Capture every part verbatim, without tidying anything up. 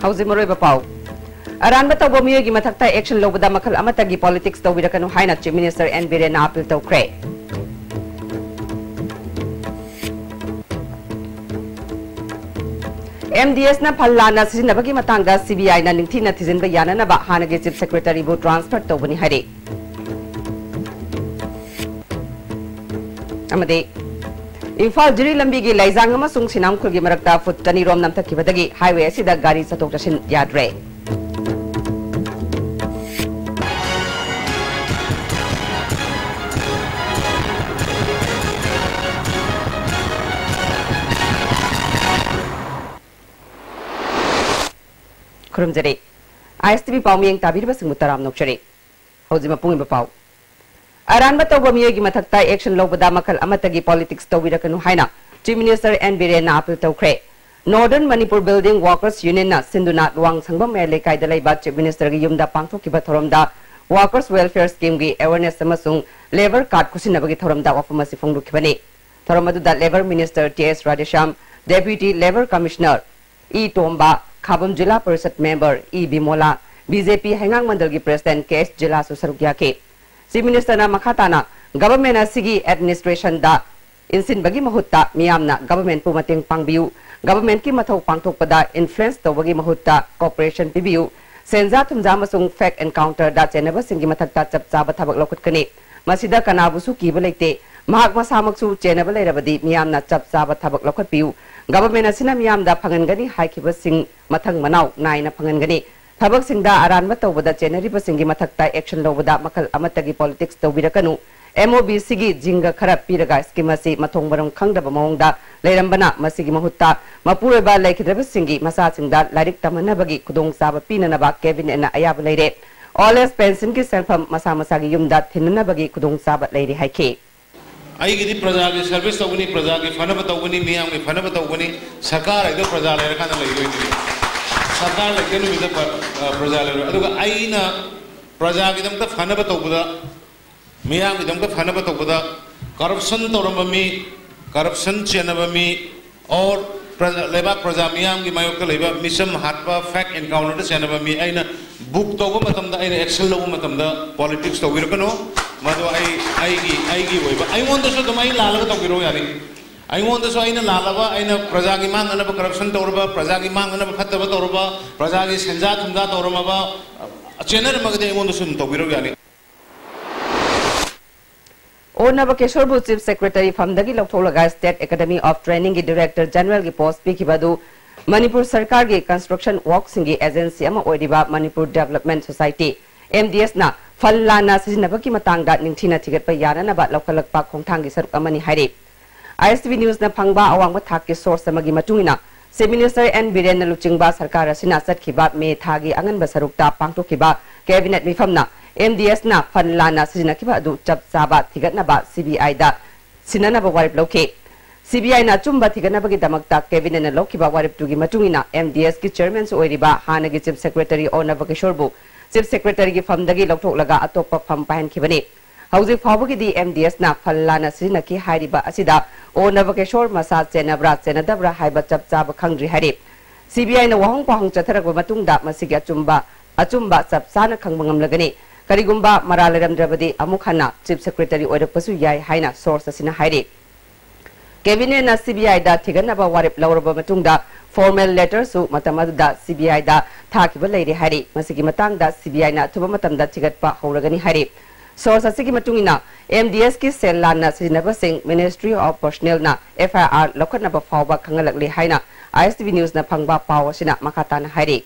ꯍꯧꯖꯤꯛ ꯃꯔꯨꯑꯣꯏꯕ ꯄꯥꯎ꯫ ꯑꯔꯥꯟꯕ ꯇꯧꯕ ꯃꯤꯑꯣꯏꯒꯤ ꯃꯊꯛꯇ action ꯂꯧꯕꯗ ꯃꯈꯜ ꯑꯃꯠꯇꯒꯤ politics ꯇꯧꯕꯤꯔꯛꯀꯅꯨ ꯍꯥꯏꯅ Chief Minister N ꯕꯤꯔꯦꯟꯅ appeal ꯇꯧꯈ꯭ꯔꯦ꯫ MDSꯅ ꯐꯜ ꯂꯥꯟꯅ ꯁꯤꯖꯤꯟꯅꯕꯒꯤ ꯃꯇꯥꯡꯗ CBIꯅ ꯅꯤꯡꯊꯤꯅ ꯊꯤꯖꯤꯟꯕ ꯌꯥꯅꯅꯕ ꯍꯥꯟꯅꯒꯤ Chief Secretaryꯕꯨ transfer ꯇꯧꯕꯅꯤ ꯍꯥꯏꯔꯤ꯫ ꯑꯃꯗꯤ ꯏꯝꯐꯥꯜ ꯖꯤꯔꯤ ꯂꯝꯕꯤꯒꯤ ꯂꯩꯖꯥꯡ ꯑꯃꯁꯨꯡ ꯁꯤꯅꯥꯝꯈꯨꯜꯒꯤ ꯃꯔꯛꯇ foot ꯆꯅꯤ ꯔꯣꯝ ꯅꯝꯊꯈꯤꯕꯗꯒꯤ highway ꯑꯁꯤꯗ ꯒꯥꯔꯤ ꯆꯠꯊꯣꯛ ꯆꯠꯁꯤꯟ ꯌꯥꯗ꯭ꯔꯦ꯫ ꯈꯨꯔꯨꯝꯖꯔꯤ꯫ ISTV ꯄꯥꯎꯃꯤꯌꯦꯡ ꯇꯥꯕꯤꯔꯤꯕꯁꯤꯡꯕꯨ ꯇꯔꯥꯝꯅ ꯑꯣꯛꯆꯔꯤ꯫ ꯍꯧꯖꯤꯛ ꯃꯄꯨꯡ ꯑꯣꯏꯕ ꯄꯥꯎ꯫ ꯑꯔꯥꯟꯕ ꯇꯧꯕ ꯃꯤꯑꯣꯏꯒꯤ ꯃꯊꯛꯇ action ꯂꯧꯕꯗ ꯃꯈꯜ ꯑꯃꯠꯇꯒꯤ politics ꯇꯧꯕꯤꯔꯛꯀꯅꯨ ꯍꯥꯏꯅ Chief Minister N ꯕꯤꯔꯦꯟꯅ appeal ꯇꯧꯈ꯭ꯔꯦ꯫ Northern Manipur Building Workers Unionꯅ ꯁꯤꯟꯗꯨꯅ ꯂꯨꯋꯥꯡꯁꯪꯕꯝ ꯃꯌꯥꯏ ꯂꯩꯀꯥꯏꯗ ꯂꯩꯕ Chief Ministerꯒꯤ ꯌꯨꯝꯗ ꯄꯥꯡꯊꯣꯛꯈꯤꯕ ꯊꯧꯔꯝꯗ Workers Welfare Schemeꯒꯤ awareness ꯑꯃꯁꯨꯡ Labour Card ꯈꯨꯠꯁꯤꯟꯅꯕꯒꯤ ꯊꯧꯔꯝꯗ ꯋꯥꯐꯝ ꯑꯁꯤ ꯐꯣꯡꯗꯣꯛꯈꯤꯕꯅꯤ꯫ ꯊꯧꯔꯝ ꯑꯗꯨꯗ Labour Minister ꯇꯤ ꯑꯦꯁ Radheshyam, Deputy Labour Commissioner E ꯇꯣꯝꯕ, ꯈꯥꯕꯝ ꯖꯤꯂꯥ ꯄꯔꯤꯁꯠ member ꯏ ꯕꯤꯃꯣꯂꯥ, BJP ꯍꯩꯉꯥꯡ ꯃꯟꯗꯜꯒꯤ president ꯀꯦ ꯑꯦꯁ ꯖꯤꯂꯥꯁꯨ ꯁꯔꯨꯛ ꯌꯥꯈꯤ꯫ Chief Ministerꯅ ꯃꯈꯥ ꯇꯥꯅ government ꯑꯁꯤꯒꯤ administrationꯗ ꯏꯟꯁꯤꯟꯕꯒꯤ ꯃꯍꯨꯠꯇ ꯃꯤꯌꯥꯝꯅ governmentꯄꯨ ꯃꯇꯦꯡ ꯄꯥꯡꯕꯤꯌꯨ, governmentꯀꯤ ꯃꯊꯧ ꯄꯥꯡꯊꯣꯛꯄꯗ influence ꯇꯧꯕꯒꯤ ꯃꯍꯨꯠꯇ cooperation ꯄꯤꯕꯤꯌꯨ, ꯁꯦꯟꯖꯥ ꯊꯨꯝꯖꯥ ꯑꯃꯁꯨꯡ fake encounterꯗ ꯆꯦꯟꯅꯕꯁꯤꯡꯒꯤ ꯃꯊꯛꯇ ꯆꯞ ꯆꯥꯕ ꯊꯕꯛ ꯂꯧꯈꯠꯀꯅꯤ꯫ ꯃꯁꯤꯗ ꯀꯅꯥꯕꯨꯁꯨ ꯀꯤꯕ ꯂꯩꯇꯦ꯫ ꯃꯍꯥꯛ ꯃꯁꯥꯃꯛꯁꯨ ꯆꯦꯟꯅꯕ ꯂꯩꯔꯕꯗꯤ ꯃꯤꯌꯥꯝꯅ ꯆꯞ ꯆꯥꯕ ꯊꯕꯛ ꯂꯧꯈꯠꯄꯤꯌꯨ꯫ Government ꯑꯁꯤꯅ ꯃꯤꯌꯥꯝꯗ ꯐꯪꯍꯟꯒꯅꯤ ꯍꯥꯏꯈꯤꯕꯁꯤꯡ ꯃꯊꯪ ꯃꯅꯥꯎ ꯅꯥꯏꯅ ꯐꯪꯍꯟꯒꯅꯤ꯫ ꯊꯕꯛꯁꯤꯡꯗ ꯑꯔꯥꯟꯕ ꯇꯧꯕꯗ ꯆꯦꯟꯅꯔꯤꯕꯁꯤꯡꯒꯤ ꯃꯊꯛꯇ action ꯂꯧꯕꯗ ꯃꯈꯜ ꯑꯃꯠꯇꯒꯤ politics ꯇꯧꯕꯤꯔꯛꯀꯅꯨ꯫ MOBCꯒꯤ ꯖꯤꯡꯒ ꯈꯔ ꯄꯤꯔꯒ scheme ꯑꯁꯤ ꯃꯊꯣꯡ ꯃꯔꯝ ꯈꯪꯗꯕ ꯃꯑꯣꯡꯗ ꯂꯩꯔꯝꯕꯅ ꯃꯁꯤꯒꯤ ꯃꯍꯨꯠꯇ ꯃꯄꯨꯔꯣꯏꯕ ꯂꯩꯈꯤꯗ꯭ꯔꯕꯁꯤꯡꯒꯤ ꯃꯆꯥꯁꯤꯡꯗ ꯂꯥꯏꯔꯤꯛ ꯇꯝꯍꯟꯅꯕꯒꯤ ꯈꯨꯗꯣꯡꯆꯥꯕ ꯄꯤꯅꯅꯕ cabinetꯅ ꯑꯌꯥꯕ ꯂꯩꯔꯦ꯫ Old age pensionꯒꯤ ꯁꯦꯟꯐꯝ ꯃꯁꯥ ꯃꯁꯥꯒꯤ ꯌꯨꯝꯗ ꯊꯤꯟꯅꯅꯕꯒꯤ ꯈꯨꯗꯣꯡꯆꯥꯕ ꯂꯩꯔꯦ ꯍꯥꯏꯈꯤ꯫ ꯑꯩꯒꯤꯗꯤ ꯄ꯭ꯔꯖꯥꯒꯤ service ꯇꯧꯒꯅꯤ, ꯄ꯭ꯔꯖꯥꯒꯤ ꯐꯅꯕ ꯇꯧꯒꯅꯤ, ꯃꯤꯌꯥꯝꯒꯤ ꯐꯅꯕ ꯇꯧꯒꯅꯤ꯫ ꯁꯔꯀꯥꯔ ꯍꯥꯏꯗꯣ ꯄ꯭ꯔꯖꯥ ꯂꯩꯔꯀꯥꯟꯗ ꯂꯩꯗꯣꯏꯅꯤ꯫ ꯁꯔꯀꯥꯔ ꯂꯩꯇ ꯅꯨꯃꯤꯠꯇ ꯄ꯭ꯔ-, ꯑ, ꯄ꯭ꯔꯖꯥ ꯂꯩꯔꯣꯏ꯫ ꯑꯗꯨꯒ ꯑꯩꯅ ꯄ꯭ꯔꯖꯥꯒꯤꯗꯃꯛꯇ ꯐꯅꯕ ꯇꯧꯕꯗ, ꯃꯤꯌꯥꯝꯒꯤꯗꯃꯛꯇ ꯐꯅꯕ ꯇꯧꯕꯗ corruption ꯇꯧꯔꯝꯕ ꯃꯤ, corruption ꯆꯦꯟꯅꯕ ꯃꯤ, or ꯄ꯭ꯔꯖꯥ, ꯂꯩꯕꯥꯛ ꯄ꯭ꯔꯖꯥ ꯃꯤꯌꯥꯝꯒꯤ ꯃꯥꯌꯣꯛꯇ ꯂꯩꯕ ꯃꯤꯆꯝ ꯍꯥꯠꯄ, ꯐꯦꯛ ꯑꯦꯟꯀꯥꯎꯟꯇꯔꯗ ꯆꯦꯟꯅꯕ ꯃꯤ ꯑꯩꯅ ꯕꯨꯛ ꯇꯧꯕ ꯃꯇꯝꯗ, ꯑꯩꯅ ꯑꯦꯛꯁꯟ ꯂꯧꯕ ꯃꯇꯝꯗ ꯄꯣꯂꯤꯇꯤꯛꯁ ꯇꯧꯕꯤꯔꯛꯀꯅꯨ꯫ ꯃꯗꯨ ꯑꯩ, ꯑꯩꯒꯤ, ꯑꯩꯒꯤ ꯑꯣꯏꯕ, ꯑꯩꯉꯣꯟꯗꯁꯨ ꯑꯗꯨꯝ ꯑꯩ ꯂꯥꯜꯂꯒ ꯇꯧꯕꯤꯔꯛꯎ ꯌꯥꯅꯤ꯫ ꯑꯩꯉꯣꯟꯗꯁꯨ ꯑꯩꯅ ꯂꯥꯜꯂꯕ, ꯑꯩꯅ ꯄ꯭ꯔꯖꯥꯒꯤ ꯃꯥꯡꯅꯅꯕ ꯀꯔꯞꯁꯟ ꯇꯧꯔꯕ, ꯄ꯭ꯔꯖꯥꯒꯤ ꯃꯥꯡꯅꯅꯕ ꯐꯠꯇꯕ ꯇꯧꯔꯕ, ꯄ꯭ꯔꯖꯥꯒꯤ ꯁꯦꯟꯖꯥ ꯊꯨꯝꯖꯥ ꯇꯧꯔꯝꯃꯕ, ꯑ, ꯆꯦꯟꯅꯔꯝꯃꯒꯗꯤ ꯑꯩꯉꯣꯟꯗꯁꯨ ꯑꯗꯨꯝ ꯇꯧꯕꯤꯔꯛꯎ ꯌꯥꯅꯤ꯫ ꯑꯣ ꯅꯕꯀꯦꯁꯣꯔꯕꯨ Chief Secretary ꯐꯝꯗꯒꯤ ꯂꯧꯊꯣꯛꯂꯒ State Academy of Trainingꯒꯤ Director Generalꯒꯤ post ꯄꯤꯈꯤꯕ ꯑꯗꯨ ꯃꯅꯤꯄꯨꯔ ꯁꯔꯀꯥꯔꯒꯤ construction workꯁꯤꯡꯒꯤ agency ꯑꯃ ꯑꯣꯏꯔꯤꯕ Manipur Development Society, MDSꯅ fund ꯂꯥꯟꯅ ꯁꯤꯖꯤꯟꯅꯕꯒꯤ ꯃꯇꯥꯡꯗ ꯅꯤꯡꯊꯤꯅ ꯊꯤꯒꯠꯄ ꯌꯥꯅꯅꯕ ꯂꯧꯈꯠꯂꯛꯄ ꯈꯣꯡꯊꯥꯡꯒꯤ ꯁꯔꯨꯛ ꯑꯃꯅꯤ ꯍꯥꯏꯔꯤ꯫ ISTV Newsꯅ ꯐꯪꯕ ꯑꯋꯥꯡꯕ ꯊꯥꯛꯀꯤ source ꯑꯃꯒꯤ ꯃꯇꯨꯡ ꯏꯟꯅ, Chief Minister N ꯕꯤꯔꯦꯟꯅ ꯂꯨꯆꯤꯡꯕ ꯁꯔꯀꯥꯔ ꯑꯁꯤꯅ ꯆꯠꯈꯤꯕ ꯃꯦ ꯊꯥꯒꯤ ꯑꯉꯟꯕ ꯁꯔꯨꯛꯇ ꯄꯥꯡꯊꯣꯛꯈꯤꯕ cabinet ꯃꯤꯐꯝꯅ MDSꯅ fund ꯂꯥꯟꯅ ꯁꯤꯖꯤꯟꯅꯈꯤꯕ ꯑꯗꯨ ꯆꯞ ꯆꯥꯕ ꯊꯤꯒꯠꯅꯕ CBIꯗ ꯁꯤꯟꯅꯅꯕ ꯋꯥꯔꯦꯞ ꯂꯧꯈꯤ꯫ CBIꯅ ꯑꯆꯨꯝꯕ ꯊꯤꯒꯠꯅꯕꯒꯤꯗꯃꯛꯇ cabinetꯅ ꯂꯧꯈꯤꯕ ꯋꯥꯔꯦꯞꯇꯨꯒꯤ ꯃꯇꯨꯡ ꯏꯟꯅ MDSꯀꯤ chairmanꯁꯨ ꯑꯣꯏꯔꯤꯕ ꯍꯥꯟꯅꯒꯤ Chief Secretary ꯑꯣ ꯅꯕꯀꯤꯁꯣꯔꯕꯨ Chief Secretaryꯒꯤ ꯐꯝꯗꯒꯤ ꯂꯧꯊꯣꯛꯂꯒ ꯑꯇꯣꯞꯄ ꯐꯝ ꯄꯥꯏꯍꯟꯈꯤꯕꯅꯤ꯫ ꯍꯧꯖꯤꯛ ꯐꯥꯎꯕꯒꯤꯗꯤ MDSꯅ fund ꯂꯥꯟꯅ ꯁꯤꯖꯤꯟꯅꯈꯤ ꯍꯥꯏꯔꯤꯕ ꯑꯁꯤꯗ ꯑꯣ ꯅꯕꯀꯤꯁꯣꯔ ꯃꯁꯥ ꯆꯦꯟꯅꯕ꯭ꯔꯥ ꯆꯦꯟꯅꯗꯕ꯭ꯔꯥ ꯍꯥꯏꯕ ꯆꯞ ꯆꯥꯕ ꯈꯪꯗ꯭ꯔꯤ ꯍꯥꯏꯔꯤ꯫ CBIꯅ ꯋꯥꯍꯪ ꯄꯥꯎꯍꯪ ꯆꯠꯊꯔꯛꯄ ꯃꯇꯨꯡꯗ ꯃꯁꯤꯒꯤ ꯑꯆꯨꯝꯕ, ꯑꯆꯨꯝꯕ ꯆꯞ ꯆꯥꯅ ꯈꯪꯕ ꯉꯝꯂꯒꯅꯤ꯫ ꯀꯔꯤꯒꯨꯝꯕ ꯃꯔꯥꯜ ꯂꯩꯔꯝꯗ꯭ꯔꯕꯗꯤ ꯑꯃꯨꯛ ꯍꯟꯅ Chief Secretary ꯑꯣꯏꯔꯛꯄꯁꯨ ꯌꯥꯏ ꯍꯥꯏꯅ source ꯑꯁꯤꯅ ꯍꯥꯏꯔꯤ꯫ Cabinetꯅ CBIꯗ ꯊꯤꯒꯠꯅꯕ ꯋꯥꯔꯦꯞ ꯂꯧꯔꯕ ꯃꯇꯨꯡꯗ formal letterꯁꯨ ꯃꯇꯝ ꯑꯗꯨꯗ CBIꯗ ꯊꯥꯈꯤꯕ ꯂꯩꯔꯦ ꯍꯥꯏꯔꯤ꯫ ꯃꯁꯤꯒꯤ ꯃꯇꯥꯡꯗ CBIꯅ ꯑꯊꯨꯕ ꯃꯇꯝꯗ ꯊꯤꯒꯠꯄ ꯍꯧꯔꯒꯅꯤ ꯍꯥꯏꯔꯤ꯫ Source ꯑꯁꯤꯒꯤ ꯃꯇꯨꯡ ꯏꯟꯅ, MDSꯀꯤ ꯁꯦꯜ ꯂꯥꯟꯅ ꯁꯤꯖꯤꯟꯅꯕꯁꯤꯡ Ministry of Personnelꯅ FIR ꯂꯧꯈꯠꯅꯕ ꯐꯥꯎꯕ ꯈꯪꯍꯜꯂꯛꯂꯦ ꯍꯥꯏꯅ ISTV Newsꯅ ꯐꯪꯕ ꯄꯥꯎ ꯑꯁꯤꯅ ꯃꯈꯥ ꯇꯥꯅ ꯍꯥꯏꯔꯤ꯫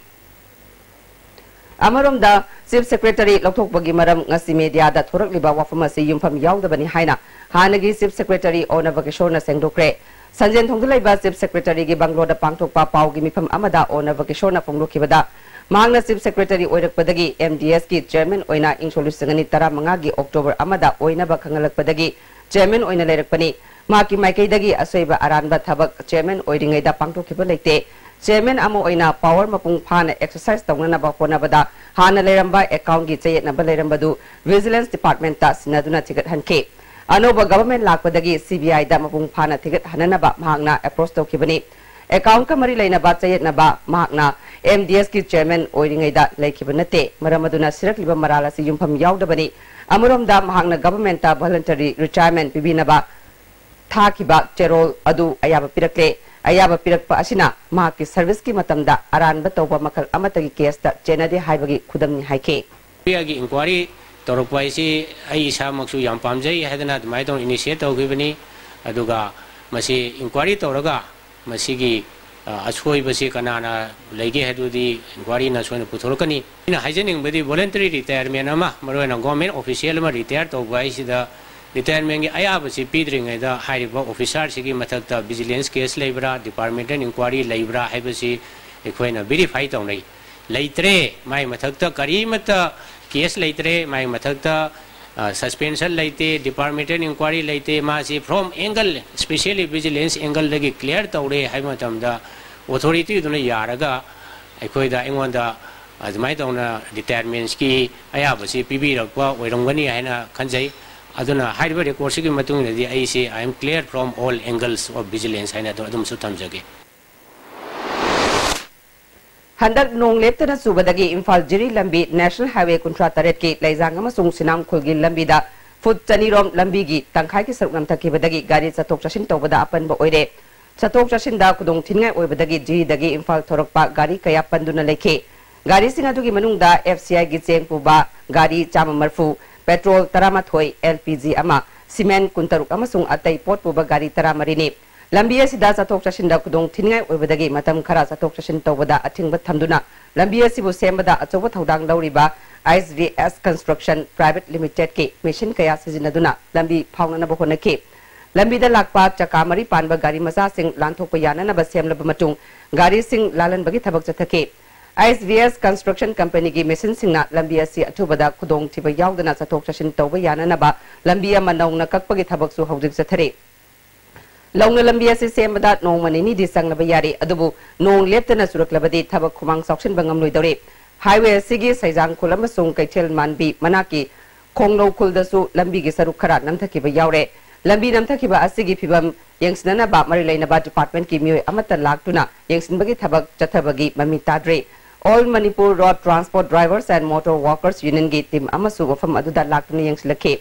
ꯑꯃꯔꯣꯝꯗ, Chief Secretary ꯂꯧꯊꯣꯛꯄꯒꯤ ꯃꯔꯝ ꯉꯁꯤ mediaꯗ ꯊꯣꯔꯛꯂꯤꯕ ꯋꯥꯐꯝ ꯑꯁꯤ ꯌꯨꯝꯐꯝ ꯌꯥꯎꯗꯕꯅꯤ ꯍꯥꯏꯅ ꯍꯥꯟꯅꯒꯤ Chief Secretary ꯑꯣ ꯅꯕꯀꯤꯁꯣꯔꯅ ꯁꯦꯡꯗꯣꯛꯈ꯭ꯔꯦ꯫ ꯁꯟꯖꯦꯟꯊꯣꯡꯗ ꯂꯩꯕ Chief Secretaryꯒꯤ bungalow ꯗ ꯄꯥꯡꯊꯣꯛꯄ ꯄꯥꯎꯒꯤ ꯃꯤꯐꯝ ꯑꯃꯗ ꯑꯣ ꯅꯕꯀꯤꯁꯣꯔꯅ ꯐꯣꯡꯗꯣꯛꯈꯤꯕꯗ, ꯃꯍꯥꯛꯅ Chief Secretary ꯑꯣꯏꯔꯛꯄꯗꯒꯤ MDSꯀꯤ chairman ꯑꯣꯏꯅ ꯏꯪ ꯁꯣꯛ ꯂꯤꯁꯤꯡ ꯑꯅꯤ ꯇꯔꯥꯃꯉꯥꯒꯤ October ꯑꯃꯗ ꯑꯣꯏꯅꯕ ꯈꯪꯍꯜꯂꯛꯄꯗꯒꯤ chairman ꯑꯣꯏꯅ ꯂꯩꯔꯛꯄꯅꯤ꯫ ꯃꯍꯥꯛꯀꯤ ꯃꯥꯏꯀꯩꯗꯒꯤ ꯑꯁꯣꯏꯕ ꯑꯔꯥꯟꯕ ꯊꯕꯛ chairman ꯑꯣꯏꯔꯤꯉꯩꯗ ꯄꯥꯡꯊꯣꯛꯈꯤꯕ ꯂꯩꯇꯦ꯫ Chairman ꯑꯃ ꯑꯣꯏꯅ power ꯃꯄꯨꯡ ꯐꯥꯅ exercise ꯇꯧꯅꯅꯕ ꯍꯣꯠꯅꯕꯗ ꯍꯥꯟꯅ ꯂꯩꯔꯝꯕ accountꯀꯤ ꯆꯌꯦꯠꯅꯕ ꯂꯩꯔꯝꯕꯗꯨ Vigilance Departmentꯇ ꯁꯤꯟꯅꯗꯨꯅ ꯊꯤꯒꯠꯍꯟꯈꯤ꯫ ꯑꯅꯧꯕ government ꯂꯥꯛꯄꯗꯒꯤ CBIꯗ ꯃꯄꯨꯡ ꯐꯥꯅ ꯊꯤꯒꯠꯍꯟꯅꯅꯕ ꯃꯍꯥꯛꯅ approach ꯇꯧꯈꯤꯕꯅꯤ꯫ ꯑꯦꯀꯥꯎꯟꯀ ꯃꯔꯤ ꯂꯩꯅꯕ ꯆꯌꯦꯠꯅꯕ ꯃꯍꯥꯛꯅ ꯑꯦꯝ ꯗꯤ ꯑꯦꯁꯀꯤ ꯆꯦꯌꯔꯃꯦꯟ ꯑꯣꯏꯔꯤꯉꯩꯗ ꯂꯩꯈꯤꯕ ꯅꯠꯇꯦ꯫ ꯃꯔꯝ ꯑꯗꯨꯅ ꯁꯤꯔꯛꯂꯤꯕ ꯃꯔꯥꯜ ꯑꯁꯤ ꯌꯨꯝꯐꯝ ꯌꯥꯎꯗꯕꯅꯤ꯫ ꯑꯃꯔꯣꯝꯗ ꯃꯍꯥꯛꯅ ꯒꯚꯔꯟꯃꯦꯟꯠꯇ voluntary retirement ꯄꯤꯕꯤꯅꯕ ꯊꯥꯈꯤꯕ ꯆꯦꯔꯣꯜ ꯑꯗꯨ ꯑꯌꯥꯕ ꯄꯤꯔꯛꯂꯦ꯫ ꯑꯌꯥꯕ ꯄꯤꯔꯛꯄ ꯑꯁꯤꯅ ꯃꯍꯥꯛꯀꯤ ꯁꯔꯚꯤꯁꯀꯤ ꯃꯇꯝꯗ ꯑꯔꯥꯟꯕ ꯇꯧꯕ ꯃꯈꯜ ꯑꯃꯠꯇꯒꯤ ꯀꯦꯁꯇ ꯆꯦꯟꯅꯗꯦ ꯍꯥꯏꯕꯒꯤ ꯈꯨꯗꯝꯅꯤ ꯍꯥꯏꯈꯤ꯫ ꯏꯟꯀ꯭ꯋꯥꯏꯔꯤ ꯇꯧꯔꯛꯄ ꯍꯥꯏꯁꯤ ꯑꯩ ꯏꯁꯥꯃꯛꯁꯨ ꯌꯥꯝ ꯄꯥꯝꯖꯩ ꯍꯥꯏꯗꯅ ꯑꯗꯨꯃꯥꯏꯅ ꯇꯧꯅ ꯏꯅꯤꯁꯤꯌꯦꯠ ꯇꯧꯈꯤꯕꯅꯤ꯫ ꯑꯗꯨꯒ ꯃꯁꯤ ꯏꯟꯀ꯭ꯋꯥꯏꯔꯤ ꯇꯧꯔꯒ ꯃꯁꯤꯒꯤ, ꯑ, ꯑꯁꯣꯏꯕꯁꯤ ꯀꯅꯥꯅ ꯂꯩꯒꯦ ꯍꯥꯏꯗꯨꯗꯤ ꯏꯟꯀ꯭ꯋꯥꯏꯔꯤꯅ ꯁꯣꯏꯅ ꯄꯨꯊꯣꯔꯛꯀꯅꯤ꯫ ꯑꯩꯅ ꯍꯥꯏꯖꯅꯤꯡꯕꯗꯤ voluntary retirement ꯑꯃ, ꯃꯔꯨꯑꯣꯏꯅ ꯒꯣꯔꯃꯦꯟ ꯑꯣꯐꯤꯁꯤꯌꯦꯜ ꯑꯃ ꯔꯤꯇꯥꯌꯔ ꯇꯧꯕ ꯍꯥꯏꯁꯤꯗ ꯔꯤꯇꯥꯌꯔꯃꯦꯟꯒꯤ ꯑꯌꯥꯕꯁꯤ ꯄꯤꯗ꯭ꯔꯤꯉꯩꯗ ꯍꯥꯏꯔꯤꯕ ꯑꯣꯐꯤꯁꯥꯔꯁꯤꯒꯤ ꯃꯊꯛꯇ ꯚꯤꯖꯤꯂꯦꯟꯁ ꯀꯦꯁ ꯂꯩꯕ꯭ꯔꯥ, ꯗꯤꯄꯥꯔꯠꯃꯦꯟꯇꯦꯜ ꯏꯟꯀ꯭ꯋꯥꯏꯔꯤ ꯂꯩꯕ꯭ꯔꯥ ꯍꯥꯏꯕꯁꯤ ꯑꯩꯈꯣꯏꯅ ꯚꯦꯔꯤꯐꯥꯏ ꯇꯧꯅꯩ꯫ ꯂꯩꯇ꯭ꯔꯦ, ꯃꯥꯏ ꯃꯊꯛꯇ ꯀꯔꯤꯃꯠꯇ ꯀꯦꯁ ꯂꯩꯇ꯭ꯔꯦ, ꯃꯥꯏ ꯃꯊꯛꯇ, ꯑ, ꯁꯁꯄꯦꯟꯁꯟ ꯂꯩꯇꯦ, ꯗꯤꯄꯥꯔꯠꯃꯦꯟꯇꯦꯜ ꯏꯟꯀ꯭ꯋꯥꯏꯔꯤ ꯂꯩꯇꯦ, ꯃꯥꯁꯤ from angle, specially vigilance angle ꯗꯒꯤ ꯀ꯭ꯂꯤꯌꯥꯔ ꯇꯧꯔꯦ ꯍꯥꯏꯕ ꯃꯇꯝꯗ ꯑꯣꯊꯣꯔꯤꯇꯤꯗꯨꯅ ꯌꯥꯔꯒ ꯑꯩꯈꯣꯏꯗ, ꯑꯩꯉꯣꯟꯗ ꯑꯗꯨꯃꯥꯏꯅ ꯇꯧꯅ ꯔꯤꯇꯥꯌꯔꯃꯦꯟꯁꯀꯤ ꯑꯌꯥꯕꯁꯤ ꯄꯤꯕꯤꯔꯛꯄ ꯑꯣꯏꯔꯝꯒꯅꯤ ꯍꯥꯏꯅ ꯈꯟꯖꯩ꯫ ꯑꯗꯨꯅ ꯍꯥꯏꯔꯤꯕ ꯔꯦꯀꯣꯔꯠꯁꯤꯒꯤ ꯃꯇꯨꯡ ꯏꯟꯅꯗꯤ ꯑꯩꯁꯤ I am clear from all angles of vigilance ꯍꯥꯏꯅ ꯑꯗꯨ ꯑꯗꯨꯝꯁꯨ ꯊꯝꯖꯒꯦ꯫ ꯍꯟꯗꯛ ꯅꯣꯡ ꯂꯦꯞꯇꯅ ꯆꯨꯕꯗꯒꯤ ꯏꯝꯐꯥꯜ ꯖꯤꯔꯤ ꯂꯝꯕꯤ ꯅꯦꯁꯅꯦꯜ ꯍꯥꯏꯋꯦ ꯀꯨꯟꯊ꯭ꯔꯥ ꯇꯔꯦꯠꯀꯤ ꯂꯩꯖꯥꯡ ꯑꯃꯁꯨꯡ ꯁꯤꯅꯥꯝ ꯈꯨꯜꯒꯤ ꯂꯝꯕꯤꯗ ꯐꯨꯠ ꯆꯅꯤꯔꯣꯝ ꯂꯝꯕꯤꯒꯤ ꯇꯪꯈꯥꯏꯒꯤ ꯁꯔꯨꯛ ꯅꯝꯊꯈꯤꯕꯗꯒꯤ ꯒꯥꯔꯤ ꯆꯠꯊꯣꯛ ꯆꯠꯁꯤꯟ ꯇꯧꯕꯗ ꯑꯄꯟꯕ ꯑꯣꯏꯔꯦ꯫ ꯆꯠꯊꯣꯛ ꯆꯠꯁꯤꯟꯗ ꯈꯨꯗꯣꯡ ꯊꯤꯅꯤꯡꯉꯥꯏ ꯑꯣꯏꯕꯗꯒꯤ ꯖꯤꯔꯤꯗꯒꯤ ꯏꯝꯐꯥꯜ ꯊꯣꯔꯛꯄ ꯒꯥꯔꯤ ꯀꯌꯥ ꯄꯟꯗꯨꯅ ꯂꯩꯈꯤ꯫ ꯒꯥꯔꯤꯁꯤꯡ ꯑꯗꯨꯒꯤ ꯃꯅꯨꯡꯗ ꯑꯦꯐ ꯁꯤ ꯑꯥꯏꯒꯤ ꯆꯦꯡ ꯄꯨꯕ ꯒꯥꯔꯤ ꯆꯥꯝꯃ ꯃꯔꯤꯐꯨ, ꯄꯦꯇ꯭ꯔꯣꯜ ꯇꯔꯥꯃꯥꯊꯣꯏ, ꯑꯦꯜ ꯄꯤ ꯖꯤ ꯑꯃ, ꯁꯤꯃꯦꯟ ꯀꯨꯟꯇꯔꯨꯛ ꯑꯃꯁꯨꯡ ꯑꯇꯩ ꯄꯣꯠ ꯄꯨꯕ ꯒꯥꯔꯤ ꯇꯔꯥꯃꯔꯤꯅꯤ꯫ ꯂꯝꯕꯤ ꯑꯁꯤꯗ ꯆꯠꯊꯣꯛ ꯆꯠꯁꯤꯟꯗ ꯈꯨꯗꯣꯡ ꯊꯤꯅꯤꯡꯉꯥꯏ ꯑꯣꯏꯕꯗꯒꯤ ꯃꯇꯝ ꯈꯔ ꯆꯠꯊꯣꯛ ꯆꯠꯁꯤꯟ ꯇꯧꯕꯗ ꯑꯊꯤꯡꯕ ꯊꯝꯗꯨꯅ ꯂꯝꯕꯤ ꯑꯁꯤꯕꯨ ꯁꯦꯝꯕꯗ ꯑꯆꯧꯕ ꯊꯧꯗꯥꯡ ꯂꯧꯔꯤꯕ ꯑꯥꯏꯁ ꯚꯤ ꯑꯦꯁ ꯀꯟꯁꯇ꯭ꯔꯛꯁꯟ ꯄ꯭ꯔꯥꯏꯚꯦꯠ ꯂꯤꯃꯤꯇꯦꯗꯀꯤ ꯃꯦꯁꯤꯟ ꯀꯌꯥ ꯁꯤꯖꯤꯟꯅꯗꯨꯅ ꯂꯝꯕꯤ ꯐꯥꯎꯅꯅꯕ ꯍꯣꯠꯅꯈꯤ꯫ ꯂꯝꯕꯤꯗ ꯂꯥꯛꯄ ꯆꯀꯥ ꯃꯔꯤ ꯄꯥꯟꯕ ꯒꯥꯔꯤ ꯃꯆꯥꯁꯤꯡ ꯂꯥꯟꯊꯣꯛꯄ ꯌꯥꯅꯅꯕ ꯁꯦꯝꯂꯕ ꯃꯇꯨꯡ ꯒꯥꯔꯤꯁꯤꯡ ꯂꯥꯜꯍꯟꯕꯒꯤ ꯊꯕꯛ ꯆꯠꯊꯈꯤ꯫ ꯑꯥꯏꯁ ꯚꯤ ꯑꯦꯁ ꯀꯟꯁꯇ꯭ꯔꯛꯁꯟ ꯀꯝꯄꯅꯤꯒꯤ ꯃꯦꯁꯤꯟꯁꯤꯡꯅ ꯂꯝꯕꯤ ꯑꯁꯤ ꯑꯊꯨꯕꯗ ꯈꯨꯗꯣꯡꯊꯤꯕ ꯌꯥꯎꯗꯅ ꯆꯠꯊꯣꯛ ꯆꯠꯁꯤꯟ ꯇꯧꯕ ꯌꯥꯅꯅꯕ ꯂꯝꯕꯤ ꯑꯃ ꯅꯧꯅ ꯀꯛꯄꯒꯤ ꯊꯕꯛꯁꯨ ꯍꯧꯖꯤꯛ ꯆꯠꯊꯔꯤ꯫ ꯂꯧꯅ ꯂꯝꯕꯤ ꯑꯁꯤ ꯁꯦꯝꯕꯗ ꯅꯣꯡꯃ ꯅꯤꯅꯤꯗꯤ ꯆꯪꯂꯕ ꯌꯥꯔꯦ, ꯑꯗꯨꯕꯨ ꯅꯣꯡ ꯂꯦꯞꯇꯅ ꯆꯨꯔꯛꯂꯕꯗꯤ ꯊꯕꯛ ꯈꯨꯃꯥꯡ ꯆꯥꯎꯁꯤꯟꯕ ꯉꯝꯂꯣꯏꯗꯧꯔꯦ꯫ ꯍꯥꯏꯋꯦ ꯑꯁꯤꯒꯤ ꯁꯩꯖꯥꯡ ꯈꯨꯜ ꯑꯃꯁꯨꯡ ꯀꯩꯊꯦꯜ ꯃꯥꯟꯕꯤ ꯃꯅꯥꯛꯀꯤ ꯈꯣꯡꯂꯧ ꯈꯨꯜꯗꯁꯨ ꯂꯝꯕꯤꯒꯤ ꯁꯔꯨꯛ ꯈꯔ ꯅꯝꯊꯈꯤꯕ ꯌꯥꯎꯔꯦ꯫ ꯂꯝꯕꯤ ꯅꯝꯊꯈꯤꯕ ꯑꯁꯤꯒꯤ ꯐꯤꯚꯝ ꯌꯦꯡꯁꯤꯟꯅꯅꯕ ꯃꯔꯤ ꯂꯩꯅꯕ department ꯀꯤ ꯃꯤꯑꯣꯏ ꯑꯃꯠꯇ ꯂꯥꯛꯇꯨꯅ ꯌꯦꯡꯁꯤꯟꯕꯒꯤ ꯊꯕꯛ ꯆꯠꯊꯕꯒꯤ ꯃꯃꯤ ꯇꯥꯗ꯭ꯔꯤ꯫ All Manipur Road Transport Drivers and Motor Workers Union ꯒꯤ team ꯑꯃꯁꯨ ꯃꯐꯝ ꯑꯗꯨꯗ ꯂꯥꯛꯇꯨꯅ ꯌꯦꯡꯁꯤꯜꯂꯛꯈꯤ꯫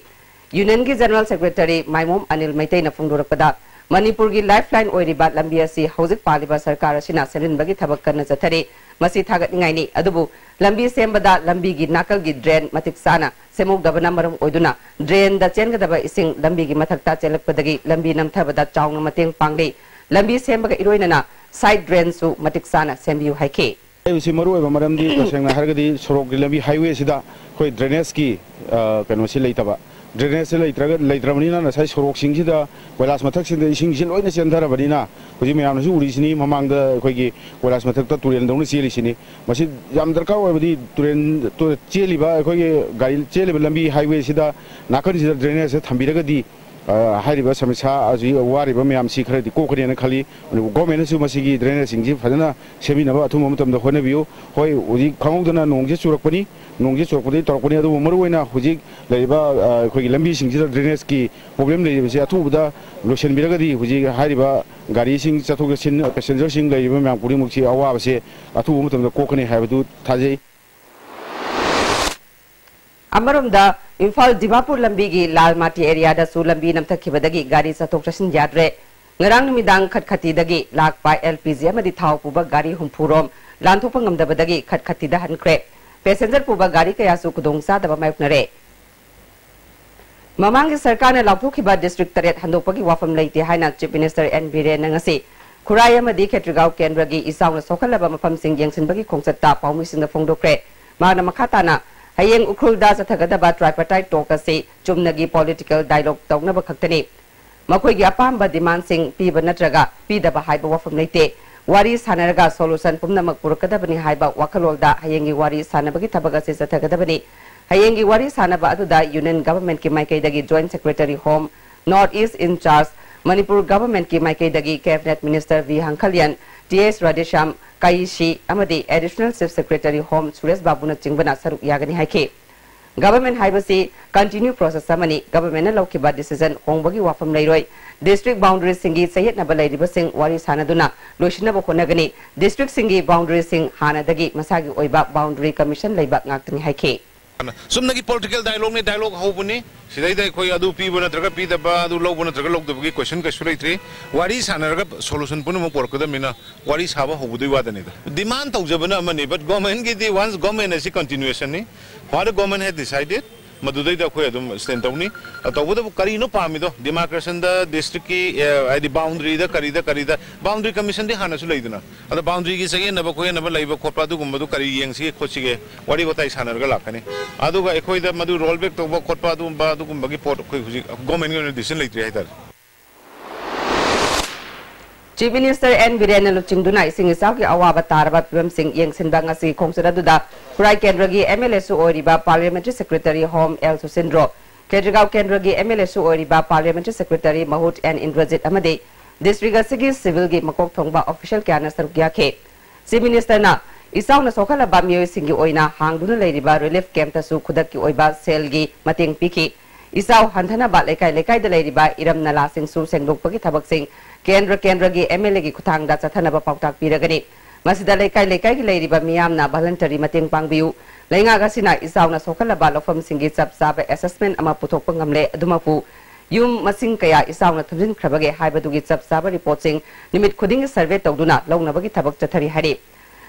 Union ꯒꯤ General Secretary ꯃꯥꯏꯃꯣꯝ ꯑꯅꯤꯜ ꯃꯩꯇꯩꯅ ꯐꯣꯡꯗꯣꯔꯛꯄꯗ, ꯃꯅꯤꯄꯨꯔꯒꯤ lifeline ꯑꯣꯏꯔꯤꯕ ꯂꯝꯕꯤ ꯑꯁꯤ ꯍꯧꯖꯤꯛ ꯄꯥꯜꯂꯤꯕ ꯁꯔꯀꯥꯔ ꯑꯁꯤꯅ ꯁꯦꯝꯖꯤꯟꯕꯒꯤ ꯊꯕꯛ ꯀꯟꯅ ꯆꯠꯊꯔꯤ꯫ ꯃꯁꯤ ꯊꯥꯒꯠꯅꯤꯡꯉꯥꯏꯅꯤ꯫ ꯑꯗꯨꯕꯨ ꯂꯝꯕꯤ ꯁꯦꯝꯕꯗ ꯂꯝꯕꯤꯒꯤ ꯅꯥꯀꯜꯒꯤ drain ꯃꯇꯤꯛ ꯆꯥꯅ ꯁꯦꯝꯍꯧꯗꯕꯅ ꯃꯔꯝ ꯑꯣꯏꯗꯨꯅ drain ꯗ ꯆꯦꯟꯒꯗꯕ ꯏꯁꯤꯡ ꯂꯝꯕꯤꯒꯤ ꯃꯊꯛꯇ ꯆꯦꯜꯂꯛꯄꯗꯒꯤ ꯂꯝꯕꯤ ꯅꯝꯊꯕꯗ ꯆꯥꯎꯅ ꯃꯇꯦꯡ ꯄꯥꯡꯂꯤ꯫ ꯂꯝꯕꯤ ꯁꯦꯝꯕꯒ ꯏꯔꯣꯏꯅꯅ side drain ꯁꯨ ꯃꯇꯤꯛ ꯆꯥꯅ ꯁꯦꯝꯕꯤꯌꯨ ꯍꯥꯏꯈꯤ꯫ ꯍꯥꯏꯕꯁꯤ ꯃꯔꯨ ꯑꯣꯏꯕ ꯃꯔꯝꯗꯤ, ꯇꯁꯦꯡꯅ ꯍꯥꯏꯔꯒꯗꯤ, ꯁꯣꯔꯣꯛꯀꯤ ꯂꯝꯕꯤ, highway ꯁꯤꯗ ꯑꯩꯈꯣꯏ drainage ꯀꯤ, ꯑ, ꯀꯩꯅꯣꯁꯤ ꯂꯩꯇꯕ꯫ Drainage ꯁꯤ ꯂꯩꯇ꯭ꯔꯒ, ꯂꯩꯇ꯭ꯔꯕꯅꯤꯅ ꯉꯁꯥꯏ ꯁꯣꯔꯣꯛꯁꯤꯡꯁꯤꯗ, ꯀꯣꯏꯂꯥꯁ ꯃꯊꯛꯁꯤꯡꯗ ꯏꯁꯤꯡꯁꯤ ꯂꯣꯏꯅ ꯆꯦꯟꯊꯔꯕꯅꯤꯅ, ꯍꯧꯖꯤꯛ ꯃꯌꯥꯝꯅꯁꯨ ꯎꯔꯤꯁꯤꯅꯤ, ꯃꯃꯥꯡꯗ ꯑꯩꯈꯣꯏꯒꯤ ꯀꯣꯏꯂꯥꯁ ꯃꯊꯛꯇ ꯇꯨꯔꯦꯜꯗꯧꯅ ꯆꯦꯜꯂꯤꯁꯤꯅꯤ꯫ ꯃꯁꯤ ꯌꯥꯝ ꯗꯔꯀꯥꯔ ꯑꯣꯏꯕꯗꯤ, ꯇꯨꯔꯦꯜ, ꯇꯨ-, ꯆꯦꯜꯂꯤꯕ, ꯑꯩꯈꯣꯏꯒꯤ ꯒꯥꯔꯤ ꯆꯦꯜꯂꯤꯕ ꯂꯝꯕꯤ, highway ꯁꯤꯗ ꯅꯥꯀꯟꯁꯤꯗ drainage ꯁꯦ ꯊꯝꯕꯤꯔꯒꯗꯤ, ꯑ, ꯍꯥꯏꯔꯤꯕ ꯁꯃꯁ꯭ꯌꯥ ꯑꯁꯤ ꯋꯥꯔꯤꯕ ꯃꯌꯥꯝꯁꯤ ꯈꯔꯗꯤ ꯀꯣꯛꯀꯅꯤꯅ ꯈꯜꯂꯤ꯫ ꯑꯗꯨꯕꯨ government ꯅꯁꯨ ꯃꯁꯤꯒꯤ drainage ꯁꯤꯡꯁꯤ ꯐꯖꯅ ꯁꯦꯝꯕꯤꯅꯕ ꯑꯊꯨꯕ ꯃꯇꯝꯗ ꯍꯣꯠꯅꯕꯤꯌꯨ꯫ ꯍꯣꯏ, ꯍꯧꯖꯤꯛ ꯈꯪꯍꯧꯗꯅ ꯅꯣꯡꯁꯦ ꯆꯨꯔꯛꯄꯅꯤ, ꯅꯣꯡꯁꯦ ꯆꯨꯔꯛꯄꯗꯒꯤ ꯇꯧꯔꯛꯄꯅꯤ, ꯑꯗꯨꯕꯨ ꯃꯔꯨꯑꯣꯏꯅ ꯍꯧꯖꯤꯛ ꯂꯩꯔꯤꯕ, ꯑ, ꯑꯩꯈꯣꯏꯒꯤ ꯂꯝꯕꯤꯁꯤꯡꯁꯤꯗ drainage ꯀꯤ problem ꯂꯩꯔꯤꯕꯁꯦ ꯑꯊꯨꯕꯗ ꯂꯣꯏꯁꯤꯟꯕꯤꯔꯒꯗꯤ ꯍꯧꯖꯤꯛ ꯍꯥꯏꯔꯤꯕ ꯒꯥꯔꯤꯁꯤꯡ ꯆꯠꯊꯣꯛ ꯆꯠꯁꯤꯟ, passenger ꯁꯤꯡ ꯂꯩꯔꯤꯕ ꯃꯌꯥꯝ ꯄꯨꯝꯅꯃꯛꯁꯤ ꯑꯋꯥꯕꯁꯦ ꯑꯊꯨꯕ ꯃꯇꯝꯗ ꯀꯣꯛꯀꯅꯤ ꯍꯥꯏꯕꯗꯨ ꯊꯥꯖꯩ꯫ ꯑꯃꯔꯣꯝꯗ, ꯏꯝꯐꯥꯜ ꯗꯤꯃꯥꯄꯨꯔ ꯂꯝꯕꯤꯒꯤ ꯂꯥꯜꯃꯥꯇꯤ area ꯗꯁꯨ ꯂꯝꯕꯤ ꯅꯝꯊꯈꯤꯕꯗꯒꯤ ꯒꯥꯔꯤ ꯆꯠꯊꯣꯛ ꯆꯠꯁꯤꯟ ꯌꯥꯗ꯭ꯔꯦ꯫ ꯉꯔꯥꯡ ꯅꯨꯃꯤꯗꯥꯡ ꯈꯠꯈꯠꯇꯤꯗꯒꯤ ꯂꯥꯛꯄ L P G ꯑꯃꯗꯤ ꯊꯥꯎ ꯄꯨꯕ ꯒꯥꯔꯤ ꯍꯨꯝꯐꯨ ꯔꯣꯝ ꯂꯥꯟꯊꯣꯛꯄ ꯉꯝꯗꯕꯗꯒꯤ ꯈꯠꯈꯠꯇꯤꯗ ꯍꯟꯈ꯭ꯔꯦ꯫ Passenger ꯄꯨꯕ ꯒꯥꯔꯤ ꯀꯌꯥꯁꯨ ꯈꯨꯗꯣꯡꯆꯥꯗꯕ ꯃꯥꯌꯣꯛꯅꯔꯦ꯫ ꯃꯃꯥꯡꯒꯤ ꯁꯔꯀꯥꯔꯅ ꯂꯥꯎꯊꯣꯛꯈꯤꯕ district ꯇꯔꯦꯠ ꯍꯟꯗꯣꯛꯄꯒꯤ ꯋꯥꯐꯝ ꯂꯩꯇꯦ ꯍꯥꯏꯅ Chief Minister N Biren ꯅ ꯉꯁꯤ ꯈꯨꯔꯥꯏ ꯑꯃꯗꯤ ꯈꯦꯇ꯭ꯔꯤꯒꯥꯎ ꯀꯦꯟꯗ꯭ꯔꯒꯤ ꯏꯆꯥꯎꯅ ꯁꯣꯛꯍꯜꯂꯕ ꯃꯐꯝꯁꯤꯡ ꯌꯦꯡꯁꯤꯟꯕꯒꯤ ꯈꯣꯡꯆꯠꯇ ꯄꯥꯎꯃꯤꯁꯤꯡꯗ ꯐꯣꯡꯗꯣꯛꯈ꯭ꯔꯦ꯫ ꯃꯍꯥꯛꯅ ꯃꯈꯥ ꯇꯥꯅ, ꯍꯌꯦꯡ ꯎꯈ꯭ꯔꯨꯜꯗ ꯆꯠꯊꯒꯗꯕ tripartite talk ꯑꯁꯤ ꯆꯨꯝꯅꯒꯤ political dialogue ꯇꯧꯅꯕ ꯈꯛꯇꯅꯤ꯫ ꯃꯈꯣꯏꯒꯤ ꯑꯄꯥꯝꯕ demand ꯁꯤꯡ ꯄꯤꯕ ꯅꯠꯇ꯭ꯔꯒ ꯄꯤꯗꯕ ꯍꯥꯏꯕ ꯋꯥꯐꯝ ꯂꯩꯇꯦ꯫ ꯋꯥꯔꯤ ꯁꯥꯟꯅꯔꯒ solution ꯄꯨꯝꯅꯃꯛ ꯄꯨꯔꯛꯀꯗꯕꯅꯤ ꯍꯥꯏꯕ ꯋꯥꯈꯜꯂꯣꯟꯗ ꯍꯌꯦꯡꯒꯤ ꯋꯥꯔꯤ ꯁꯥꯟꯅꯕꯒꯤ ꯊꯕꯛ ꯑꯁꯤ ꯆꯠꯊꯒꯗꯕꯅꯤ꯫ ꯍꯌꯦꯡꯒꯤ ꯋꯥꯔꯤ ꯁꯥꯟꯅꯕ ꯑꯗꯨꯗ Union Government ꯀꯤ ꯃꯥꯏꯀꯩꯗꯒꯤ Joint Secretary Home, North East in charge, Manipur Government ꯀꯤ ꯃꯥꯏꯀꯩꯗꯒꯤ Cabinet Minister V ꯍꯪꯈꯜꯌꯟ, T S Radheshyam, ꯀꯥꯏꯁꯤ ꯑꯃꯗꯤ Additional Chief Secretary Home Suresh ꯕꯥꯕꯨꯅꯆꯤꯡꯕꯅ ꯁꯔꯨꯛ ꯌꯥꯒꯅꯤ ꯍꯥꯏꯈꯤ꯫ Government ꯍꯥꯏꯕꯁꯤ continue process ꯑꯃꯅꯤ꯫ Governmentꯅ ꯂꯧꯈꯤꯕ decision ꯍꯣꯡꯕꯒꯤ ꯋꯥꯐꯝ ꯂꯩꯔꯣꯏ꯫ District boundaryꯁꯤꯡꯒꯤ ꯆꯌꯦꯠꯅꯕ ꯂꯩꯔꯤꯕꯁꯤꯡ ꯋꯥꯔꯤ ꯁꯥꯅꯗꯨꯅ ꯂꯣꯏꯁꯤꯟꯅꯕ ꯍꯣꯠꯅꯒꯅꯤ꯫ Districtꯁꯤꯡꯒꯤ boundaryꯁꯤꯡ ꯍꯥꯟꯅꯗꯒꯤ ꯃꯁꯥꯒꯤ ꯑꯣꯏꯕ boundary commission ꯂꯩꯕ ꯉꯥꯛꯇꯅꯤ ꯍꯥꯏꯈꯤ꯫ ꯆꯨꯝꯅꯒꯤ political dialogueꯅꯤ, dialogue ꯍꯧꯕꯅꯤ꯫ ꯁꯤꯗꯩꯗ ꯑꯩꯈꯣꯏ ꯑꯗꯨ ꯄꯤꯕ ꯅꯠꯇ꯭ꯔꯒ ꯄꯤꯗꯕ, ꯑꯗꯨ ꯂꯧꯕ ꯅꯠꯇ꯭ꯔꯒ ꯂꯧꯗꯕꯒꯤ question ꯀꯩꯁꯨ ꯂꯩꯇ꯭ꯔꯤ꯫ ꯋꯥꯔꯤ ꯁꯥꯟꯅꯔꯒ solution ꯄꯨꯝꯅꯃꯛ ꯄꯨꯔꯛꯀꯗꯕꯅꯤꯅ ꯋꯥꯔꯤ ꯁꯥꯕ ꯍꯧꯕꯗꯨꯒꯤ ꯋꯥꯗꯅꯤꯗ꯫ Demand ꯇꯧꯖꯕꯅ ꯑꯃꯅꯤ, but governmentꯀꯤꯗꯤ once government ꯑꯁꯤ continuationꯅꯤ꯫ What the government has decided, ꯃꯗꯨꯗꯩꯗ ꯑꯩꯈꯣꯏ ꯑꯗꯨꯝ stand ꯇꯧꯅꯤ꯫ ꯇꯧꯕꯇꯕꯨ ꯀꯔꯤꯅꯣ ꯄꯥꯝꯃꯤꯗꯣ? Demarcationꯗ districtꯀꯤ, ꯑꯦ, ꯍꯥꯏꯗꯤ boundaryꯗ ꯀꯔꯤꯗ ꯀꯔꯤꯗ, boundary commissionꯗꯤ ꯍꯥꯟꯅꯁꯨ ꯂꯩꯗꯅ꯫ ꯑꯗꯣ boundaryꯒꯤ ꯆꯌꯦꯠꯅꯕ ꯈꯣꯠꯌꯦꯠꯅꯕ ꯂꯩꯕ ꯈꯣꯠꯄ ꯑꯗꯨꯒꯨꯝꯕꯗꯨ ꯀꯔꯤ ꯌꯦꯡꯁꯤꯒꯦ ꯈꯣꯠꯁꯤꯒꯦ ꯋꯥꯔꯤ ꯋꯥꯇꯥꯏ ꯁꯥꯟꯅꯔꯒ ꯂꯥꯛꯀꯅꯤ꯫ ꯑꯗꯨꯒ ꯑꯩꯈꯣꯏꯗ ꯃꯗꯨ roll back ꯇꯧꯕ ꯈꯣꯠꯄ ꯑꯗꯨꯒꯨꯝꯕ, ꯑꯗꯨꯒꯨꯝꯕꯒꯤ ꯄꯣꯠ ꯑꯩꯈꯣꯏ ꯍꯧꯖꯤꯛ governmentꯒꯤ ꯑꯣꯏꯅ decision ꯂꯩꯇ꯭ꯔꯤ ꯍꯥꯏꯇꯥꯔꯦ꯫ Chief Minister N ꯕꯤꯔꯦꯟꯅ ꯂꯨꯆꯤꯡꯗꯨꯅ ꯏꯁꯤꯡ ꯏꯆꯥꯎꯒꯤ ꯑꯋꯥꯕ ꯇꯥꯔꯕ ꯐꯤꯕꯝꯁꯤꯡ ꯌꯦꯡꯁꯤꯟꯕ ꯉꯁꯤꯒꯤ ꯈꯣꯡꯆꯠ ꯑꯗꯨꯗ ꯈꯨꯔꯥꯏ ꯀꯦꯟꯗ꯭ꯔꯒꯤ MLAꯁꯨ ꯑꯣꯏꯔꯤꯕ Parliamentary Secretary Home L ꯁꯨꯁꯤꯟꯗ꯭ꯔꯣ, ꯈꯦꯇ꯭ꯔꯤꯒꯥꯎ ꯀꯦꯟꯗ꯭ꯔꯒꯤ MLAꯁꯨ ꯑꯣꯏꯔꯤꯕ Parliamentary Secretary ꯃꯍꯨꯠ N ꯏꯟꯗ꯭ꯔꯖꯤꯠ ꯑꯃꯗꯤ district ꯑꯁꯤꯒꯤ civilꯒꯤ ꯃꯀꯣꯛ ꯊꯣꯡꯕ official ꯀꯌꯥꯅ ꯁꯔꯨꯛ ꯌꯥꯈꯤ꯫ Chief Ministerꯅ ꯏꯆꯥꯎꯅ ꯁꯣꯛꯍꯜꯂꯕ ꯃꯤꯑꯣꯏꯁꯤꯡꯒꯤ ꯑꯣꯏꯅ ꯍꯥꯡꯗꯨꯅ ꯂꯩꯔꯤꯕ relief campꯇꯁꯨ ꯈꯨꯗꯛꯀꯤ ꯑꯣꯏꯕ ꯁꯦꯜꯒꯤ ꯃꯇꯦꯡ ꯄꯤꯈꯤ꯫ ꯏꯆꯥꯎ ꯍꯟꯊꯅꯕ ꯂꯩꯀꯥꯏ ꯂꯩꯀꯥꯏꯗ ꯂꯩꯔꯤꯕ ꯏꯔꯝ ꯅꯂꯥꯁꯤꯡꯁꯨ ꯁꯦꯡꯗꯣꯛꯄꯒꯤ ꯊꯕꯛꯁꯤꯡ ꯀꯦꯟꯗ꯭ꯔ ꯀꯦꯟꯗ꯭ꯔꯒꯤ MLAꯒꯤ ꯈꯨꯠꯊꯥꯡꯗ ꯆꯠꯊꯅꯕ ꯄꯥꯎꯇꯥꯛ ꯄꯤꯔꯒꯅꯤ꯫ ꯃꯁꯤꯗ ꯂꯩꯀꯥꯏ ꯂꯩꯀꯥꯏꯒꯤ ꯂꯩꯔꯤꯕ ꯃꯤꯌꯥꯝꯅ voluntary ꯃꯇꯦꯡ ꯄꯥꯡꯕꯤꯌꯨ꯫ ꯂꯩꯉꯥꯛ ꯑꯁꯤꯅ ꯏꯆꯥꯎꯅ ꯁꯣꯛꯍꯜꯂꯕ ꯂꯧꯐꯝꯁꯤꯡꯒꯤ ꯆꯞ ꯆꯥꯕ assessment ꯑꯃ ꯄꯨꯊꯣꯛꯄ ꯉꯝꯂꯦ꯫ ꯑꯗꯨꯃꯛꯄꯨ ꯌꯨꯝ ꯃꯁꯤꯡ ꯀꯌꯥ ꯏꯆꯥꯎꯅ ꯊꯨꯝꯖꯤꯟꯈ꯭ꯔꯕꯒꯦ ꯍꯥꯏꯕꯗꯨꯒꯤ ꯆꯞ ꯆꯥꯕ reportꯁꯤꯡ ꯅꯨꯃꯤꯠ ꯈꯨꯗꯤꯡꯒꯤ survey ꯇꯧꯗꯨꯅ ꯂꯧꯅꯕꯒꯤ ꯊꯕꯛ ꯆꯠꯊꯔꯤ ꯍꯥꯏꯔꯤ꯫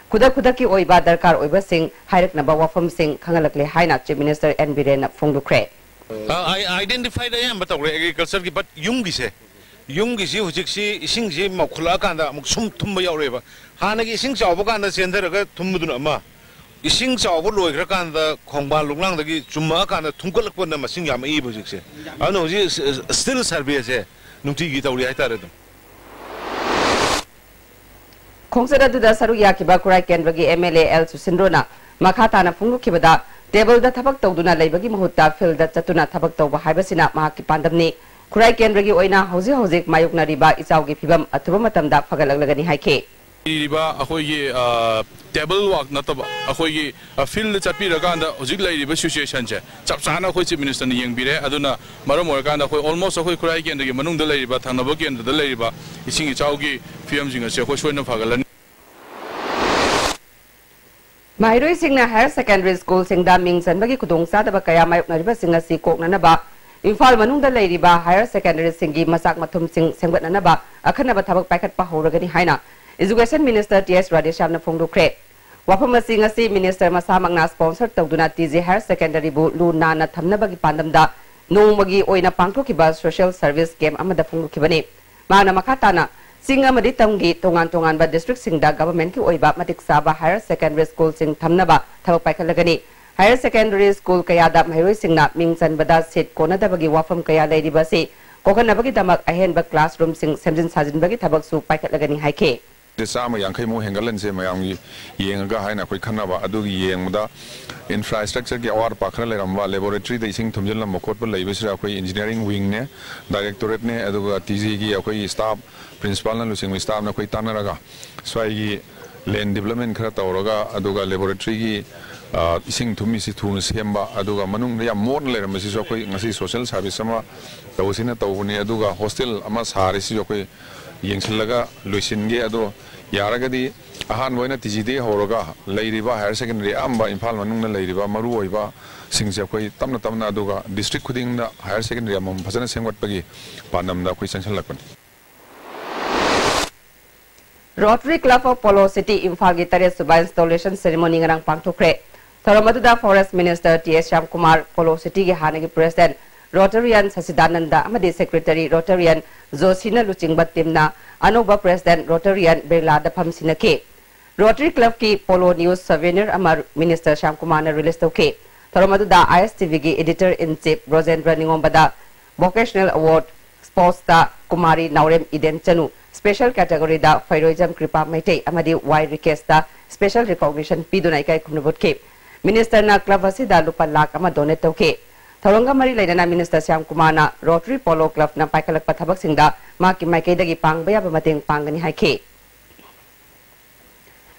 ꯈꯨꯗꯛ ꯈꯨꯗꯛꯀꯤ ꯑꯣꯏꯕ ꯗꯔꯀꯥꯔ ꯑꯣꯏꯕꯁꯤꯡ ꯍꯥꯏꯔꯛꯅꯕ ꯋꯥꯐꯝꯁꯤꯡ ꯈꯪꯍꯜꯂꯛꯂꯦ ꯍꯥꯏꯅ Chief Minister N ꯕꯤꯔꯦꯟꯅ ꯐꯣꯡꯗꯣꯛꯈ꯭ꯔꯦ꯫ ꯑ, I identified ꯑꯌꯥꯝꯕ ꯇꯧꯔꯦ agricultureꯒꯤ, but ꯌꯨꯝꯒꯤꯁꯦ, ꯌꯨꯝꯒꯤꯁꯤ ꯍꯧꯖꯤꯛꯁꯤ ꯏꯁꯤꯡꯁꯤ ꯃꯧꯈꯠꯂꯛꯑꯀꯥꯟꯗ ꯑꯃꯨꯛ ꯁꯨꯝ ꯊꯨꯝꯕ ꯌꯥꯎꯔꯛꯑꯦꯕ꯫ ꯍꯥꯟꯅꯒꯤ ꯏꯁꯤꯡ ꯆꯥꯎꯕ ꯀꯥꯟꯗ ꯆꯦꯟꯊꯔꯒ ꯊꯨꯝꯕꯗꯨꯅ ꯑꯃ, ꯏꯁꯤꯡ ꯆꯥꯎꯕ ꯂꯣꯏꯈ꯭ꯔꯀꯥꯟꯗ ꯈꯣꯡꯕꯥꯟ ꯂꯣꯛꯂꯥꯡꯗꯒꯤ ꯆꯨꯝꯃꯛꯑꯀꯥꯟꯗ ꯊꯨꯝꯀꯠꯂꯛꯄꯅ ꯃꯁꯤꯡ ꯌꯥꯝꯃꯛꯏꯕ ꯍꯧꯖꯤꯛꯁꯦ꯫ ꯑꯗꯨꯅ ꯍꯧꯖꯤꯛ still surveyꯁꯦ ꯅꯨꯡꯇꯤꯒꯤ ꯇꯧꯔꯤ ꯍꯥꯏꯇꯥꯔꯦ ꯑꯗꯨꯝ꯫ ꯈꯣꯡꯆꯠ ꯑꯗꯨꯗ ꯁꯔꯨꯛ ꯌꯥꯈꯤꯕ ꯈꯨꯔꯥꯏ ꯀꯦꯟꯗ꯭ꯔꯒꯤ MLA L ꯁꯨꯁꯤꯟꯗ꯭ꯔꯣꯅ ꯃꯈꯥ ꯇꯥꯅ ꯐꯣꯡꯗꯣꯛꯈꯤꯕꯗ, tableꯗ ꯊꯕꯛ ꯇꯧꯗꯨꯅ ꯂꯩꯕꯒꯤ ꯃꯍꯨꯠꯇ fieldꯗ ꯆꯠꯇꯨꯅ ꯊꯕꯛ ꯇꯧꯕ ꯍꯥꯏꯕꯁꯤꯅ ꯃꯍꯥꯛꯀꯤ ꯄꯥꯟꯗꯝꯅꯤ꯫ ꯈꯨꯔꯥꯏ ꯀꯦꯟꯗ꯭ꯔꯒꯤ ꯑꯣꯏꯅ ꯍꯧꯖꯤꯛ ꯍꯧꯖꯤꯛ ꯃꯥꯌꯣꯛꯅꯔꯤꯕ ꯏꯆꯥꯎꯒꯤ ꯐꯤꯚꯝ ꯑꯊꯨꯕ ꯃꯇꯝꯗ ꯐꯒꯠꯂꯛꯂꯒꯅꯤ ꯍꯥꯏꯈꯤ꯫ ꯏꯔꯤꯕ ꯑꯩꯈꯣꯏꯒꯤ, ꯑ, table work ꯅꯠꯇꯕ, ꯑꯩꯈꯣꯏꯒꯤ, ꯑ, field ꯆꯠꯄꯤꯔꯀꯥꯟꯗ ꯍꯧꯖꯤꯛ ꯂꯩꯔꯤꯕ situation ꯁꯦ ꯆꯞ ꯆꯥꯅ ꯑꯩꯈꯣꯏ Chief Minister ꯅ ꯌꯦꯡꯕꯤꯔꯦ꯫ ꯑꯗꯨꯅ ꯃꯔꯝ ꯑꯣꯏꯔꯀꯥꯟꯗ ꯑꯩꯈꯣꯏ almost ꯑꯩꯈꯣꯏ ꯈꯨꯔꯥꯏ ꯀꯦꯟꯗ꯭ꯔꯒꯤ ꯃꯅꯨꯡꯗ ꯂꯩꯔꯤꯕ, ꯊꯪꯅꯕ ꯀꯦꯟꯗ꯭ꯔꯗ ꯂꯩꯔꯤꯕ ꯏꯁꯤꯡ ꯏꯆꯥꯎꯒꯤ ꯐꯤꯕꯝꯁꯤꯡ ꯑꯁꯤ ꯑꯩꯈꯣꯏ ꯁꯣꯏꯗꯅ ꯐꯒꯠꯂꯅꯤ꯫ ꯃꯍꯩꯔꯣꯏꯁꯤꯡꯅ higher secondary school ꯁꯤꯡꯗ ꯃꯤꯡ ꯆꯟꯕꯒꯤ ꯈꯨꯗꯣꯡꯆꯥꯗꯕ ꯀꯌꯥ ꯃꯥꯌꯣꯛꯅꯔꯤꯕꯁꯤꯡ ꯑꯁꯤ ꯀꯣꯛꯅꯅꯕ ꯏꯝꯐꯥꯜ ꯃꯅꯨꯡꯗ ꯂꯩꯔꯤꯕ higher secondary ꯁꯤꯡꯒꯤ ꯃꯆꯥꯛ ꯃꯊꯨꯝꯁꯤꯡ ꯁꯦꯝꯒꯠꯅꯅꯕ ꯑꯈꯟꯅꯕ ꯊꯕꯛ ꯄꯥꯏꯈꯠꯄ ꯍꯧꯔꯒꯅꯤ ꯍꯥꯏꯅ Education Minister ꯇꯤ ꯑꯦꯁ ꯔꯥꯙꯦꯁ꯭ꯌꯥꯝꯅ ꯐꯣꯡꯗꯣꯛꯈ꯭ꯔꯦ꯫ ꯋꯥꯐꯝ ꯑꯁꯤ ꯉꯁꯤ Minister ꯃꯁꯥꯃꯛꯅ sponsor ꯇꯧꯗꯨꯅ ꯇꯤ ꯖꯤ higher secondary ꯕꯨ ꯂꯨ ꯅꯥꯟꯅ ꯊꯝꯅꯕꯒꯤ ꯄꯥꯟꯗꯝꯗ ꯅꯣꯡꯃꯒꯤ ꯑꯣꯏꯅ ꯄꯥꯡꯊꯣꯛꯈꯤꯕ social service camp ꯑꯃꯗ ꯐꯣꯡꯗꯣꯛꯈꯤꯕꯅꯤ꯫ ꯃꯍꯥꯛꯅ ꯃꯈꯥ ꯇꯥꯅ ꯆꯤꯡ ꯑꯃꯗꯤ ꯇꯝꯒꯤ ꯇꯣꯉꯥꯟ ꯇꯣꯉꯥꯟꯕ district ꯁꯤꯡꯗ government ꯀꯤ ꯑꯣꯏꯕ ꯃꯇꯤꯛ ꯆꯥꯕ higher secondary school ꯁꯤꯡ ꯊꯝꯅꯕ ꯊꯕꯛ ꯄꯥꯏꯈꯠꯂꯒꯅꯤ꯫ Higher secondary school ꯀꯌꯥꯗ ꯃꯍꯩꯔꯣꯏꯁꯤꯡꯅ ꯃꯤꯡ ꯆꯟꯕꯗ seat ꯀꯣꯟꯅꯗꯕꯒꯤ ꯋꯥꯐꯝ ꯀꯌꯥ ꯂꯩꯔꯤꯕ ꯑꯁꯤ ꯀꯣꯛꯍꯟꯅꯕꯒꯤꯗꯃꯛ ꯑꯍꯦꯟꯕ classroom ꯁꯤꯡ ꯁꯦꯝꯖꯤꯟ ꯁꯥꯖꯤꯟꯕꯒꯤ ꯊꯕꯛꯁꯨ ꯄꯥꯏꯈꯠꯂꯒꯅꯤ ꯍꯥꯏꯈꯤ꯫ ꯆꯥꯝꯃ ꯌꯥꯡꯈꯩ ꯃꯨꯛ ꯍꯦꯟꯒꯠꯍꯟꯁꯦ ꯃꯌꯥꯝꯒꯤ ꯌꯦꯡꯉꯒ ꯍꯥꯏꯅ ꯑꯩꯈꯣꯏ ꯈꯟꯅꯕ꯫ ꯑꯗꯨꯒꯤ ꯌꯦꯡꯕꯗ infrastructure ꯒꯤ ꯑꯋꯥꯠ ꯑꯄꯥ ꯈꯔ ꯂꯩꯔꯝꯕ, laboratory ꯗ ꯏꯁꯤꯡ ꯊꯨꯝꯖꯤꯜꯂꯝꯕ ꯈꯣꯠꯄ ꯂꯩꯕꯁꯤꯗ ꯑꯩꯈꯣꯏ engineering wing ꯅꯦ, directorate ꯅꯦ, ꯑꯗꯨꯒ ꯇꯤ ꯖꯤ ꯒꯤ ꯑꯩꯈꯣꯏꯒꯤ staff, principal ꯅ ꯂꯨꯆꯤꯡꯕ staff ꯅ ꯑꯩꯈꯣꯏ ꯇꯥꯟꯅꯔꯒ ꯁ꯭ꯋꯥꯏꯒꯤ land development ꯈꯔ ꯇꯧꯔꯒ, ꯑꯗꯨꯒ laboratory ꯒꯤ, ꯑ, ꯏꯁꯤꯡ ꯊꯨꯝꯃꯤꯁꯤ ꯊꯨꯅ ꯁꯦꯝꯕ, ꯑꯗꯨꯒ ꯃꯅꯨꯡꯗ ꯌꯥꯝ ꯃꯣꯠꯅ ꯂꯩꯔꯝꯕꯁꯤꯁꯨ ꯑꯩꯈꯣꯏ ꯉꯁꯤ social service ꯑꯃ ꯇꯧꯁꯤꯅ ꯇꯧꯕꯅꯤ꯫ ꯑꯗꯨꯒ hostel ꯑꯃ ꯁꯥꯔꯤꯁꯤꯁꯨ ꯑꯩꯈꯣꯏ ꯌꯦꯡꯁꯤꯜꯂꯒ ꯂꯣꯏꯁꯤꯟꯒꯦ꯫ ꯑꯗꯣ ꯌꯥꯔꯒꯗꯤ ꯑꯍꯥꯟꯕ ꯑꯣꯏꯅ ꯇꯤ ꯖꯤ ꯗꯒꯤ ꯍꯧꯔꯒ ꯂꯩꯔꯤꯕ higher secondary ꯑꯌꯥꯝꯕ ꯏꯝꯐꯥꯜ ꯃꯅꯨꯡꯗ ꯂꯩꯔꯤꯕ ꯃꯔꯨ ꯑꯣꯏꯕꯁꯤꯡꯁꯦ ꯑꯩꯈꯣꯏ ꯇꯞꯅ ꯇꯞꯅ, ꯑꯗꯨꯒ district ꯈꯨꯗꯤꯡꯗ higher secondary ꯑꯃꯃꯝ ꯐꯖꯅ ꯁꯦꯝꯒꯠꯄꯒꯤ ꯄꯥꯟꯗꯝꯗ ꯑꯩꯈꯣꯏ ꯆꯪꯁꯤꯜꯂꯛꯄꯅꯤ꯫ Rotary Club of Polo City ꯏꯝꯐꯥꯜꯒꯤ ꯇꯔꯦꯠ ꯁꯨꯕ installation ceremony ꯉꯔꯥꯡ ꯄꯥꯡꯊꯣꯛꯈ꯭ꯔꯦ꯫ ꯊꯧꯔꯝ ꯑꯗꯨꯗ Forest Minister ꯇꯤ ꯑꯦꯁ ꯁ꯭ꯌꯥꯝꯀꯨꯃꯥꯔ, Polo City ꯒꯤ ꯍꯥꯟꯅꯒꯤ President Rotarian ꯁꯆꯤꯗꯥꯅꯟꯗ ꯑꯃꯗꯤ Secretary Rotarian ꯖꯣꯁꯤꯅ ꯂꯨꯆꯤꯡꯕ team ꯅ ꯑꯅꯧꯕ President Rotarian ꯕꯤꯔꯂꯥꯗ ꯐꯝ ꯁꯤꯟꯅꯈꯤ꯫ Rotary Club ꯀꯤ Polo News Souvenir ꯑꯃ Minister ꯁ꯭ꯌꯥꯝꯀꯨꯃꯥꯔꯅ release ꯇꯧꯈꯤ꯫ ꯊꯧꯔꯝ ꯑꯗꯨꯗ I S T V ꯒꯤ Editor in Chief ꯔꯣꯖꯦꯟꯗ꯭ꯔ ꯅꯤꯉꯣꯝꯕꯗ Vocational Award, Sports ꯇ ꯀꯨꯃꯥꯔꯤ ꯅꯥꯎꯔꯦꯝ ꯏꯗꯦꯟ ꯆꯅꯨ, Special Category ꯗ ꯐꯩꯔꯣꯏꯖꯝ ꯀ꯭ꯔꯤꯄꯥ ꯃꯩꯇꯩ ꯑꯃꯗꯤ ꯋꯥꯏ ꯔꯤꯀꯦꯁꯇ special recognition ꯄꯤꯗꯨꯅ ꯏꯀꯥꯏ ꯈꯨꯝꯅꯕ ꯎꯠꯈꯤ꯫ Minister ꯅ club ꯑꯁꯤꯗ ꯂꯨꯄꯥ ꯂꯥꯈ ꯑꯃ donate ꯇꯧꯈꯤ꯫ ꯊꯧꯔꯝꯒ ꯃꯔꯤ ꯂꯩꯅꯅ Minister ꯁ꯭ꯌꯥꯝ ꯀꯨꯃꯥꯔꯅ Rotary Polo Club ꯅ ꯄꯥꯏꯈꯠꯂꯛꯄ ꯊꯕꯛꯁꯤꯡꯗ ꯃꯍꯥꯛꯀꯤ ꯃꯥꯏꯀꯩꯗꯒꯤ ꯄꯥꯡꯕ ꯌꯥꯕ ꯃꯇꯦꯡ ꯄꯥꯡꯒꯅꯤ ꯍꯥꯏꯈꯤ꯫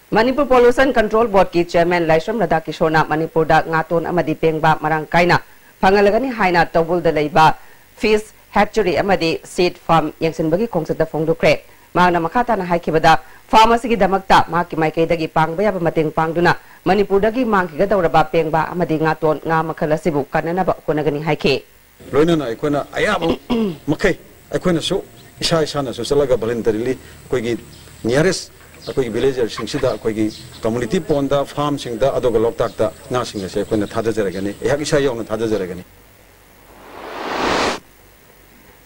ꯃꯅꯤꯄꯨꯔ ꯄꯣꯂꯨꯁꯟ ꯀꯟꯇ꯭ꯔꯣꯜ ꯕꯣꯔꯗꯀꯤ ꯆꯦꯌꯔꯃꯦꯟ ꯂꯥꯏꯁ꯭ꯔꯝ ꯔꯥꯙꯥꯀꯤꯁꯣꯔꯅ ꯃꯅꯤꯄꯨꯔꯗ ꯉꯥꯇꯣꯟ ꯑꯃꯗꯤ ꯄꯦꯡꯕꯥ ꯃꯔꯥꯡ ꯀꯥꯏꯅ ꯐꯪꯍꯜꯂꯒꯅꯤ ꯍꯥꯏꯅ ꯇꯧꯕꯨꯜꯗ ꯂꯩꯕ ꯐꯤꯁ ꯍꯦꯆꯔꯤ ꯑꯃꯗꯤ ꯁꯤꯗ ꯐꯥꯔꯝ ꯌꯦꯡꯁꯤꯟꯕꯒꯤ ꯈꯣꯡꯆꯠꯇ ꯐꯣꯡꯗꯣꯛꯈ꯭ꯔꯦ꯫ ꯃꯍꯥꯛꯅ ꯃꯈꯥ ꯇꯥꯅ ꯍꯥꯏꯈꯤꯕꯗ, ꯐꯥꯔꯝ ꯑꯁꯤꯒꯤꯗꯃꯛꯇ ꯃꯍꯥꯛꯀꯤ ꯃꯥꯏꯀꯩꯗꯒꯤ ꯄꯥꯡꯕ ꯌꯥꯕ ꯃꯇꯦꯡ ꯄꯥꯡꯗꯨꯅ ꯃꯅꯤꯄꯨꯔꯗꯒꯤ ꯃꯥꯡꯈꯤꯒꯗꯧꯔꯕ ꯄꯦꯡꯕꯥ ꯑꯃꯗꯤ ꯉꯥꯇꯣꯟ ꯉꯥ ꯃꯈꯜ ꯑꯁꯤꯕꯨ ꯀꯟꯅꯅꯕ ꯍꯣꯠꯅꯒꯅꯤ ꯍꯥꯏꯈꯤ꯫ ꯂꯣꯏꯅꯅ ꯑꯩꯈꯣꯏꯅ ꯑꯌꯥꯕ ꯃꯈꯩ ꯑꯩꯈꯣꯏꯅꯁꯨ ꯏꯁꯥ ꯏꯁꯥꯅꯁꯨ ꯆꯠꯂꯒ voluntarily ꯑꯩꯈꯣꯏꯒꯤ nearest ꯑꯩꯈꯣꯏꯒꯤ villagerꯁꯤꯡꯁꯤꯗ ꯑꯩꯈꯣꯏꯒꯤ community pondꯗ, farmꯁꯤꯡꯗ, ꯑꯗꯨꯒ ꯂꯣꯛꯇꯥꯛꯇ ꯉꯥꯁꯤꯡ ꯑꯁꯦ ꯑꯩꯈꯣꯏꯅ ꯊꯥꯗꯖꯔꯒꯅꯤ, ꯑꯩꯍꯥꯛ ꯏꯁꯥ ꯌꯥꯎꯅ ꯊꯥꯗꯖꯔꯒꯅꯤ꯫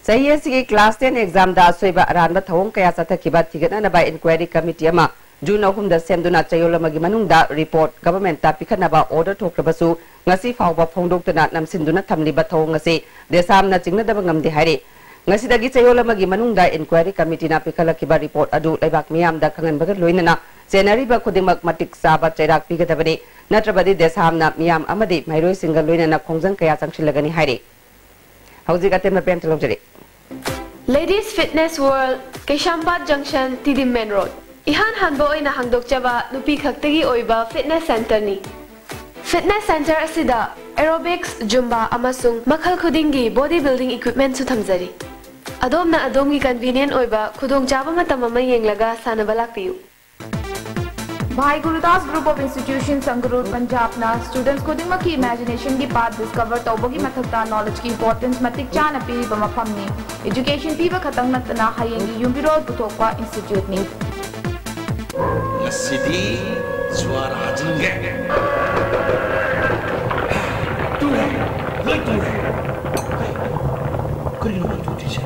ꯆꯍꯤ ꯑꯁꯤꯒꯤ class ten examꯗ ꯑꯁꯣꯏꯕ ꯑꯔꯥꯟꯕ ꯊꯧꯑꯣꯡ ꯀꯌꯥ ꯆꯠꯊꯈꯤꯕ ꯊꯤꯒꯠꯅꯅꯕ inquiry committee ꯑꯃ June ꯑꯍꯨꯝꯗ ꯁꯦꯝꯗꯨꯅ ꯆꯌꯣꯜ ꯑꯃꯒꯤ ꯃꯅꯨꯡꯗ report governmentꯇ ꯄꯤꯈꯠꯅꯕ order ꯊꯣꯛꯈ꯭ꯔꯕꯁꯨ, ꯉꯁꯤ ꯐꯥꯎꯕ ꯐꯣꯡꯗꯣꯛꯇꯅ ꯅꯝꯁꯤꯟꯗꯨꯅ ꯊꯝꯂꯤꯕ ꯊꯧꯑꯣꯡ ꯑꯁꯤ ꯗꯦꯁꯥꯝꯅ ꯆꯤꯡꯅꯗꯕ ꯉꯝꯗꯦ ꯍꯥꯏꯔꯤ꯫ ꯉꯁꯤꯗꯒꯤ ꯆꯌꯣꯜ ꯑꯃꯒꯤ ꯃꯅꯨꯡꯗ inquiry committeeꯅ ꯄꯤꯈꯠꯂꯛꯈꯤꯕ report ꯑꯗꯨ ꯂꯩꯕꯥꯛ ꯃꯤꯌꯥꯝꯗ ꯈꯪꯍꯟꯕꯒ ꯂꯣꯏꯅꯅ ꯆꯦꯟꯅꯔꯤꯕ ꯈꯨꯗꯤꯡꯃꯛ ꯃꯇꯤꯛ ꯆꯥꯕ ꯆꯩꯔꯥꯛ ꯄꯤꯒꯗꯕꯅꯤ, ꯅꯠꯇ꯭ꯔꯕꯗꯤ ꯗꯦꯁꯥꯝꯅ ꯃꯤꯌꯥꯝ ꯑꯃꯗꯤ ꯃꯍꯩꯔꯣꯏꯁꯤꯡꯒ ꯂꯣꯏꯅꯅ ꯈꯣꯡꯖꯪ ꯀꯌꯥ ꯆꯪꯁꯤꯜꯂꯒꯅꯤ ꯍꯥꯏꯔꯤ꯫ ꯍꯧꯖꯤꯛ ꯑꯇꯦꯟꯕ ꯄꯦꯟꯇ ꯂꯧꯖꯔꯤ꯫ Ladies Fitness World, ꯀꯩꯁꯥꯝꯄꯥꯠ Junction, ꯇꯤꯗꯤꯝ Main Road꯫ ꯏꯍꯥꯟ ꯍꯥꯟꯕ ꯑꯣꯏꯅ ꯍꯥꯡꯗꯣꯛꯆꯕ ꯅꯨꯄꯤ ꯈꯛꯇꯒꯤ ꯑꯣꯏꯕ fitness centreꯅꯤ꯫ Fitness centre ꯑꯁꯤꯗ aerobics, Zumba ꯑꯃꯁꯨꯡ ꯃꯈꯜ ꯈꯨꯗꯤꯡꯒꯤ body building equipmentꯁꯨ ꯊꯝꯖꯔꯤ꯫ ꯑꯗꯣꯝꯅ ꯑꯗꯣꯝꯒꯤ convenient ꯑꯣꯏꯕ ꯈꯨꯗꯣꯡꯆꯥꯕ ꯃꯇꯝ ꯑꯃ ꯌꯦꯡꯂꯒ ꯁꯥꯟꯅꯕ ꯂꯥꯛꯄꯤꯌꯨ꯫ Bhai Gurudas Group of Institutions, Sangarur, Punjabꯅ students ꯈꯨꯗꯤꯡꯃꯛꯀꯤ imaginationꯒꯤ path discover ꯇꯧꯕꯒꯤ ꯃꯊꯛꯇ knowledgeꯀꯤ importance ꯃꯇꯤꯛ ꯆꯥꯅ ꯄꯤꯔꯤꯕ ꯃꯐꯝꯅꯤ꯫ Education ꯄꯤꯕ ꯈꯛꯇꯪ ꯅꯠꯇꯅ ꯍꯌꯦꯡꯒꯤ ꯌꯨꯝꯕꯤꯔꯣꯜ ꯄꯨꯊꯣꯛꯄ instituteꯅꯤ꯫ ꯉꯁꯤꯗꯤ ꯖ꯭ꯋꯥꯔ ꯍꯥꯖꯤꯟꯒꯦ꯫ ꯇꯨꯔꯦ, ꯂꯣꯏ ꯇꯨꯔꯦ꯫ ꯀꯔꯤꯅꯣ ꯃꯣꯏ ꯇꯨꯗ꯭ꯔꯤꯁꯦ?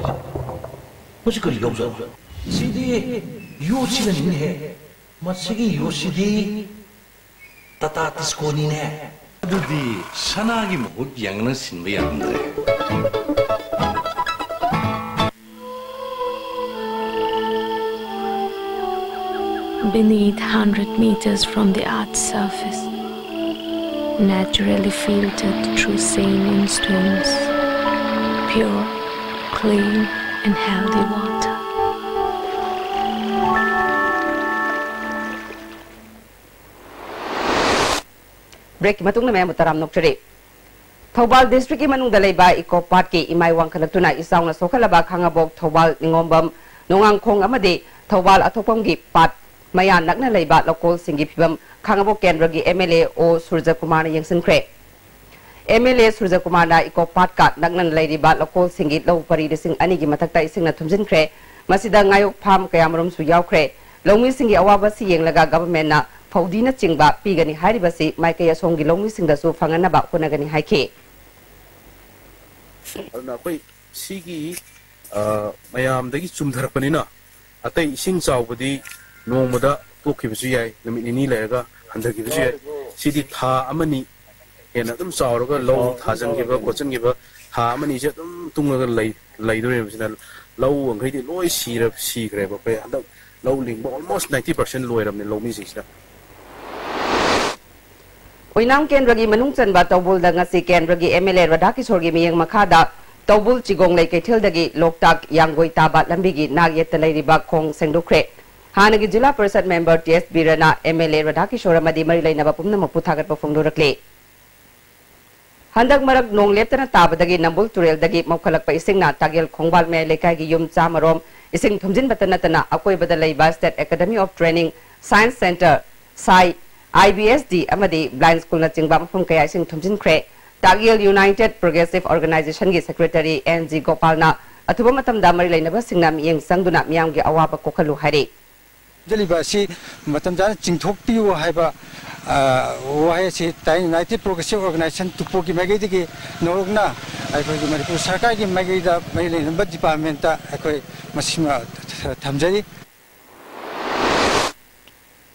ꯃꯁꯤ ꯀꯔꯤ ꯌꯥꯎꯖꯥꯠꯅꯣ? ꯁꯤꯗꯤ ꯌꯣꯠꯁꯤꯅꯅꯤꯅꯦꯍꯦ꯫ ꯃꯁꯤꯒꯤ ꯌꯣꯠꯁꯤꯗꯤ ꯇꯥꯇꯥ ꯇꯤꯁꯀꯣꯅꯤꯅꯦ꯫ ꯑꯗꯨꯗꯤ ꯁꯅꯥꯒꯤ ꯃꯍꯨꯠ ꯌꯦꯡꯅ ꯁꯤꯟꯕ ꯌꯥꯔꯝꯗ꯭ꯔꯦ꯫ Beneath, hundred meters from the earth's surface, naturally filtered through saline stones, pure, clean, and healthy water. Break ꯀꯤ ꯃꯇꯨꯡꯗ ꯃꯌꯥꯝꯕꯨ ꯇꯔꯥꯝꯅ ꯑꯣꯛꯆꯔꯤ꯫ ꯊꯧꯕꯥꯜ district ꯀꯤ ꯃꯅꯨꯡꯗ ꯂꯩꯕ Eco Park ꯀꯤ ꯏꯃꯥꯏ ꯋꯥꯡꯈꯠꯂꯛꯇꯨꯅ ꯏꯆꯥꯎꯅ ꯁꯣꯛꯍꯜꯂꯕ ꯈꯥꯉꯕꯣꯛ, ꯊꯧꯕꯥꯜ, ꯅꯤꯉꯣꯝꯕꯝ, ꯅꯣꯡꯉꯥꯡꯈꯣꯡ ꯑꯃꯗꯤ ꯊꯧꯕꯥꯜ ꯑꯊꯣꯛꯄꯝꯒꯤ ꯄꯥꯠ ꯃꯌꯥ ꯅꯛꯅ ꯂꯩꯕ ꯂꯧꯀꯣꯜꯁꯤꯡꯒꯤ ꯐꯤꯕꯝ ꯈꯥꯉꯕꯣꯛ ꯀꯦꯟꯗ꯭ꯔꯒꯤ M L A ꯑꯣ ꯁꯨꯔꯖꯀꯨꯃꯥꯔꯅ ꯌꯦꯡꯁꯤꯟꯈ꯭ꯔꯦ꯫ M L A ꯁꯨꯔꯖꯀꯨꯃꯥꯔꯅ Eco Park ꯀ ꯅꯛꯅꯅ ꯂꯩꯔꯤꯕ ꯂꯧꯀꯣꯜꯁꯤꯡꯒꯤ ꯂꯧ ꯄꯔꯤ ꯂꯤꯁꯤꯡ ꯑꯅꯤꯒꯤ ꯃꯊꯛꯇ ꯏꯁꯤꯡꯅ ꯊꯨꯝꯖꯤꯟꯈ꯭ꯔꯦ꯫ ꯃꯁꯤꯗ ꯉꯥꯌꯣꯛ farm ꯀꯌꯥꯃꯔꯨꯝꯁꯨ ꯌꯥꯎꯈ꯭ꯔꯦ꯫ ꯂꯧꯃꯤꯁꯤꯡꯒꯤ ꯑꯋꯥꯕ ꯑꯁꯤ ꯌꯦꯡꯂꯒ government ꯅ ꯐꯧꯗꯤꯅꯆꯤꯡꯕ ꯄꯤꯒꯅꯤ ꯍꯥꯏꯔꯤꯕꯁꯤ ꯃꯥꯏꯀꯩ ꯑꯁꯣꯝꯒꯤ ꯂꯧꯃꯤꯁꯤꯡꯗꯁꯨ ꯐꯪꯍꯟꯅꯕ ꯍꯣꯠꯅꯒꯅꯤ ꯍꯥꯏꯈꯤ꯫ ꯑꯗꯨꯅ ꯑꯩꯈꯣꯏ ꯁꯤꯒꯤ, ꯑ, ꯃꯌꯥꯝꯗꯒꯤ ꯆꯨꯝꯊꯔꯛꯄꯅꯤꯅ ꯑꯇꯩ ꯏꯁꯤꯡ ꯆꯥꯎꯕꯗꯤ ꯅꯣꯡꯃꯗ ꯇꯣꯛꯈꯤꯕꯁꯨ ꯌꯥꯏ, ꯅꯨꯃꯤꯠ ꯅꯤꯅꯤ ꯂꯩꯔꯒ ꯍꯟꯊꯈꯤꯕꯁꯨ ꯌꯥꯏ꯫ ꯁꯤꯗꯤ ꯊꯥ ꯑꯃꯅꯤ ꯍꯦꯟꯅ ꯑꯗꯨꯝ ꯆꯥꯎꯔꯒ ꯂꯧ ꯊꯥꯖꯤꯟꯈꯤꯕ ꯈꯣꯠꯆꯤꯟꯈꯤꯕ ꯊꯥ ꯑꯃꯅꯤꯁꯦ ꯑꯗꯨꯝ ꯇꯨꯡꯉꯒ ꯂꯩ-, ꯂꯩꯗꯣꯔꯤꯕꯁꯤꯅ ꯂꯧ ꯃꯈꯩꯗꯤ ꯂꯣꯏ ꯁꯤꯔ-, ꯁꯤꯈ꯭ꯔꯦꯕ꯫ ꯑꯩꯈꯣꯏ ꯍꯟꯗꯛ ꯂꯧ ꯂꯤꯡꯕ almost ninety percent ꯂꯣꯏꯔꯕꯅꯦ ꯂꯧꯃꯤꯁꯤꯡꯁꯤꯅ꯫ ꯑꯣꯏꯅꯥꯝ ꯀꯦꯟꯗ꯭ꯔꯒꯤ ꯃꯅꯨꯡ ꯆꯟꯕ ꯇꯧꯕꯨꯜꯗ ꯉꯁꯤ ꯀꯦꯟꯗ꯭ꯔꯒꯤ M L A ꯔꯥꯙꯥꯀꯤꯁꯣꯔꯒꯤ ꯃꯤꯠꯌꯦꯡ ꯃꯈꯥꯗ ꯇꯧꯕꯨꯜ ꯆꯤꯒꯣꯡꯂꯩ ꯀꯩꯊꯦꯜꯗꯒꯤ ꯂꯣꯛꯇꯥꯛ ꯌꯥꯡꯒꯣꯏ ꯇꯥꯕ ꯂꯝꯕꯤꯒꯤ ꯅꯥꯛ ꯌꯦꯠꯇ ꯂꯩꯔꯤꯕ ꯈꯣꯡ ꯁꯦꯡꯗꯣꯛꯈ꯭ꯔꯦ꯫ ꯍꯥꯟꯅꯒꯤ ꯖꯤꯂꯥ ꯄꯔꯤꯁꯗ member T S ꯕꯤꯔꯅ M L A ꯔꯥꯙꯥꯀꯤꯁꯣꯔ ꯑꯃꯗꯤ ꯃꯔꯤ ꯂꯩꯅꯕ ꯄꯨꯝꯅꯃꯛꯄꯨ ꯊꯥꯒꯠꯄ ꯐꯣꯡꯗꯣꯔꯛꯂꯤ꯫ ꯍꯟꯗꯛ ꯃꯔꯛ ꯅꯣꯡ ꯂꯦꯞꯇꯅ ꯇꯥꯕꯗꯒꯤ ꯅꯝꯕꯨꯜ ꯇꯨꯔꯦꯜꯗꯒꯤ ꯃꯧꯈꯠꯂꯛꯄ ꯏꯁꯤꯡꯅ ꯇꯥꯒꯦꯜ ꯈꯣꯡꯕꯥꯜ ꯃꯌꯥꯏ ꯂꯩꯀꯥꯏꯒꯤ ꯌꯨꯝ ꯆꯥꯝꯃꯔꯣꯝ ꯏꯁꯤꯡ ꯊꯨꯝꯖꯤꯟꯕꯇ ꯅꯠꯇꯅ ꯑꯀꯣꯏꯕꯗ ꯂꯩꯕ State Academy of Training, Science Centre, ꯁꯥꯏ, I B S D ꯑꯃꯗꯤ Blind Schoolꯅꯆꯤꯡꯕ ꯃꯐꯝ ꯀꯌꯥ ꯏꯁꯤꯡ ꯊꯨꯝꯖꯤꯟꯈ꯭ꯔꯦ꯫ ꯇꯥꯒꯦꯜ United Progressive Organizationꯒꯤ Secretary N G ꯒꯣꯄꯥꯜꯅ ꯑꯊꯨꯕ ꯃꯇꯝꯗ ꯃꯔꯤ ꯂꯩꯅꯕꯁꯤꯡꯅ ꯃꯤꯠꯌꯦꯡ ꯆꯪꯗꯨꯅ ꯃꯤꯌꯥꯝꯒꯤ ꯑꯋꯥꯕ ꯀꯣꯛꯍꯜꯂꯨ ꯍꯥꯏꯔꯤ꯫ ꯊꯝꯖꯤꯜꯂꯤꯕ ꯑꯁꯤ ꯃꯇꯝ ꯆꯥꯅ ꯆꯤꯡꯊꯣꯛꯄꯤꯌꯨ ꯍꯥꯏꯕ, ꯑ, ꯋꯥꯍꯩ ꯑꯁꯤ ꯇꯥꯏ꯫ United Progressive Organization ꯇꯨꯄꯣꯛꯀꯤ ꯃꯥꯏꯀꯩꯗꯒꯤ ꯅꯧꯔꯛꯅ ꯑꯩꯈꯣꯏꯒꯤ ꯃꯅꯤꯄꯨꯔ ꯁꯔꯀꯥꯔꯒꯤ ꯃꯥꯏꯀꯩꯗ ꯃꯔꯤ ꯂꯩꯅꯕ departmentꯇ ꯑꯩꯈꯣꯏ ꯃꯁꯤꯃ ꯊꯝꯖꯔꯤ꯫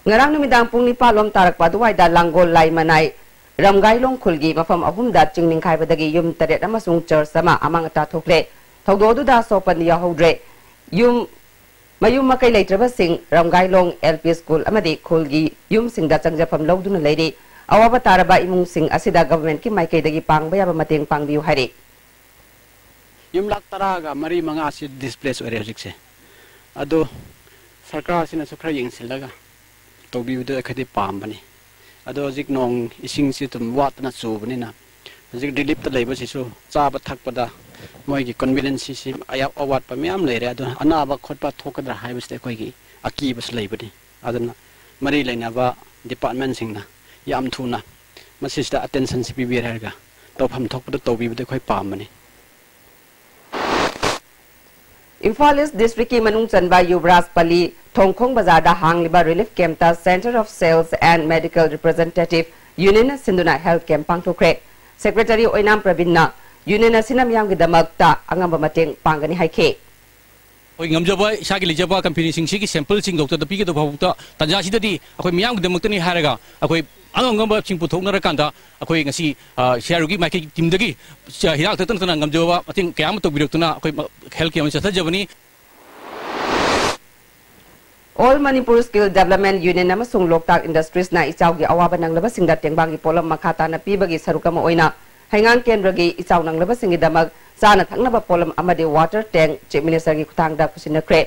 ꯉꯔꯥꯡ ꯅꯨꯃꯤꯗꯥꯡ ꯄꯨꯡ ꯅꯤꯄꯥꯟ ꯂꯣꯝ ꯇꯥꯔꯛꯄ ꯑꯗꯨꯋꯥꯏꯗ ꯂꯥꯡꯒꯣꯜ ꯂꯥꯏꯃꯅꯥꯏ ꯔꯝꯒꯥꯏꯂꯣꯡ ꯈꯨꯜꯒꯤ ꯃꯐꯝ ꯑꯍꯨꯝꯗ ꯆꯤꯡ ꯅꯤꯡꯈꯥꯏꯕꯗꯒꯤ ꯌꯨꯝ ꯇꯔꯦꯠ ꯑꯃꯁꯨꯡ church ꯑꯃ ꯑꯃꯥꯡ ꯑꯇꯥ ꯊꯣꯛꯂꯦ꯫ ꯊꯧꯗꯣꯛ ꯑꯗꯨꯗ ꯑꯁꯣꯛꯄꯟ ꯌꯥꯎꯍꯧꯗ꯭ꯔꯦ꯫ ꯌꯨꯝ ꯃꯌꯨꯝ ꯃꯀꯩ ꯂꯩꯇ꯭ꯔꯕꯁꯤꯡ ꯔꯝꯒꯥꯏꯂꯣꯡ L P School ꯑꯃꯗꯤ ꯈꯨꯜꯒꯤ ꯌꯨꯝꯁꯤꯡꯗ ꯆꯪꯖꯐꯝ ꯂꯧꯗꯨꯅ ꯂꯩꯔꯤ꯫ ꯑꯋꯥꯕ ꯇꯥꯔꯕ ꯏꯃꯨꯡꯁꯤꯡ ꯑꯁꯤꯗ governmentꯀꯤ ꯃꯥꯏꯀꯩꯗꯒꯤ ꯄꯥꯡꯕ ꯌꯥꯕ ꯃꯇꯦꯡ ꯄꯥꯡꯕꯤꯌꯨ ꯍꯥꯏꯔꯤ꯫ ꯌꯨꯝ ꯂꯥꯈ ꯇꯔꯥꯒ ꯃꯔꯤ ꯃꯉꯥ ꯑꯁꯤ displace ꯑꯣꯏꯔꯦ ꯍꯧꯖꯤꯛꯁꯦ꯫ ꯑꯗꯣ ꯁꯔꯀꯥꯔꯁꯤꯅꯁꯨ ꯈꯔ ꯌꯦꯡꯁꯤꯜꯂꯒ ꯇꯧꯕꯤꯕꯗꯨ ꯑꯩꯈꯣꯏꯗꯤ ꯄꯥꯝꯕꯅꯤ꯫ ꯑꯗꯣ ꯍꯧꯖꯤꯛ ꯅꯣꯡ ꯏꯁꯤꯡꯁꯤ ꯑꯗꯨꯝ ꯋꯥꯠꯇꯅ ꯆꯨꯕꯅꯤꯅ, ꯍꯧꯖꯤꯛ ꯔꯤꯂꯤꯐꯇ ꯂꯩꯕꯁꯤꯁꯨ ꯆꯥꯕ ꯊꯛꯄꯗ ꯃꯣꯏꯒꯤ ꯀꯟꯚꯤꯅꯤꯌꯟꯁꯁꯤ ꯑꯌꯥ-, ꯑꯋꯥꯠꯄ ꯃꯌꯥꯝ ꯂꯩꯔꯦ꯫ ꯑꯗꯨꯅ ꯑꯅꯥꯕ ꯈꯣꯠꯄ ꯊꯣꯛꯀꯗ꯭ꯔꯥ ꯍꯥꯏꯕꯁꯤꯗ ꯑꯩꯈꯣꯏꯒꯤ ꯑꯀꯤꯕꯁꯨ ꯂꯩꯕꯅꯤ꯫ ꯑꯗꯨꯅ ꯃꯔꯤ ꯂꯩꯅꯕ ꯗꯤꯄꯥꯔꯠꯃꯦꯟꯁꯤꯡꯅ ꯌꯥꯝ ꯊꯨꯅ ꯃꯁꯤꯁꯤꯗ ꯑꯇꯦꯟꯁꯟꯁꯤ ꯄꯤꯕꯤꯔꯦ ꯍꯥꯏꯔꯒ ꯇꯧꯐꯝ ꯊꯣꯛꯄꯗ ꯇꯧꯕꯤꯕꯗ ꯑꯩꯈꯣꯏ ꯄꯥꯝꯕꯅꯤ꯫ ꯏꯝꯐꯥꯜ ꯏꯁ ꯗꯤꯁꯇ꯭ꯔꯤꯛꯀꯤ ꯃꯅꯨꯡ ꯆꯟꯕ ꯌꯨꯕꯔꯥꯖ ꯄꯂꯤ ꯊꯣꯡꯈꯣꯡ ꯕꯖꯥꯔꯗ ꯍꯥꯡꯂꯤꯕ ꯔꯤꯂꯤꯐ ꯀꯦꯝꯞꯇ Centre of Sales and Medical Representative Unionꯅ ꯁꯤꯟꯗꯨꯅ ꯍꯦꯜꯊ ꯀꯦꯝꯞ ꯄꯥꯡꯊꯣꯛꯈ꯭ꯔꯦ꯫ ꯁꯦꯀ꯭ꯔꯦꯇꯔꯤ ꯑꯣꯏꯅꯥꯝ ꯄ꯭ꯔꯕꯤꯟꯅ ꯌꯨꯅꯤꯌꯟ ꯑꯁꯤꯅ ꯃꯤꯌꯥꯝꯒꯤꯗꯃꯛꯇ ꯑꯉꯝꯕ ꯃꯇꯦꯡ ꯄꯥꯡꯒꯅꯤ ꯍꯥꯏꯈꯤ꯫ ꯑꯩꯈꯣꯏ ꯉꯝꯖꯕ, ꯏꯁꯥꯒꯤ ꯂꯩꯖꯕ ꯀꯝꯄꯦꯅꯤꯁꯤꯡꯁꯤꯒꯤ ꯁꯦꯝꯄꯜꯁꯤꯡ ꯗꯣꯛꯇꯔꯗ ꯄꯤꯒꯗꯕ ꯐꯥꯎꯕꯗ ꯇꯥꯟꯖꯥꯁꯤꯗꯗꯤ ꯑꯩꯈꯣꯏ ꯃꯤꯌꯥꯝꯒꯤꯗꯃꯛꯇꯅꯤ ꯍꯥꯏꯔꯒ ꯑꯩꯈꯣꯏ ꯑꯉꯝ ꯑꯉꯝꯕꯁꯤꯡ ꯄꯨꯊꯣꯛꯅꯔꯀꯥꯟꯗ ꯑꯩꯈꯣꯏ ꯉꯁꯤ, ꯑ, ꯁꯤ ꯑꯥꯔ ꯌꯨꯒꯤ ꯃꯥꯏꯀꯩ ꯇꯤꯝꯗꯒꯤ, ꯑ, ꯍꯤꯗꯥꯛ ꯊꯛꯇ ꯅꯠꯇꯅ ꯉꯝꯖꯕ ꯃꯇꯦꯡ ꯀꯌꯥ ꯑꯃ ꯇꯧꯕꯤꯔꯛꯇꯨꯅ ꯑꯩꯈꯣꯏ ꯃ-, ꯍꯦꯜꯊ ꯀꯦꯝꯞ ꯑꯃ ꯆꯠꯊꯖꯕꯅꯤ꯫ All Manipur Skill Development Union ꯑꯃꯁꯨꯡ ꯂꯣꯛꯇꯥꯛ ꯏꯟꯗꯁꯇ꯭ꯔꯤꯁꯅ ꯏꯆꯥꯎꯒꯤ ꯑꯋꯥꯕ ꯅꯪꯂꯕꯁꯤꯡꯗ ꯇꯦꯡꯕꯥꯡꯒꯤ ꯄꯣꯠꯂꯝ ꯃꯈꯥ ꯇꯥꯅ ꯄꯤꯕꯒꯤ ꯁꯔꯨꯛ ꯑꯃ ꯑꯣꯏꯅ ꯍꯩꯉꯥꯡ ꯀꯦꯟꯗ꯭ꯔꯒꯤ ꯏꯆꯥꯎ ꯅꯪꯂꯕꯁꯤꯡꯒꯤꯗꯃꯛ ꯆꯥꯅ ꯊꯛꯅꯕ ꯄꯣꯠꯂꯝ ꯑꯃꯗꯤ ꯋꯥꯇꯔ ꯇꯦꯡ ꯆꯤꯐ ꯃꯤꯅꯤꯁꯇꯔꯒꯤ ꯈꯨꯠꯊꯥꯡꯗ ꯈꯨꯠꯁꯤꯟꯅꯈ꯭ꯔꯦ꯫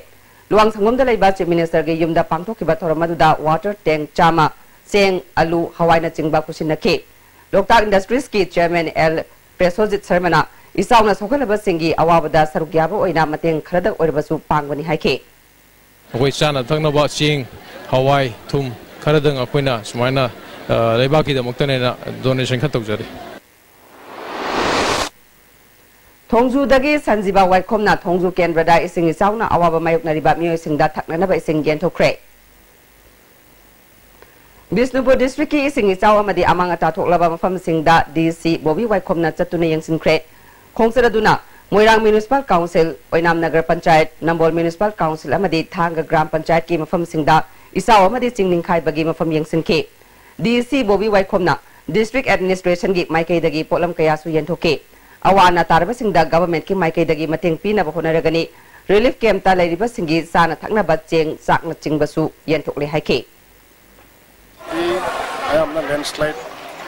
ꯂꯨꯋꯥꯡ ꯁꯪꯒꯣꯝꯗ ꯂꯩꯕ ꯆꯤꯐ ꯃꯤꯅꯤꯁꯇꯔꯒꯤ ꯌꯨꯝꯗ ꯄꯥꯡꯊꯣꯛꯈꯤꯕ ꯊꯧꯔꯝ ꯑꯗꯨꯗ ꯋꯥꯇꯔ ꯇꯦꯡ ꯆꯥꯝꯃ, ꯆꯦꯡ, ꯑꯂꯨ, ꯍꯋꯥꯏꯅꯆꯤꯡꯕ ꯈꯨꯠꯁꯤꯟꯅꯈꯤ꯫ ꯂꯣꯛꯇꯥꯛ ꯏꯟꯗꯁꯇ꯭ꯔꯤꯁꯀꯤ ꯆꯤꯌꯔꯃꯦꯟ ꯑꯦꯜ ꯄ꯭ꯔꯦꯁꯣꯖꯤꯠ ꯁꯔꯃꯅ ꯏꯆꯥꯎꯅ ꯁꯣꯛꯍꯜꯂꯕꯁꯤꯡꯒꯤ ꯑꯋꯥꯕꯗ ꯁꯔꯨꯛ ꯌꯥꯕ ꯑꯣꯏꯅ ꯃꯇꯦꯡ ꯈꯔꯗꯪ ꯑꯣꯏꯔꯕꯁꯨ ꯄꯥꯡꯕꯅꯤ ꯍꯥꯏꯈꯤ꯫ ꯑꯩꯈꯣꯏ ꯆꯥꯅ ꯊꯛꯅꯕ ꯆꯦꯡ, ꯍꯋꯥꯏ, ꯊꯨꯝ ꯈꯔꯗꯪ ꯑꯩꯈꯣꯏꯅ ꯁꯨꯃꯥꯏꯅ, ꯑ, ꯂꯩꯕꯥꯛꯀꯤꯗꯃꯛꯇꯅꯦꯅ ꯗꯣꯅꯦꯁꯟ ꯈꯔ ꯇꯧꯖꯔꯤ꯫ ꯊꯣꯡꯖꯨꯗꯒꯤ ꯁꯟꯖꯤꯕ ꯋꯥꯏꯈꯣꯝꯅ ꯊꯣꯡꯖꯨ ꯀꯦꯟꯗ꯭ꯔꯗ ꯏꯁꯤꯡ ꯏꯆꯥꯎꯅ ꯑꯋꯥꯕ ꯃꯥꯌꯣꯛꯅꯔꯤꯕ ꯃꯤꯑꯣꯏꯁꯤꯡꯗ ꯊꯛꯅꯅꯕ ꯏꯁꯤꯡ ꯌꯦꯟꯊꯣꯛꯈ꯭ꯔꯦ꯫ ꯕꯤꯁꯅꯨꯄꯨꯔ ꯗꯤꯁꯇ꯭ꯔꯤꯛꯀꯤ ꯏꯁꯤꯡ ꯏꯆꯥꯎ ꯑꯃꯗꯤ ꯑꯃꯥꯡ ꯑꯇꯥ ꯊꯣꯛꯂꯕ ꯃꯐꯝꯁꯤꯡꯗ ꯗꯤ ꯁꯤ ꯕꯣꯕꯤ ꯋꯥꯏꯈꯣꯝꯅ ꯆꯠꯇꯨꯅ ꯌꯦꯡꯁꯤꯟꯈ꯭ꯔꯦ꯫ ꯈꯣꯡꯆꯠ ꯑꯗꯨꯅ ꯃꯣꯏꯔꯥꯡ ꯃ꯭ꯌꯨꯅꯤꯁꯤꯄꯥꯜ ꯀꯥꯎꯟꯁꯤꯜ, ꯑꯣꯏꯅꯥꯝ ꯅꯒꯔ ꯄꯟꯆꯥꯌꯠ, ꯅꯝꯕꯣꯜ ꯃ꯭ꯌꯨꯅꯤꯁꯤꯄꯥꯜ ꯀꯥꯎꯟꯁꯤꯜ ꯑꯃꯗꯤ ꯊꯥꯡꯒ ꯒ꯭ꯔꯥꯝ ꯄꯟꯆꯥꯌꯠꯀꯤ ꯃꯐꯝꯁꯤꯡꯗ ꯏꯆꯥꯎ ꯑꯃꯗꯤ ꯆꯤꯡ ꯅꯤꯡꯈꯥꯏꯕꯒꯤ ꯃꯐꯝ ꯌꯦꯡꯁꯤꯟꯈꯤ꯫ ꯗꯤ ꯁꯤ ꯕꯣꯕꯤ ꯋꯥꯏꯈꯣꯝꯅ ꯗꯤꯁꯇ꯭ꯔꯤꯛ ꯑꯦꯗꯃꯤꯅꯤꯁꯇ꯭ꯔꯦꯁꯟꯒꯤ ꯃꯥꯏꯀꯩꯗꯒꯤ ꯄꯣꯠꯂꯝ ꯀꯌꯥꯁꯨ ꯌꯦꯟꯊꯣꯛꯈꯤ꯫ ꯑꯋꯥ ꯑꯅꯥ ꯇꯥꯔꯕꯁꯤꯡꯗ ꯒꯚꯔꯟꯃꯦꯟꯠꯀꯤ ꯃꯥꯏꯀꯩꯗꯒꯤ ꯃꯇꯦꯡ ꯄꯤꯅꯕ ꯍꯣꯠꯅꯔꯒꯅꯤ꯫ ꯔꯤꯂꯤꯐ ꯀꯦꯝꯞꯇ ꯂꯩꯔꯤꯕꯁꯤꯡꯒꯤ ꯆꯥꯅ ꯊꯛꯅꯕ ꯆꯦꯡ, ꯆꯥꯛꯅꯆꯤꯡꯕꯁꯨ ꯌꯦꯟꯊꯣꯛꯂꯦ ꯍꯥꯏꯈꯤ꯫ ꯑꯌꯥꯝꯕꯅ ꯂꯦꯟꯁ꯭ꯂꯥꯏꯗ,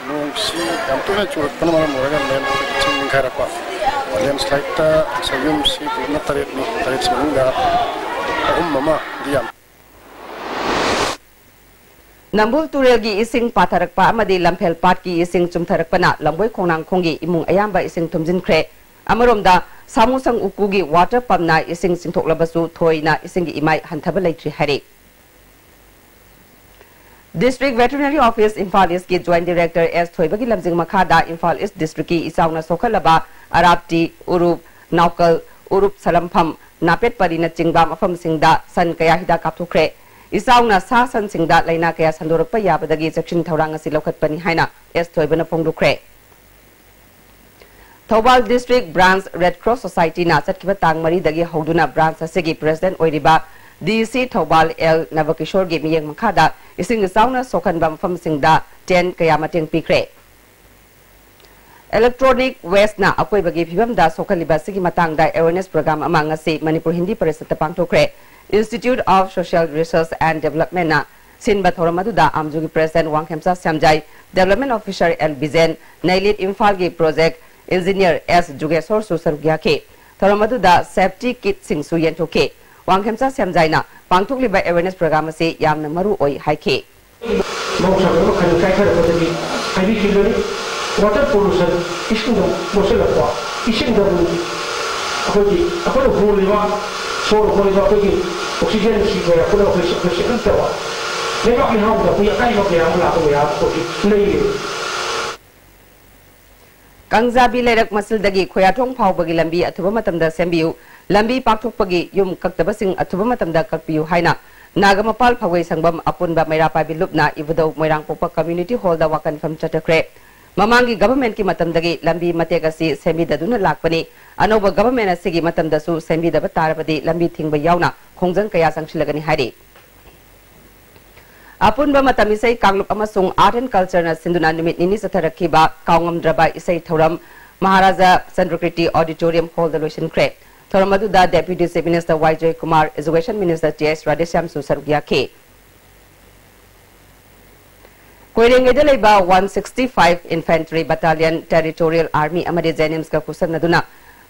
ꯅꯣꯡꯁꯤ ꯌꯥꯝ ꯇꯣꯏꯅ ꯆꯨꯔꯛꯄꯅ ꯃꯔꯝ ꯑꯣꯏꯔꯒ ꯂꯦꯟ ꯆꯤꯡ ꯅꯤꯡꯈꯥꯏꯔꯛꯄ꯫ ꯂꯦꯟꯁ꯭ꯂꯥꯏꯗꯇ ꯁꯌꯨꯝꯁꯤ ꯄꯨꯂꯞꯅ ꯇꯔꯦꯠꯅꯤ, ꯇꯔꯦꯠꯁꯤ ꯃꯅꯨꯡꯗ ꯑꯍꯨꯝ ꯑꯃꯗꯤ ꯌꯥꯝ ꯅꯝꯕꯨꯜ ꯇꯨꯔꯦꯜꯒꯤ ꯏꯁꯤꯡ ꯄꯥꯊꯔꯛꯄ ꯑꯃꯗꯤ ꯂꯝꯐꯦꯜ ꯄꯥꯠꯀꯤ ꯏꯁꯤꯡ ꯆꯨꯝꯊꯔꯛꯄꯅ ꯂꯝꯕꯣꯏ ꯈꯣꯡꯅꯥꯡꯈꯣꯡꯒꯤ ꯏꯃꯨꯡ ꯑꯌꯥꯝꯕ ꯏꯁꯤꯡ ꯊꯨꯝꯖꯤꯟꯈ꯭ꯔꯦ꯫ ꯑꯃꯔꯣꯝꯗ, ꯁꯥꯃꯨꯁꯪ ꯎꯀꯨꯒꯤ ꯋꯥꯇꯔ ꯄꯝꯅ ꯏꯁꯤꯡ ꯆꯤꯡꯊꯣꯛꯂꯕꯁꯨ ꯊꯣꯏꯅ ꯏꯁꯤꯡꯒꯤ ꯏꯃꯥꯏ ꯍꯟꯊꯕ ꯂꯩꯇ꯭ꯔꯤ ꯍꯥꯏꯔꯤ꯫ District Veterinary Office ꯏꯝꯐꯥꯜ ꯏꯁꯀꯤ Joint Director ꯑꯦꯁ ꯊꯣꯏꯕꯒꯤ ꯂꯝꯖꯤꯡ ꯃꯈꯥꯗ ꯏꯝꯐꯥꯜ ꯏꯁ ꯗꯤꯁꯇ꯭ꯔꯤꯛꯀꯤ ꯏꯆꯥꯎꯅ ꯁꯣꯛꯍꯜꯂꯕ ꯑꯔꯥꯞꯇꯤ, ꯎꯔꯨꯞ, ꯅꯥꯎꯀꯜ, ꯎꯔꯨꯞ ꯁꯂꯝꯐꯝ, ꯅꯥꯄꯦꯠꯄꯔꯤꯅꯆꯤꯡꯕ ꯃꯐꯝꯁꯤꯡꯗ ꯁꯟ ꯀꯌꯥ ꯍꯤꯗꯥꯛ ꯀꯥꯞꯊꯣꯛꯈ꯭ꯔꯦ꯫ ꯏꯆꯥꯎꯅ ꯁꯥ ꯁꯟꯁꯤꯡꯗ ꯂꯥꯏꯅꯥ ꯀꯌꯥ ꯁꯟꯗꯣꯔꯛꯄ ꯌꯥꯕꯗꯒꯤ ꯆꯦꯛꯁꯤꯟ ꯊꯧꯔꯥꯡ ꯑꯁꯤ ꯂꯧꯈꯠꯄꯅꯤ ꯍꯥꯏꯅ ꯑꯦꯁ ꯊꯣꯏꯕꯅ ꯐꯣꯡꯗꯣꯛꯈ꯭ꯔꯦ꯫ Thoubal District Branch Red Cross Society ꯅ ꯆꯠꯈꯤꯕ ꯇꯥꯡ ꯃꯔꯤꯗꯒꯤ ꯍꯧꯗꯨꯅ branch ꯑꯁꯤꯒꯤ president ꯑꯣꯏꯔꯤꯕ ꯗꯤ ꯁꯤ ꯊꯧꯕꯥꯜ ꯑꯦꯜ ꯅꯕꯀꯤꯁꯣꯔꯒꯤ ꯃꯤꯠꯌꯦꯡ ꯃꯈꯥꯗ ꯏꯁꯤꯡ ꯏꯆꯥꯎꯅ ꯁꯣꯛꯍꯟꯕ ꯃꯐꯝꯁꯤꯡꯗ tent ꯀꯌꯥ ꯃꯇꯦꯡ ꯄꯤꯈ꯭ꯔꯦ꯫ Electronic waste ꯅ ꯑꯀꯣꯏꯕꯒꯤ ꯐꯤꯕꯝꯗ ꯁꯣꯛꯍꯜꯂꯤꯕ ꯑꯁꯤꯒꯤ ꯃꯇꯥꯡꯗ awareness program ꯑꯃ ꯉꯁꯤ Manipur Hindi ꯄꯔꯤꯁꯠꯇ ꯄꯥꯡꯊꯣꯛꯈ꯭ꯔꯦ꯫ Institute of Social Research and Development ꯅ ꯁꯤꯟꯕ ꯊꯧꯔꯝ ꯑꯗꯨꯗ ꯑꯥꯝꯖꯨꯒꯤ president Wangkhemcha Shyamjai, development officer L Bijen, NIELIT ꯏꯝꯐꯥꯜꯒꯤ project engineer ꯑꯦꯁ ꯖꯨꯒꯦꯁꯣꯔꯁꯨ ꯁꯔꯨꯛ ꯌꯥꯈꯤ꯫ ꯊꯧꯔꯝ ꯑꯗꯨꯗ safety kit ꯁꯤꯡꯁꯨ ꯌꯦꯟꯊꯣꯛꯈꯤ꯫ ꯋꯥꯡꯈꯦꯝꯆꯥ ꯁ꯭ꯌꯥꯝꯖꯥꯏꯅ ꯄꯥꯡꯊꯣꯛꯂꯤꯕ awareness program ꯑꯁꯤ ꯌꯥꯝꯅ ꯃꯔꯨ ꯑꯣꯏ ꯍꯥꯏꯈꯤ꯫ ꯃꯍꯧꯁꯥꯒꯤ ꯑꯃ ꯈꯟ ꯀꯥꯏꯊꯔꯛꯄꯗꯒꯤ ꯍꯥꯏꯕꯤꯈꯤꯕꯅꯤ꯫ Water pollution ꯏꯁꯤꯡꯗ ꯃꯣꯠꯁꯤꯜꯂꯛꯄ, ꯏꯁꯤꯡꯗ ꯑꯩꯈꯣꯏꯒꯤ, ꯑꯩꯈꯣꯏꯅ ꯍꯣꯜꯂꯤꯕ, ꯁꯣꯔ ꯍꯣꯜꯂꯤꯕ ꯑꯩꯈꯣꯏꯒꯤ oxygen ꯁꯤ ꯀꯌꯥ ꯄꯨꯟꯅ ꯑꯩꯈꯣꯏ, ꯑꯩꯈꯣꯏ ꯁꯦꯡꯍꯟꯗꯕ, ꯂꯩꯕꯥꯛ ꯂꯩꯍꯥꯎꯗ ꯑꯩꯈꯣꯏ ꯑꯀꯥꯏꯕ ꯀꯌꯥ ꯑꯃ ꯂꯥꯛꯄ ꯃꯌꯥꯝ ꯑꯩꯈꯣꯏ ꯂꯩꯔꯦ꯫ ꯀꯥꯡꯖꯥꯕꯤ ꯂꯩꯔꯛ ꯃꯁꯤꯜꯗꯒꯤ ꯈꯣꯌꯥꯊꯣꯡ ꯐꯥꯎꯕꯒꯤ ꯂꯝꯕꯤ ꯑꯊꯨꯕ ꯃꯇꯝꯗ ꯁꯦꯝꯕꯤꯌꯨ꯫ ꯂꯝꯕꯤ ꯄꯥꯛꯊꯣꯛꯄꯒꯤ ꯌꯨꯝ ꯀꯛꯇꯕꯁꯤꯡ ꯑꯊꯨꯕ ꯃꯇꯝꯗ ꯀꯛꯄꯤꯌꯨ ꯍꯥꯏꯅ ꯅꯥꯒꯥꯃꯄꯥꯜ ꯐꯧꯒꯩ ꯁꯪꯕꯝ ꯑꯄꯨꯟꯕ ꯃꯩꯔꯥ ꯄꯥꯏꯕꯤ ꯂꯨꯞꯅ ꯏꯕꯨꯙꯧ ꯃꯣꯏꯔꯥꯡꯄꯣꯛꯄ community hall ꯗ ꯋꯥꯀꯟꯐꯝ ꯆꯠꯊꯈ꯭ꯔꯦ꯫ ꯃꯃꯥꯡꯒꯤ government ꯀꯤ ꯃꯇꯝꯗꯒꯤ ꯂꯝꯕꯤ ꯃꯇꯦꯛ ꯑꯁꯤ ꯁꯦꯝꯕꯤꯗꯗꯨꯅ ꯂꯥꯛꯄꯅꯤ꯫ ꯑꯅꯧꯕ government ꯑꯁꯤꯒꯤ ꯃꯇꯝꯗꯁꯨ ꯁꯦꯝꯕꯤꯗꯕ ꯇꯥꯔꯕꯗꯤ ꯂꯝꯕꯤ ꯊꯤꯡꯕ ꯌꯥꯎꯅ ꯈꯣꯡꯖꯪ ꯀꯌꯥ ꯆꯪꯁꯤꯜꯂꯒꯅꯤ ꯍꯥꯏꯔꯤ꯫ ꯑꯄꯨꯟꯕ ꯃꯇꯝ ꯏꯁꯩ ꯀꯥꯡꯂꯨꯞ ꯑꯃꯁꯨꯡ Art and Culture ꯅ ꯁꯤꯟꯗꯨꯅ ꯅꯨꯃꯤꯠ ꯅꯤꯅꯤ ꯆꯠꯊꯔꯛꯈꯤꯕ ꯀꯥꯎꯉꯝꯗ꯭ꯔꯕ ꯏꯁꯩ ꯊꯧꯔꯝ ꯃꯍꯥꯔꯥꯖꯥ ꯆꯟꯗ꯭ꯔꯀꯤꯔꯇꯤ Auditorium Hall ꯗ ꯂꯣꯏꯁꯤꯟꯈ꯭ꯔꯦ꯫ ꯊꯧꯔꯝ ꯑꯗꯨꯗ Deputy Chief Minister ꯋꯥꯏ ꯖꯣꯏꯀꯨꯃꯥꯔ, Education Minister ꯇꯤ ꯑꯦꯁ ꯔꯥꯙꯦꯁ꯭ꯌꯥꯝꯁꯨ ꯁꯔꯨꯛ ꯌꯥꯈꯤ꯫ ꯀꯣꯏꯔꯦꯡꯒꯩꯗ ꯂꯩꯕ one sixty five Infantry Battalion Territorial Army ꯑꯃꯗꯤ JNIMS ꯀ ꯈꯨꯠꯁꯝꯅꯗꯨꯅ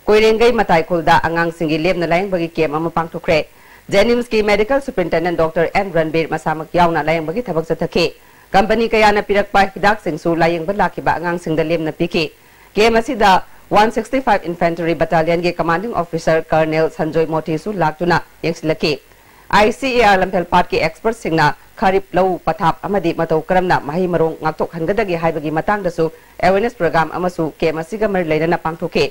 ꯀꯣꯏꯔꯦꯡꯒꯩ ꯃꯇꯥꯏꯈꯨꯜꯗ ꯑꯉꯥꯡꯁꯤꯡꯒꯤ ꯂꯦꯝꯅ ꯂꯥꯌꯦꯡꯕꯒꯤ camp ꯑꯃ ꯄꯥꯡꯊꯣꯛꯈ꯭ꯔꯦ꯫ ꯖꯦꯅꯤꯝꯁꯀꯤ ꯃꯦꯗꯤꯀꯦꯜ ꯁꯨꯄꯔꯤꯟꯇꯦꯟꯗꯦꯟꯠ ꯗꯣꯛꯇꯔ ꯑꯦꯟ ꯔꯟꯕꯤꯔ ꯃꯁꯥꯃꯛ ꯌꯥꯎꯅ ꯂꯥꯌꯦꯡꯕꯒꯤ ꯊꯕꯛ ꯆꯠꯊꯈꯤ꯫ ꯀꯝꯄꯅꯤ ꯀꯌꯥꯅ ꯄꯤꯔꯛꯄ ꯍꯤꯗꯥꯛꯁꯤꯡꯁꯨ ꯂꯥꯌꯦꯡꯕ ꯂꯥꯛꯈꯤꯕ ꯑꯉꯥꯡꯁꯤꯡꯗ ꯂꯦꯝꯅ ꯄꯤꯈꯤ꯫ ꯀꯦꯝꯞ ꯑꯁꯤꯗ ꯋꯥꯟ ꯁꯤꯛꯁꯇꯤ ꯐꯥꯏꯚ ꯏꯟꯐꯦꯟꯇ꯭ꯔꯤ ꯕꯠꯇꯥꯂꯤꯌꯟꯒꯤ ꯀꯃꯥꯟꯗꯤꯡ ꯑꯣꯐꯤꯁꯥꯔ ꯀꯔꯅꯦꯜ ꯁꯟꯖꯣꯏ ꯃꯣꯊꯤꯁꯨ ꯂꯥꯛꯇꯨꯅ ꯌꯦꯡꯁꯤꯜꯂꯛꯈꯤ꯫ ꯑꯥꯏ ꯁꯤ ꯑꯦ ꯑꯥꯔ ꯂꯝꯐꯦꯜꯄꯥꯠꯀꯤ ꯑꯦꯛꯁꯄꯔꯠꯁꯤꯡꯅ ꯈꯥꯔꯤꯞ ꯂꯧ ꯄꯊꯥꯞ ꯑꯃꯗꯤ ꯃꯇꯧ ꯀꯔꯝꯅ ꯃꯍꯩ ꯃꯔꯣꯡ ꯉꯥꯛꯊꯣꯛꯍꯟꯒꯗꯒꯦ ꯍꯥꯏꯕꯒꯤ ꯃꯇꯥꯡꯗꯁꯨ ꯑꯦꯋꯦꯔꯅꯦꯁ ꯄ꯭ꯔꯣꯒ꯭ꯔꯥꯝ ꯑꯃꯁꯨ ꯀꯦꯝꯞ ꯑꯁꯤꯒ ꯃꯔꯤ ꯂꯩꯅꯅ ꯄꯥꯡꯊꯣꯛꯈꯤ꯫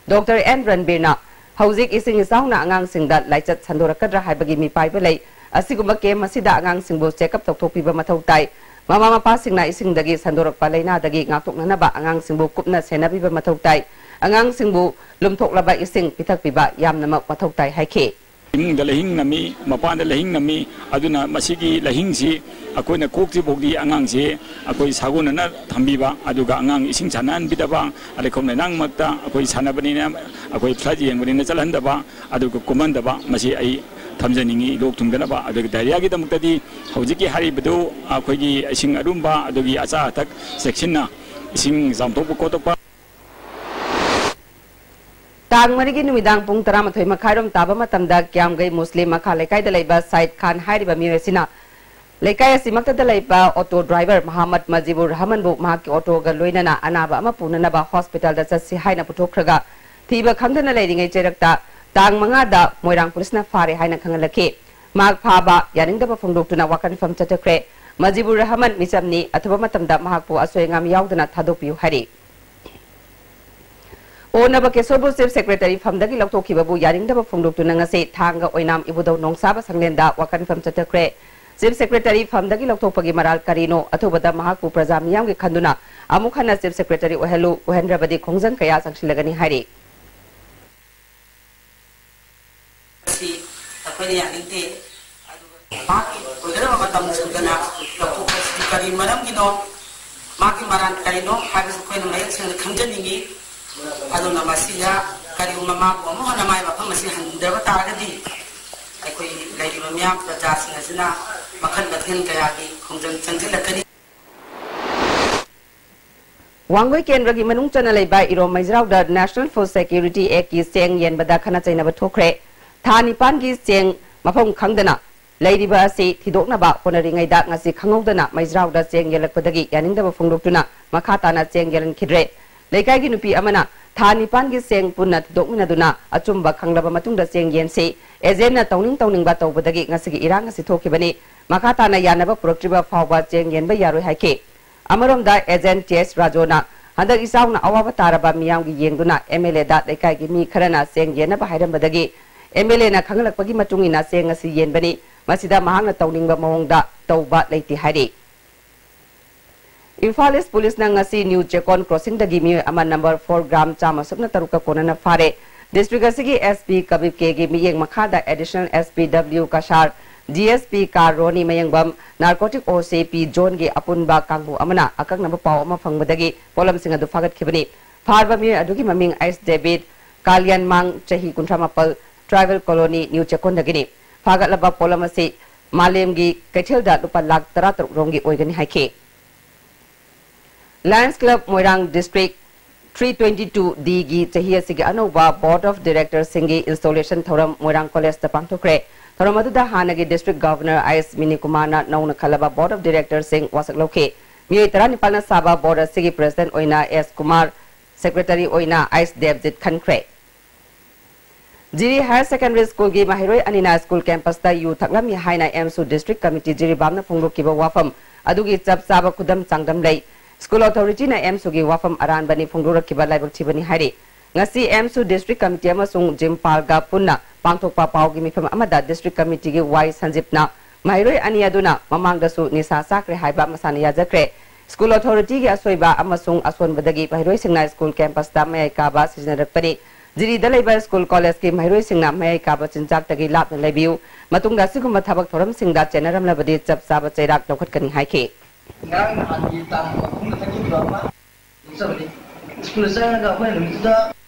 ꯗꯣꯛꯇꯔ ꯑꯦꯟ ꯔꯟꯕꯤꯔꯅ ꯍꯧꯖꯤꯛ ꯏꯁꯤꯡ ꯏꯆꯥꯎꯅ ꯑꯉꯥꯡꯁꯤꯡꯗ ꯂꯥꯏꯆꯠ ꯁꯟꯗꯣꯔꯛꯀꯗ꯭ꯔꯥ ꯍꯥꯏꯕꯒꯤ ꯃꯤꯄꯥꯏꯕ ꯂꯩ꯫ ꯑꯁꯤꯒꯨꯝꯕ ꯀꯦꯝꯞ ꯑꯁꯤꯗ ꯑꯉꯥꯡꯁꯤꯡꯕꯨ ꯆꯦꯛꯑꯞ ꯇꯧꯊꯣꯛꯄꯤꯕ ꯃꯊꯧ ꯇꯥꯏ꯫ ꯃꯃꯥ ꯃꯄꯥꯁꯤꯡꯅ ꯏꯁꯤꯡꯗꯒꯤ ꯁꯟꯗꯣꯔꯛꯄ ꯂꯥꯏꯅꯥꯗꯒꯤ ꯉꯥꯛꯊꯣꯛꯅꯅꯕ ꯑꯉꯥꯡꯁꯤꯡꯕꯨ ꯀꯨꯞꯅ ꯁꯦꯟꯅꯕꯤꯕ ꯃꯊꯧ ꯇꯥꯏ꯫ ꯑꯉꯥꯡꯁꯤꯡꯕꯨ ꯂꯨꯝꯊꯣꯛꯂꯕ ꯏꯁꯤꯡ ꯄꯤꯊꯛꯄꯤꯕ ꯌꯥꯝꯅꯃꯛ ꯃꯊꯧ ꯇꯥꯏ ꯍꯥꯏꯈꯤ꯫ ꯏꯃꯨꯡꯗ ꯂꯥꯏꯍꯤꯡ ꯅꯝꯃꯤ, ꯃꯄꯥꯟꯗ ꯂꯥꯏꯍꯤꯡ ꯅꯝꯃꯤ, ꯑꯗꯨꯅ ꯃꯁꯤꯒꯤ ꯂꯥꯏꯍꯤꯡꯁꯤ ꯑꯩꯈꯣꯏꯅ ꯀꯣꯛꯇ꯭ꯔꯤꯐꯥꯎꯗꯤ ꯑꯉꯥꯡꯁꯤ ꯑꯩꯈꯣꯏ ꯁꯥꯒꯣꯟꯅꯅ ꯊꯝꯕꯤꯕ, ꯑꯗꯨꯒ ꯑꯉꯥꯡ ꯏꯁꯤꯡ ꯁꯥꯟꯅꯍꯟꯕꯤꯗꯕ, ꯂꯩꯈꯣꯝ ꯂꯩꯅꯥꯡ ꯃꯔꯛꯇ ꯑꯩꯈꯣꯏ ꯁꯥꯟꯅꯕꯅꯤꯅ, ꯑꯩꯈꯣꯏ ꯐ꯭ꯂꯠ ꯌꯦꯡꯕꯅꯤꯅ ꯆꯠꯍꯟꯗꯕ, ꯑꯗꯨꯒ ꯀꯨꯝꯍꯟꯗꯕ, ꯃꯁꯤ ꯑꯩ ꯊꯝꯖꯅꯤꯡꯉꯤ꯫ ꯂꯣꯛ ꯊꯨꯡꯗꯅꯕ, ꯑꯗꯨꯒ ꯗꯥꯏꯔꯤꯌꯥꯒꯤꯗꯃꯛꯇꯗꯤ ꯍꯧꯖꯤꯛꯀꯤ ꯍꯥꯏꯔꯤꯕꯗꯨ ꯑꯩꯈꯣꯏꯒꯤ ꯏꯁꯤꯡ ꯑꯔꯨꯝꯕ, ꯑꯗꯨꯒꯤ ꯑꯆꯥ ꯑꯊꯛ ꯆꯦꯛꯁꯤꯟꯅ ꯏꯁꯤꯡ ꯆꯥꯝꯊꯣꯛꯄ ꯈꯣꯠꯇꯣꯛꯄ꯫ ꯇꯥꯡ ꯃꯔꯤꯒꯤ ꯅꯨꯃꯤꯗꯥꯡ ꯄꯨꯡ ꯇꯔꯥꯃꯥꯊꯣꯏ ꯃꯈꯥꯏꯔꯣꯝ ꯇꯥꯕ ꯃꯇꯝꯗ ꯀ꯭ꯌꯥꯝꯒꯩ ꯃꯨꯁꯂꯤꯝ ꯃꯈꯥ ꯂꯩꯀꯥꯏꯗ ꯂꯩꯕ ꯁꯥꯏꯗ ꯈꯥꯟ ꯍꯥꯏꯔꯤꯕ ꯃꯤꯑꯣꯏ ꯑꯁꯤꯅ ꯂꯩꯀꯥꯏ ꯑꯁꯤꯃꯛꯇꯗ ꯂꯩꯕ ꯑꯣꯇꯣ ꯗ꯭ꯔꯥꯏꯚꯔ ꯃꯍꯥꯃꯗ ꯃꯖꯤꯕꯨꯔ ꯔꯍꯃꯟꯕꯨ ꯃꯍꯥꯛꯀꯤ ꯑꯣꯇꯣꯒ ꯂꯣꯏꯅꯅ ꯑꯅꯥꯕ ꯑꯃ ꯄꯨꯅꯅꯕ ꯍꯣꯁꯄꯤꯇꯥꯜꯗ ꯆꯠꯁꯤ ꯍꯥꯏꯅ ꯄꯨꯊꯣꯛꯈ꯭ꯔꯒ ꯊꯤꯕ ꯈꯪꯗꯅ ꯂꯩꯔꯤꯉꯩ ꯆꯩꯔꯛꯇ ꯇꯥꯡ ꯃꯉꯥꯗ ꯃꯣꯏꯔꯥꯡ ꯄꯨꯂꯤꯁꯅ ꯐꯥꯔꯦ ꯍꯥꯏꯅ ꯈꯪꯍꯜꯂꯛꯈꯤ꯫ ꯃꯍꯥꯛ ꯐꯥꯕ ꯌꯥꯅꯤꯡꯗꯕ ꯐꯣꯡꯗꯣꯛꯇꯨꯅ ꯋꯥꯀꯠ ꯃꯤꯐꯝ ꯆꯠꯊꯈ꯭ꯔꯦ꯫ ꯃꯖꯤꯕꯨꯔ ꯔꯍꯃꯟ ꯃꯤꯆꯝꯅꯤ, ꯑꯊꯨꯕ ꯃꯇꯝꯗ ꯃꯍꯥꯛꯄꯨ ꯑꯁꯣꯏ ꯑꯉꯥꯝ ꯌꯥꯎꯗꯅ ꯊꯥꯗꯣꯛꯄꯤꯌꯨ ꯍꯥꯏꯔꯤ꯫ ꯑꯣꯅꯕ ꯀꯦꯁꯣꯕꯨ ꯆꯤꯐ ꯁꯦꯀ꯭ꯔꯦꯇꯔꯤ ꯐꯝꯗꯒꯤ ꯂꯧꯊꯣꯛꯈꯤꯕꯕꯨ ꯌꯥꯅꯤꯡꯗꯕ ꯐꯣꯡꯗꯣꯛꯇꯨꯅ ꯉꯁꯤ ꯊꯥꯡꯒ ꯑꯣꯏꯅꯥꯝ ꯏꯕꯨꯙꯧ ꯅꯣꯡꯁꯥꯕ ꯁꯪꯂꯦꯟꯗ ꯋꯥꯀꯠ ꯃꯤꯐꯝ ꯆꯠꯊꯈ꯭ꯔꯦ꯫ ꯆꯤꯐ ꯁꯦꯀ꯭ꯔꯦꯇꯔꯤ ꯐꯝꯗꯒꯤ ꯂꯧꯊꯣꯛꯄꯒꯤ ꯃꯔꯥꯜ ꯀꯔꯤꯅꯣ? ꯑꯊꯨꯕꯗ ꯃꯍꯥꯛꯄꯨ ꯄ꯭ꯔꯖꯥ ꯃꯤꯌꯥꯝꯒꯤ ꯈꯟꯗꯨꯅ ꯑꯃꯨꯛ ꯍꯟꯅ ꯆꯤꯐ ꯁꯦꯀ꯭ꯔꯦꯇꯔꯤ ꯑꯣꯏꯍꯜꯂꯨ, ꯑꯣꯏꯍꯟꯗ꯭ꯔꯕꯗꯤ ꯈꯣꯡꯖꯪ ꯀꯌꯥ ꯆꯪꯁꯤꯜꯂꯒꯅꯤ ꯍꯥꯏꯔꯤ꯫ ꯃꯁꯤ ꯑꯩꯈꯣꯏꯅ ꯌꯥꯅꯤꯡꯗꯦ꯫ ꯑꯗꯨꯒ ꯃꯍꯥꯛꯀꯤ ꯑꯣꯏꯒꯗꯕ ꯃꯇꯝ ꯁꯨꯗꯅ ꯂꯧꯊꯣꯛꯄꯁꯤꯗꯤ ꯀꯔꯤ ꯃꯔꯝꯒꯤꯅꯣ? ꯃꯥꯒꯤ ꯃꯔꯥꯜ ꯀꯔꯤꯅꯣ ꯍꯥꯏꯕꯁꯤ ꯑꯩꯈꯣꯏꯅ ꯃꯌꯦꯛ ꯁꯦꯡꯅ ꯈꯪꯖꯅꯤꯡꯉꯤ꯫ ꯑꯗꯨꯅ ꯃꯁꯤꯗ ꯀꯔꯤꯒꯨꯝꯕ ꯃꯥꯕꯨ ꯑꯃꯨꯛ ꯍꯟꯅ ꯃꯥꯒꯤ ꯃꯐꯝ ꯑꯁꯤ ꯍꯟꯗ꯭ꯔꯕ ꯇꯥꯔꯒꯗꯤ ꯑꯩꯈꯣꯏ ꯂꯩꯔꯤꯕ ꯃꯤꯌꯥꯝ ꯄ꯭ꯔꯖꯥꯁꯤꯡ ꯑꯁꯤꯅ ꯃꯈꯜ ꯃꯊꯦꯜ ꯀꯌꯥꯒꯤ ꯈꯣꯡꯖꯪ ꯆꯪꯁꯤꯜꯂꯛꯀꯅꯤ꯫ ꯋꯥꯡꯒꯣꯏ ꯀꯦꯟꯗ꯭ꯔꯒꯤ ꯃꯅꯨꯡ ꯆꯟꯅ ꯂꯩꯕ ꯏꯔꯣꯝ ꯃꯩꯖ꯭ꯔꯥꯎꯗ National Food Security Actꯀꯤ ꯆꯦꯡ ꯌꯦꯟꯕꯗ ꯈꯠꯅ ꯆꯩꯅꯕ ꯊꯣꯛꯈ꯭ꯔꯦ꯫ ꯊꯥ ꯅꯤꯄꯥꯟꯒꯤ ꯆꯦꯡ ꯃꯐꯝ ꯈꯪꯗꯅ ꯂꯩꯔꯤꯕ ꯑꯁꯤ ꯊꯤꯗꯣꯛꯅꯕ ꯍꯣꯠꯅꯔꯤꯉꯩꯗ ꯉꯁꯤ ꯈꯪꯍꯧꯗꯅ ꯃꯩꯖ꯭ꯔꯥꯎꯗ ꯆꯦꯡ ꯌꯦꯜꯂꯛꯄꯗꯒꯤ ꯌꯥꯅꯤꯡꯗꯕ ꯐꯣꯡꯗꯣꯛꯇꯨꯅ ꯃꯈꯥ ꯇꯥꯅ ꯆꯦꯡ ꯌꯦꯜꯍꯟꯈꯤꯗ꯭ꯔꯦ꯫ ꯂꯩꯀꯥꯏꯒꯤ ꯅꯨꯄꯤ ꯑꯃꯅ ꯊꯥ ꯅꯤꯄꯥꯟꯒꯤ ꯆꯦꯡ ꯄꯨꯟꯅ ꯊꯤꯗꯣꯛꯃꯤꯟꯅꯗꯨꯅ ꯑꯆꯨꯝꯕ ꯈꯪꯂꯕ ꯃꯇꯨꯡꯗ ꯆꯦꯡ ꯌꯦꯟꯁꯤ ꯑꯦꯖꯦꯟꯅ ꯇꯧꯅꯤꯡ ꯇꯧꯅꯤꯡꯕ ꯇꯧꯕꯗꯒꯤ ꯉꯁꯤꯒꯤ ꯏꯔꯥꯡ ꯑꯁꯤ ꯊꯣꯛꯈꯤꯕꯅꯤ꯫ ꯃꯈꯥ ꯇꯥꯅ ꯌꯥꯅꯕ ꯄꯨꯔꯛꯇ꯭ꯔꯤꯕ ꯐꯥꯎꯕ ꯆꯦꯡ ꯌꯦꯟꯕ ꯌꯥꯔꯣꯏ ꯍꯥꯏꯈꯤ꯫ ꯑꯃꯔꯣꯝꯗ ꯑꯦꯖꯦꯟ ꯇꯤ ꯑꯦꯁ ꯔꯥꯖꯣꯅ ꯍꯟꯗꯛ ꯏꯆꯥꯎꯅ ꯑꯋꯥꯕ ꯇꯥꯔꯕ ꯃꯤꯌꯥꯝꯒꯤ ꯌꯦꯡꯗꯨꯅ ꯑꯦꯝ ꯑꯦꯜ ꯑꯦꯗ ꯂꯩꯀꯥꯏꯒꯤ ꯃꯤ ꯈꯔꯅ ꯆꯦꯡ ꯌꯦꯟꯅꯕ ꯍꯥꯏꯔꯝꯕꯗꯒꯤ ꯑꯦꯝ ꯑꯦꯜ ꯑꯦꯅ ꯈꯪꯍꯜꯂꯛꯄꯒꯤ ꯃꯇꯨꯡ ꯏꯟꯅ ꯆꯦꯡ ꯑꯁꯤ ꯌꯦꯟꯕꯅꯤ꯫ ꯃꯁꯤꯗ ꯃꯍꯥꯛꯅ ꯇꯧꯅꯤꯡꯕ ꯃꯑꯣꯡꯗ ꯇꯧꯕ ꯂꯩꯇꯦ ꯍꯥꯏꯔꯤ꯫ ꯏꯝꯐꯥꯜ ꯏꯁ ꯄꯨꯂꯤꯁꯅ ꯉꯁꯤ ꯅ꯭ꯌꯨ ꯆꯦꯀꯣꯟ ꯀ꯭ꯔꯣꯁꯤꯡꯗꯒꯤ ꯃꯤꯑꯣꯏ ꯑꯃ ꯅꯝꯕꯔ ꯐꯣꯔ ꯒ꯭ꯔꯥꯝ ꯆꯥꯝꯃ ꯁꯨꯞꯅ ꯇꯔꯨꯛꯀ ꯀꯣꯟꯅꯅ ꯐꯥꯔꯦ꯫ ꯗꯤꯁꯇ꯭ꯔꯤꯛ ꯑꯁꯤꯒꯤ ꯑꯦꯁ ꯄꯤ ꯀꯕꯤꯞ ꯀꯦꯒꯤ ꯃꯤꯠꯌꯦꯡ ꯃꯈꯥꯗ ꯑꯦꯗꯤꯁꯅꯦꯜ ꯑꯦꯁ ꯄꯤ ꯗꯕ꯭ꯂꯤꯎ ꯀꯁꯥꯔ, ꯗꯤ ꯑꯦꯁ ꯄꯤ ꯀꯥꯔ ꯔꯣꯅꯤ ꯃꯌꯦꯡꯕꯝ, ꯅꯥꯔꯀꯣꯇꯤꯛ ꯑꯣ ꯁꯤ ꯄꯤ ꯖꯣꯟꯒꯤ ꯑꯄꯨꯟꯕ ꯀꯥꯡꯕꯨ ꯑꯃꯅ ꯑꯀꯛꯅꯕ ꯄꯥꯎ ꯑꯃ ꯐꯪꯕꯗꯒꯤ ꯄꯣꯠꯂꯝꯁꯤꯡ ꯑꯗꯨ ꯐꯥꯒꯠꯈꯤꯕꯅꯤ꯫ ꯐꯥꯔꯕ ꯃꯤꯑꯣꯏ ꯑꯗꯨꯒꯤ ꯃꯃꯤꯡ ꯑꯩꯁ ꯗꯦꯕꯤꯠ, ꯀꯥꯂꯤꯌꯥꯟꯃꯥꯡ, ꯆꯍꯤ ꯀꯨꯟꯊ꯭ꯔꯥ ꯃꯥꯄꯜ, ꯇ꯭ꯔꯥꯏꯕꯦꯜ ꯀꯣꯂꯣꯅꯤ, ꯅ꯭ꯌꯨ ꯆꯦꯀꯣꯟꯗꯒꯤꯅꯤ꯫ ꯐꯥꯒꯠꯂꯕ ꯄꯣꯠꯂꯝ ꯑꯁꯤ ꯃꯥꯂꯦꯝꯒꯤ ꯀꯩꯊꯦꯜꯗ ꯂꯨꯄꯥ ꯂꯥꯈ ꯇꯔꯥ ꯇꯔꯨꯛ ꯔꯣꯝꯒꯤ ꯑꯣꯏꯒꯅꯤ ꯍꯥꯏꯈꯤ꯫ ꯂꯥꯌꯟꯁ ꯀ꯭ꯂꯕ ꯃꯣꯏꯔꯥꯡ ꯗꯤꯁꯇ꯭ꯔꯤꯛ ꯊ꯭ꯔꯤ ꯇ꯭ꯋꯦꯟꯇꯤ ꯇꯨ ꯗꯤꯒꯤ ꯆꯍꯤ ꯑꯁꯤꯒꯤ ꯑꯅꯧꯕ Board of Directorꯁꯤꯡꯒꯤ installation ꯊꯧꯔꯝ ꯃꯣꯏꯔꯥꯡ ꯀꯣꯂꯦꯖꯇ ꯄꯥꯡꯊꯣꯛꯈ꯭ꯔꯦ꯫ ꯊꯧꯔꯝ ꯑꯗꯨꯗ ꯍꯥꯟꯅꯒꯤ District Governor ꯑꯥꯏ ꯑꯦꯁ ꯃꯤꯅꯤꯀꯨꯃꯥꯔꯅ ꯅꯧꯅ ꯈꯜꯂꯕ Board of Directorꯁꯤꯡ ꯋꯥꯁꯛ ꯂꯧꯈꯤ꯫ ꯃꯤꯑꯣꯏ ꯇꯔꯥꯅꯤꯄꯥꯜꯅ ꯁꯥꯕ Board ꯑꯁꯤꯒꯤ President ꯑꯣꯏꯅ ꯑꯦꯁ ꯀꯨꯃꯥꯔ, Secretary ꯑꯣꯏꯅ ꯑꯩꯁ ꯗꯦꯕꯖꯤꯠ ꯈꯟꯈ꯭ꯔꯦ꯫ ꯖꯤꯔꯤ Higher Secondary Schoolꯒꯤ ꯃꯍꯩꯔꯣꯏ ꯑꯅꯤꯅ school campusꯇ ꯌꯨ ꯊꯛꯂꯝꯃꯤ ꯍꯥꯏꯅ ꯑꯦꯝꯁꯨ District Committee ꯖꯤꯔꯤꯕꯥꯝꯅ ꯐꯣꯡꯗꯣꯛꯈꯤꯕ ꯋꯥꯐꯝ ꯑꯗꯨꯒꯤ ꯆꯞ ꯆꯥꯕ ꯈꯨꯗꯝ ꯆꯥꯡꯗꯝ ꯂꯩ꯫ School authorityꯅ ꯑꯦꯝꯁꯨꯒꯤ ꯋꯥꯐꯝ ꯑꯔꯥꯟꯕꯅꯤ, ꯐꯣꯡꯗꯣꯔꯛꯈꯤꯕ ꯂꯥꯏꯕꯛ ꯊꯤꯕꯅꯤ ꯍꯥꯏꯔꯤ꯫ ꯉꯁꯤ ꯑꯦꯝꯁꯨ District Committee ꯑꯃꯁꯨꯡ ꯖꯤꯝꯄꯥꯜꯒ ꯄꯨꯟꯅ ꯄꯥꯡꯊꯣꯛꯄ ꯄꯥꯎꯒꯤ ꯃꯤꯐꯝ ꯑꯃꯗ District Committeeꯒꯤ ꯋꯥꯏ ꯁꯟꯖꯤꯞꯅ ꯃꯍꯩꯔꯣꯏ ꯑꯅꯤ ꯑꯗꯨꯅ ꯃꯃꯥꯡꯗꯁꯨ ꯅꯤꯁꯥ ꯆꯥꯈ꯭ꯔꯦ ꯍꯥꯏꯕ ꯃꯁꯥꯅ ꯌꯥꯖꯈ꯭ꯔꯦ꯫ School authorityꯒꯤ ꯑꯁꯣꯏꯕ ꯑꯃꯁꯨꯡ ꯑꯁꯣꯟꯕꯗꯒꯤ ꯃꯍꯩꯔꯣꯏꯁꯤꯡꯅ school campusꯇ ꯃꯌꯥꯏ ꯀꯥꯕ ꯁꯤꯖꯤꯟꯅꯔꯛꯄꯅꯤ꯫ ꯖꯤꯔꯤꯗ ꯂꯩꯕ school collegeꯀꯤ ꯃꯍꯩꯔꯣꯏꯁꯤꯡꯅ ꯃꯌꯥꯏ ꯀꯥꯕ ꯆꯤꯟꯖꯥꯛꯇꯒꯤ ꯂꯥꯞꯅ ꯂꯩꯕꯤꯌꯨ꯫ ꯃꯇꯨꯡꯗ ꯑꯁꯤꯒꯨꯝꯕ ꯊꯕꯛ ꯊꯧꯔꯝꯁꯤꯡꯗ ꯆꯦꯟꯅꯔꯝꯂꯕꯗꯤ ꯆꯞ ꯆꯥꯕ ꯆꯩꯔꯥꯛ ꯂꯧꯈꯠꯀꯅꯤ ꯍꯥꯏꯈꯤ꯫ ꯉꯔꯥꯡ ꯅꯍꯥꯟꯒꯤ ꯇꯥꯡ ꯑꯍꯨꯝꯗ ꯊꯛꯈꯤꯕ ꯑꯃ ꯂꯧꯖꯕꯅꯤ꯫ School ꯆꯪꯉꯒ ꯑꯩꯈꯣꯏꯅ ꯅꯨꯃꯤꯠꯇꯨꯗ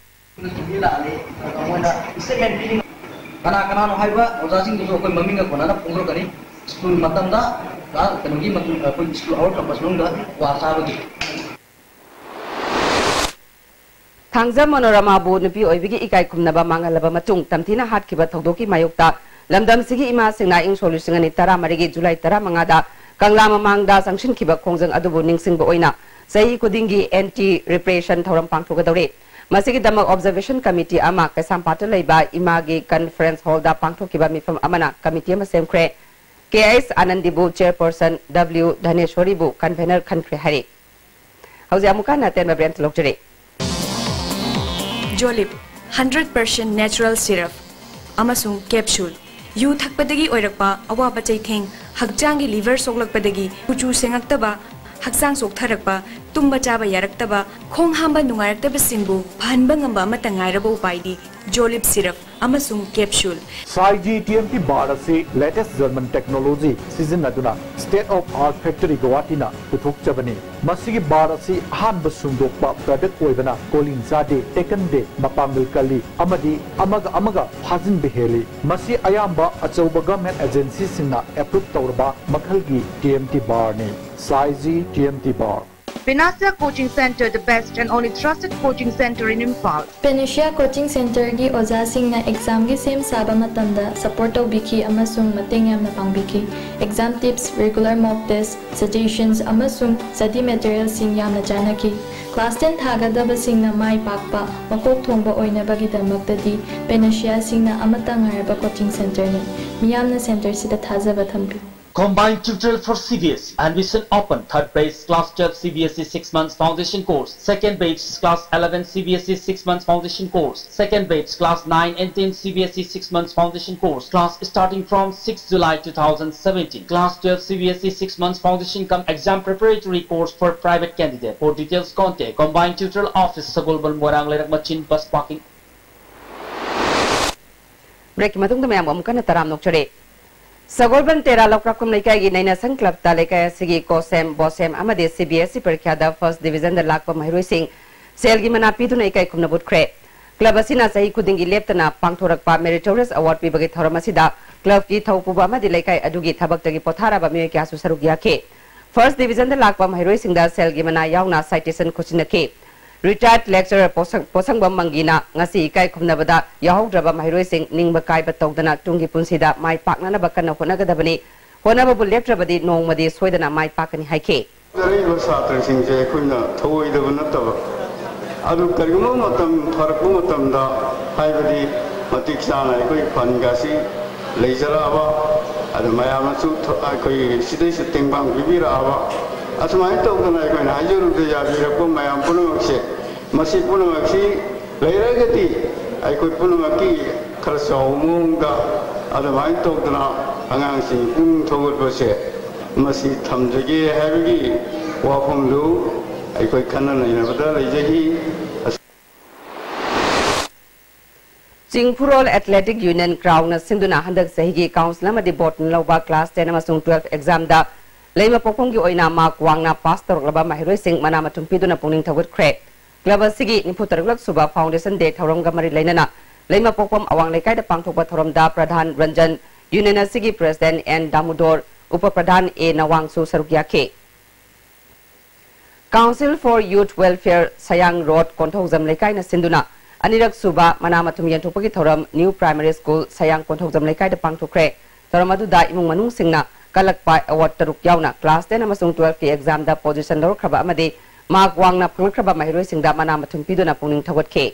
ꯁ꯭ꯀꯨꯜꯗꯒꯤ ꯂꯥꯛꯑꯅꯤ꯫ ꯑꯗꯨꯒ ꯃꯣꯏꯅ statement ꯄꯤꯔꯤ꯫ ꯀꯅꯥ ꯀꯅꯥꯅꯣ ꯍꯥꯏꯕ ꯑꯣꯖꯥꯁꯤꯡꯗꯨꯁꯨ ꯑꯩꯈꯣꯏ ꯃꯃꯤꯡꯒ ꯀꯣꯟꯅꯅ ꯐꯣꯡꯗꯣꯔꯛꯀꯅꯤ꯫ School ꯃꯇꯝꯗ, ꯀ꯭ꯂꯥꯁ, ꯀꯩꯅꯣꯒꯤ ꯃꯇꯨꯡ, ꯑꯩꯈꯣꯏ school hour campus ꯃꯅꯨꯡꯗ ꯀ꯭ꯋꯥ ꯆꯥꯕꯒꯤ꯫ ꯊꯥꯡꯖ ꯃꯅꯣꯔꯃꯥꯕꯨ ꯅꯨꯄꯤ ꯑꯣꯏꯕꯒꯤ ꯏꯀꯥꯏ ꯈꯨꯝꯅꯕ ꯃꯥꯡꯍꯜꯂꯕ ꯃꯇꯨꯡ ꯇꯝꯊꯤꯅ ꯍꯥꯠꯈꯤꯕ ꯊꯧꯗꯣꯛꯀꯤ ꯃꯥꯌꯣꯛꯇ ꯂꯝꯗꯝꯁꯤꯒꯤ ꯏꯃꯥꯁꯤꯡꯅ ꯏꯪ ꯁꯣꯛ ꯂꯤꯁꯤꯡ ꯑꯅꯤ ꯇꯔꯥꯃꯔꯤꯒꯤ ꯖꯨꯂꯥꯏ ꯇꯔꯥꯃꯉꯥꯗ ꯀꯪꯂꯥ ꯃꯃꯥꯡꯗ ꯆꯪꯁꯤꯟꯈꯤꯕ ꯈꯣꯡꯖꯪ ꯑꯗꯨꯕꯨ ꯅꯤꯡꯁꯤꯡꯕ ꯑꯣꯏꯅ ꯆꯍꯤ ꯈꯨꯗꯤꯡꯒꯤ ꯑꯦꯟꯇꯤ ꯔꯤꯄ꯭ꯔꯦꯁꯟ ꯊꯧꯔꯝ ꯄꯥꯡꯊꯣꯛꯀꯗꯧꯔꯤ꯫ ꯃꯁꯤꯒꯤꯗꯃꯛ ꯑꯣꯕꯖꯔꯕꯦꯁꯟ ꯀꯃꯤꯇꯤ ꯑꯃ ꯀꯩꯁꯥꯝꯄꯥꯠꯇ ꯂꯩꯕ ꯏꯃꯥꯒꯤ ꯀꯟꯐꯔꯦꯟꯁ ꯍꯣꯜꯗ ꯄꯥꯡꯊꯣꯛꯈꯤꯕ ꯃꯤꯐꯝ ꯑꯃꯅ ꯀꯃꯤꯇꯤ ꯑꯃ ꯁꯦꯝꯈ꯭ꯔꯦ꯫ ꯀꯦ ꯑꯩꯆ ꯑꯥꯅꯟꯗꯤꯕꯨ ꯆꯦꯌꯔꯄꯔꯁꯟ, ꯗꯕ꯭ꯂꯤꯎ ꯙꯅꯦꯁꯣꯔꯤꯕꯨ ꯀꯟꯚꯦꯅꯔ ꯈꯟꯈ꯭ꯔꯦ ꯍꯥꯏꯔꯤ꯫ ꯍꯧꯖꯤꯛ ꯑꯃꯨꯛꯀ ꯍꯟꯅ ꯑꯇꯦꯟꯕ ꯕ꯭ꯔꯦꯛ ꯑꯃꯇ ꯂꯧꯖꯔꯤ꯫ ꯖꯣꯂꯤꯞ, ꯍꯟꯗ꯭ꯔꯦꯠ ꯄꯥꯔꯁꯦꯟ ꯅꯦꯆꯔꯦꯜ ꯁꯤꯔꯞ ꯑꯃꯁꯨꯡ ꯀꯦꯞꯁꯨꯜ꯫ ꯌꯨ ꯊꯛꯄꯗꯒꯤ ꯑꯣꯏꯔꯛꯄ ꯑꯋꯥꯕ ꯆꯩꯊꯦꯡ, ꯍꯛꯆꯥꯡꯒꯤ ꯂꯤꯚꯔ ꯁꯣꯛꯂꯛꯄꯗꯒꯤ ꯀꯨꯆꯨ ꯁꯦꯡꯉꯛꯇꯕ, ꯍꯛꯆꯥꯡ ꯆꯣꯛꯊꯔꯛꯄ, ꯇꯨꯝꯕ ꯆꯥꯕ ꯌꯥꯔꯛꯇꯕ, ꯈꯣꯡ ꯍꯥꯝꯕ ꯅꯨꯡꯉꯥꯏꯔꯛꯇꯕꯁꯤꯡꯕꯨ ꯐꯍꯟꯕ ꯉꯝꯕ ꯑꯃꯠꯇ ꯉꯥꯏꯔꯕ ꯎꯄꯥꯏꯗꯤ ꯖꯣꯂꯤꯞ ꯁꯤꯔꯞ ꯑꯃꯁꯨꯡ ꯀꯦꯞꯁꯨꯜ꯫ ꯁꯥꯏꯖꯤ ꯇꯤ ꯑꯦꯝ ꯇꯤ ꯕꯥꯔ ꯑꯁꯤ latest German technology ꯁꯤꯖꯤꯟꯅꯗꯨꯅ State of Art Factory ꯒꯧꯍꯥꯇꯤꯅ ꯄꯨꯊꯣꯛꯆꯕꯅꯤ꯫ ꯃꯁꯤꯒꯤ ꯕꯥꯔ ꯑꯁꯤ ꯑꯍꯥꯟꯕ ꯁꯨꯡꯗꯣꯛꯄ product ꯑꯣꯏꯕꯅ ꯀꯣꯂꯤꯡ ꯆꯥꯗꯦ, ꯇꯦꯛꯀꯟꯗꯦ, ꯃꯄꯥꯡꯒꯜ ꯀꯜꯂꯤ ꯑꯃꯗꯤ ꯑꯃꯒ ꯑꯃꯒ ꯐꯥꯖꯤꯟꯕ ꯍꯦꯜꯂꯤ꯫ ꯃꯁꯤ ꯑꯌꯥꯝꯕ ꯑꯆꯧꯕ government agency ꯁꯤꯡꯅ approve ꯇꯧꯔꯕ ꯃꯈꯜꯒꯤ ꯇꯤ ꯑꯦꯝ ꯇꯤ ꯕꯥꯔꯅꯤ꯫ ꯁꯥꯏꯖꯤ T M T bar. Panacea Coaching Center, the best and only trusted coaching center in Imphal. Panacea Coaching Centerꯒꯤ ꯑꯣꯖꯥꯁꯤꯡꯅ examꯒꯤ ꯁꯦꯝ ꯁꯥꯕ ꯃꯇꯝꯗ support ꯇꯧꯕꯤꯈꯤ ꯑꯃꯁꯨꯡ ꯃꯇꯦꯡ ꯌꯥꯝꯅ ꯄꯥꯡꯕꯤꯈꯤ꯫ Exam tips, regular mock test, suggestions, ꯑꯃꯁꯨꯡ study materialꯁꯤꯡ ꯌꯥꯝꯅ ꯆꯥꯟꯅꯈꯤ꯫ Class ten ꯊꯥꯒꯗꯕꯁꯤꯡꯅ ꯃꯥꯏ ꯄꯥꯛꯄ, ꯃꯀꯣꯛ ꯊꯣꯡꯕ ꯑꯣꯏꯅꯕꯒꯤꯗꯃꯛꯇꯗꯤ Panaceaꯁꯤꯡꯅ ꯑꯃꯠꯇ ꯉꯥꯏꯔꯕ coaching centerꯅꯤ꯫ ꯃꯤꯌꯥꯝꯅ centerꯁꯤꯗ ꯊꯥꯖꯕ ꯊꯝꯕꯤꯌꯨ꯫ Combined tutorial for C B S E. Admission open. Third batch class twelve C B S E six months foundation course. Second batch class eleven C B S E six months foundation course. Second batch class nine and ten C B S E six months foundation course. Class starting from sixth July two thousand seventeen. Class twelve C B S E six months foundation cum exam preparatory course for private candidate. For details contact Combined Tutorial Office, Sagolband, Moirang, Leirak Machin, Bus Parking. ꯕ꯭ꯔꯦꯛꯀꯤ ꯃꯇꯨꯡꯗ ꯃꯌꯥꯝꯕꯨ ꯑꯃꯨꯛ ꯍꯟꯅ ꯇꯔꯥꯝꯅ ꯑꯣꯛꯆꯔꯤ꯫ ꯁꯒꯣꯜꯕꯟ ꯇꯦꯔꯥ ꯂꯧꯀ꯭ꯔꯥꯛꯄꯝ ꯂꯩꯀꯥꯏꯒꯤ ꯅꯩꯅꯁꯪ ꯀ꯭ꯂꯕꯇ ꯂꯩꯀꯥꯏ ꯑꯁꯤꯒꯤ ꯀꯣꯁꯦꯝ, ꯕꯣꯁꯦꯝ ꯑꯃꯗꯤ C B S E ꯄꯔꯤꯈ꯭ꯌꯥꯗ first divisionꯗ ꯂꯥꯛꯄ ꯃꯍꯩꯔꯣꯏꯁꯤꯡ ꯁꯦꯜꯒꯤ ꯃꯅꯥ ꯄꯤꯗꯨꯅ ꯏꯀꯥꯏ ꯈꯨꯝꯅꯕ ꯎꯠꯈ꯭ꯔꯦ꯫ ꯀ꯭ꯂꯕ ꯑꯁꯤꯅ ꯆꯍꯤ ꯈꯨꯗꯤꯡꯒꯤ ꯂꯦꯞꯇꯅ ꯄꯥꯡꯊꯣꯔꯛꯄ meritorious award ꯄꯤꯕꯒꯤ ꯊꯧꯔꯝ ꯑꯁꯤꯗ ꯀ꯭ꯂꯕꯀꯤ ꯊꯧ ꯄꯨꯕ ꯑꯃꯗꯤ ꯂꯩꯀꯥꯏ ꯑꯗꯨꯒꯤ ꯊꯕꯛꯇꯒꯤ ꯄꯣꯊꯥꯔꯕ ꯃꯤꯑꯣꯏ ꯀꯌꯥꯁꯨ ꯁꯔꯨꯛ ꯌꯥꯈꯤ꯫ First divisionꯗ ꯂꯥꯛꯄ ꯃꯍꯩꯔꯣꯏꯁꯤꯡꯗ ꯁꯦꯜꯒꯤ ꯃꯅꯥ ꯌꯥꯎꯅ citation ꯈꯨꯠꯁꯤꯟꯅꯈꯤ꯫ Retired lecturer ꯄꯣꯠꯁꯪ-, ꯄꯣꯠꯁꯪꯕꯝ ꯃꯪꯒꯤꯅ ꯉꯁꯤ ꯏꯀꯥꯏ ꯈꯨꯝꯅꯕꯗ ꯌꯥꯎꯍꯧꯗ꯭ꯔꯕ ꯃꯍꯩꯔꯣꯏꯁꯤꯡ ꯅꯤꯡꯕ ꯀꯥꯏꯕ ꯇꯧꯗꯅ ꯇꯨꯡꯒꯤ ꯄꯨꯟꯁꯤꯗ ꯃꯥꯏ ꯄꯥꯛꯅꯅꯕ ꯀꯟꯅ ꯍꯣꯠꯅꯒꯗꯕꯅꯤ, ꯍꯣꯠꯅꯕꯕꯨ ꯂꯦꯞꯇ꯭ꯔꯕꯗꯤ ꯅꯣꯡꯃꯗꯤ ꯁꯣꯏꯗꯅ ꯃꯥꯏ ꯄꯥꯛꯀꯅꯤ ꯍꯥꯏꯈꯤ꯫ ꯂꯩꯔꯤꯕ ꯁꯥꯇ꯭ꯔꯁꯤꯡꯁꯦ ꯑꯩꯈꯣꯏꯅ ꯊꯧꯑꯣꯏꯗꯕ ꯅꯠꯇꯕ, ꯑꯗꯨ ꯀꯔꯤꯒꯨꯝꯕ ꯃꯇꯝ ꯐꯔꯛꯄ ꯃꯇꯝꯗ, ꯍꯥꯏꯕꯗꯤ ꯃꯇꯤꯛ ꯆꯥꯅ ꯑꯩꯈꯣꯏ ꯐꯟꯒꯁꯤ ꯂꯩꯖꯔꯛꯑꯕ, ꯑꯗꯨ ꯃꯌꯥꯝꯅꯁꯨ ꯊ-, ꯑꯩꯈꯣꯏ ꯁꯤꯗꯩꯁꯨ ꯇꯦꯡꯕꯥꯡ ꯄꯤꯕꯤꯔꯛꯑꯕ, ꯑꯁꯨꯃꯥꯏꯅ ꯇꯧꯗꯅ ꯑꯩꯈꯣꯏꯅ ꯍꯥꯏꯖꯔꯨꯕꯗ ꯌꯥꯕꯤꯔꯛꯄ ꯃꯌꯥꯝ ꯄꯨꯝꯅꯃꯛꯁꯦ, ꯃꯁꯤ ꯄꯨꯝꯅꯃꯛꯁꯤ ꯂꯩꯔꯒꯗꯤ ꯑꯩꯈꯣꯏ ꯄꯨꯝꯅꯃꯛꯀꯤ ꯈꯔ ꯆꯥꯎꯕ ꯃꯑꯣꯡꯗ ꯑꯗꯨꯃꯥꯏꯅ ꯇꯧꯗꯅ ꯑꯉꯥꯡꯁꯤꯡ ꯄꯨꯛꯅꯤꯡ ꯊꯧꯒꯠꯄꯁꯦ, ꯃꯁꯤ ꯊꯝꯖꯒꯦ ꯍꯥꯏꯕꯒꯤ ꯋꯥꯐꯝꯗꯨ ꯑꯩꯈꯣꯏ ꯈꯟꯅ ꯅꯩꯅꯕꯗ ꯂꯩꯖꯈꯤ꯫ ꯆꯤꯡꯐꯨꯔꯣꯜ Athletic Union ꯀ꯭ꯔꯥꯎꯅ ꯁꯤꯟꯗꯨꯅ ꯍꯟꯗꯛ ꯆꯍꯤꯒꯤ council ꯑꯃꯗꯤ boardꯅ ꯂꯧꯕ class ten ꯑꯃꯁꯨꯡ twelve examꯗ ꯂꯩꯃ ꯄꯣꯛꯐꯝꯒꯤ ꯑꯣꯏꯅ mark ꯋꯥꯡꯅ pass ꯇꯧꯔꯛꯂꯕ ꯃꯍꯩꯔꯣꯏꯁꯤꯡ ꯃꯅꯥ ꯃꯊꯨꯝ ꯄꯤꯗꯨꯅ ꯄꯨꯛꯅꯤꯡ ꯊꯧꯒꯠꯈ꯭ꯔꯦ꯫ Club ꯑꯁꯤꯒꯤ ꯅꯤꯐꯨ ꯇꯔꯨꯛꯂꯛ ꯁꯨꯕ foundation day ꯊꯧꯔꯝꯒ ꯃꯔꯤ ꯂꯩꯅꯅ ꯂꯩꯃ ꯄꯣꯛꯐꯝ ꯑꯋꯥꯡ ꯂꯩꯀꯥꯏꯗ ꯄꯥꯡꯊꯣꯛꯄ ꯊꯧꯔꯝꯗ ꯄ꯭ꯔꯙꯥꯟ ꯔꯟꯖꯟ, union ꯑꯁꯤꯒꯤ president ꯑꯦꯟ ꯗꯥꯃꯨꯗꯣꯔ, ꯎꯄ ꯄ꯭ꯔꯙꯥꯟ ꯑꯦ ꯅꯋꯥꯡꯁꯨ ꯁꯔꯨꯛ ꯌꯥꯈꯤ꯫ Council for Youth Welfare Sayang road Konthoujam ꯂꯩꯀꯥꯏꯅ ꯁꯤꯟꯗꯨꯅ ꯑꯅꯤꯔꯛ ꯁꯨꯕ ꯃꯅꯥ ꯃꯊꯨꯝ ꯌꯦꯟꯊꯣꯛꯄꯒꯤ ꯊꯧꯔꯝ New Primary School ꯁꯌꯥꯡ ꯀꯣꯟꯊꯧꯖꯝ ꯂꯩꯀꯥꯏꯗ ꯄꯥꯡꯊꯣꯛꯈ꯭ꯔꯦ꯫ ꯊꯧꯔꯝ ꯑꯗꯨꯗ ꯏꯃꯨꯡ ꯃꯅꯨꯡꯁꯤꯡꯅ ꯀꯜꯂꯛꯄ award ꯇꯔꯨꯛ ꯌꯥꯎꯅ class ten ꯑꯃꯁꯨꯡ twelve ꯀꯤ examꯗ position ꯂꯧꯔꯛꯈ꯭ꯔꯕ ꯑꯃꯗꯤ mark ꯋꯥꯡꯅ ꯐꯪꯂꯛꯈ꯭ꯔꯕ ꯃꯍꯩꯔꯣꯏꯁꯤꯡꯗ ꯃꯅꯥ ꯃꯊꯨꯝ ꯄꯤꯗꯨꯅ ꯄꯨꯛꯅꯤꯡ ꯊꯧꯒꯠꯈꯤ꯫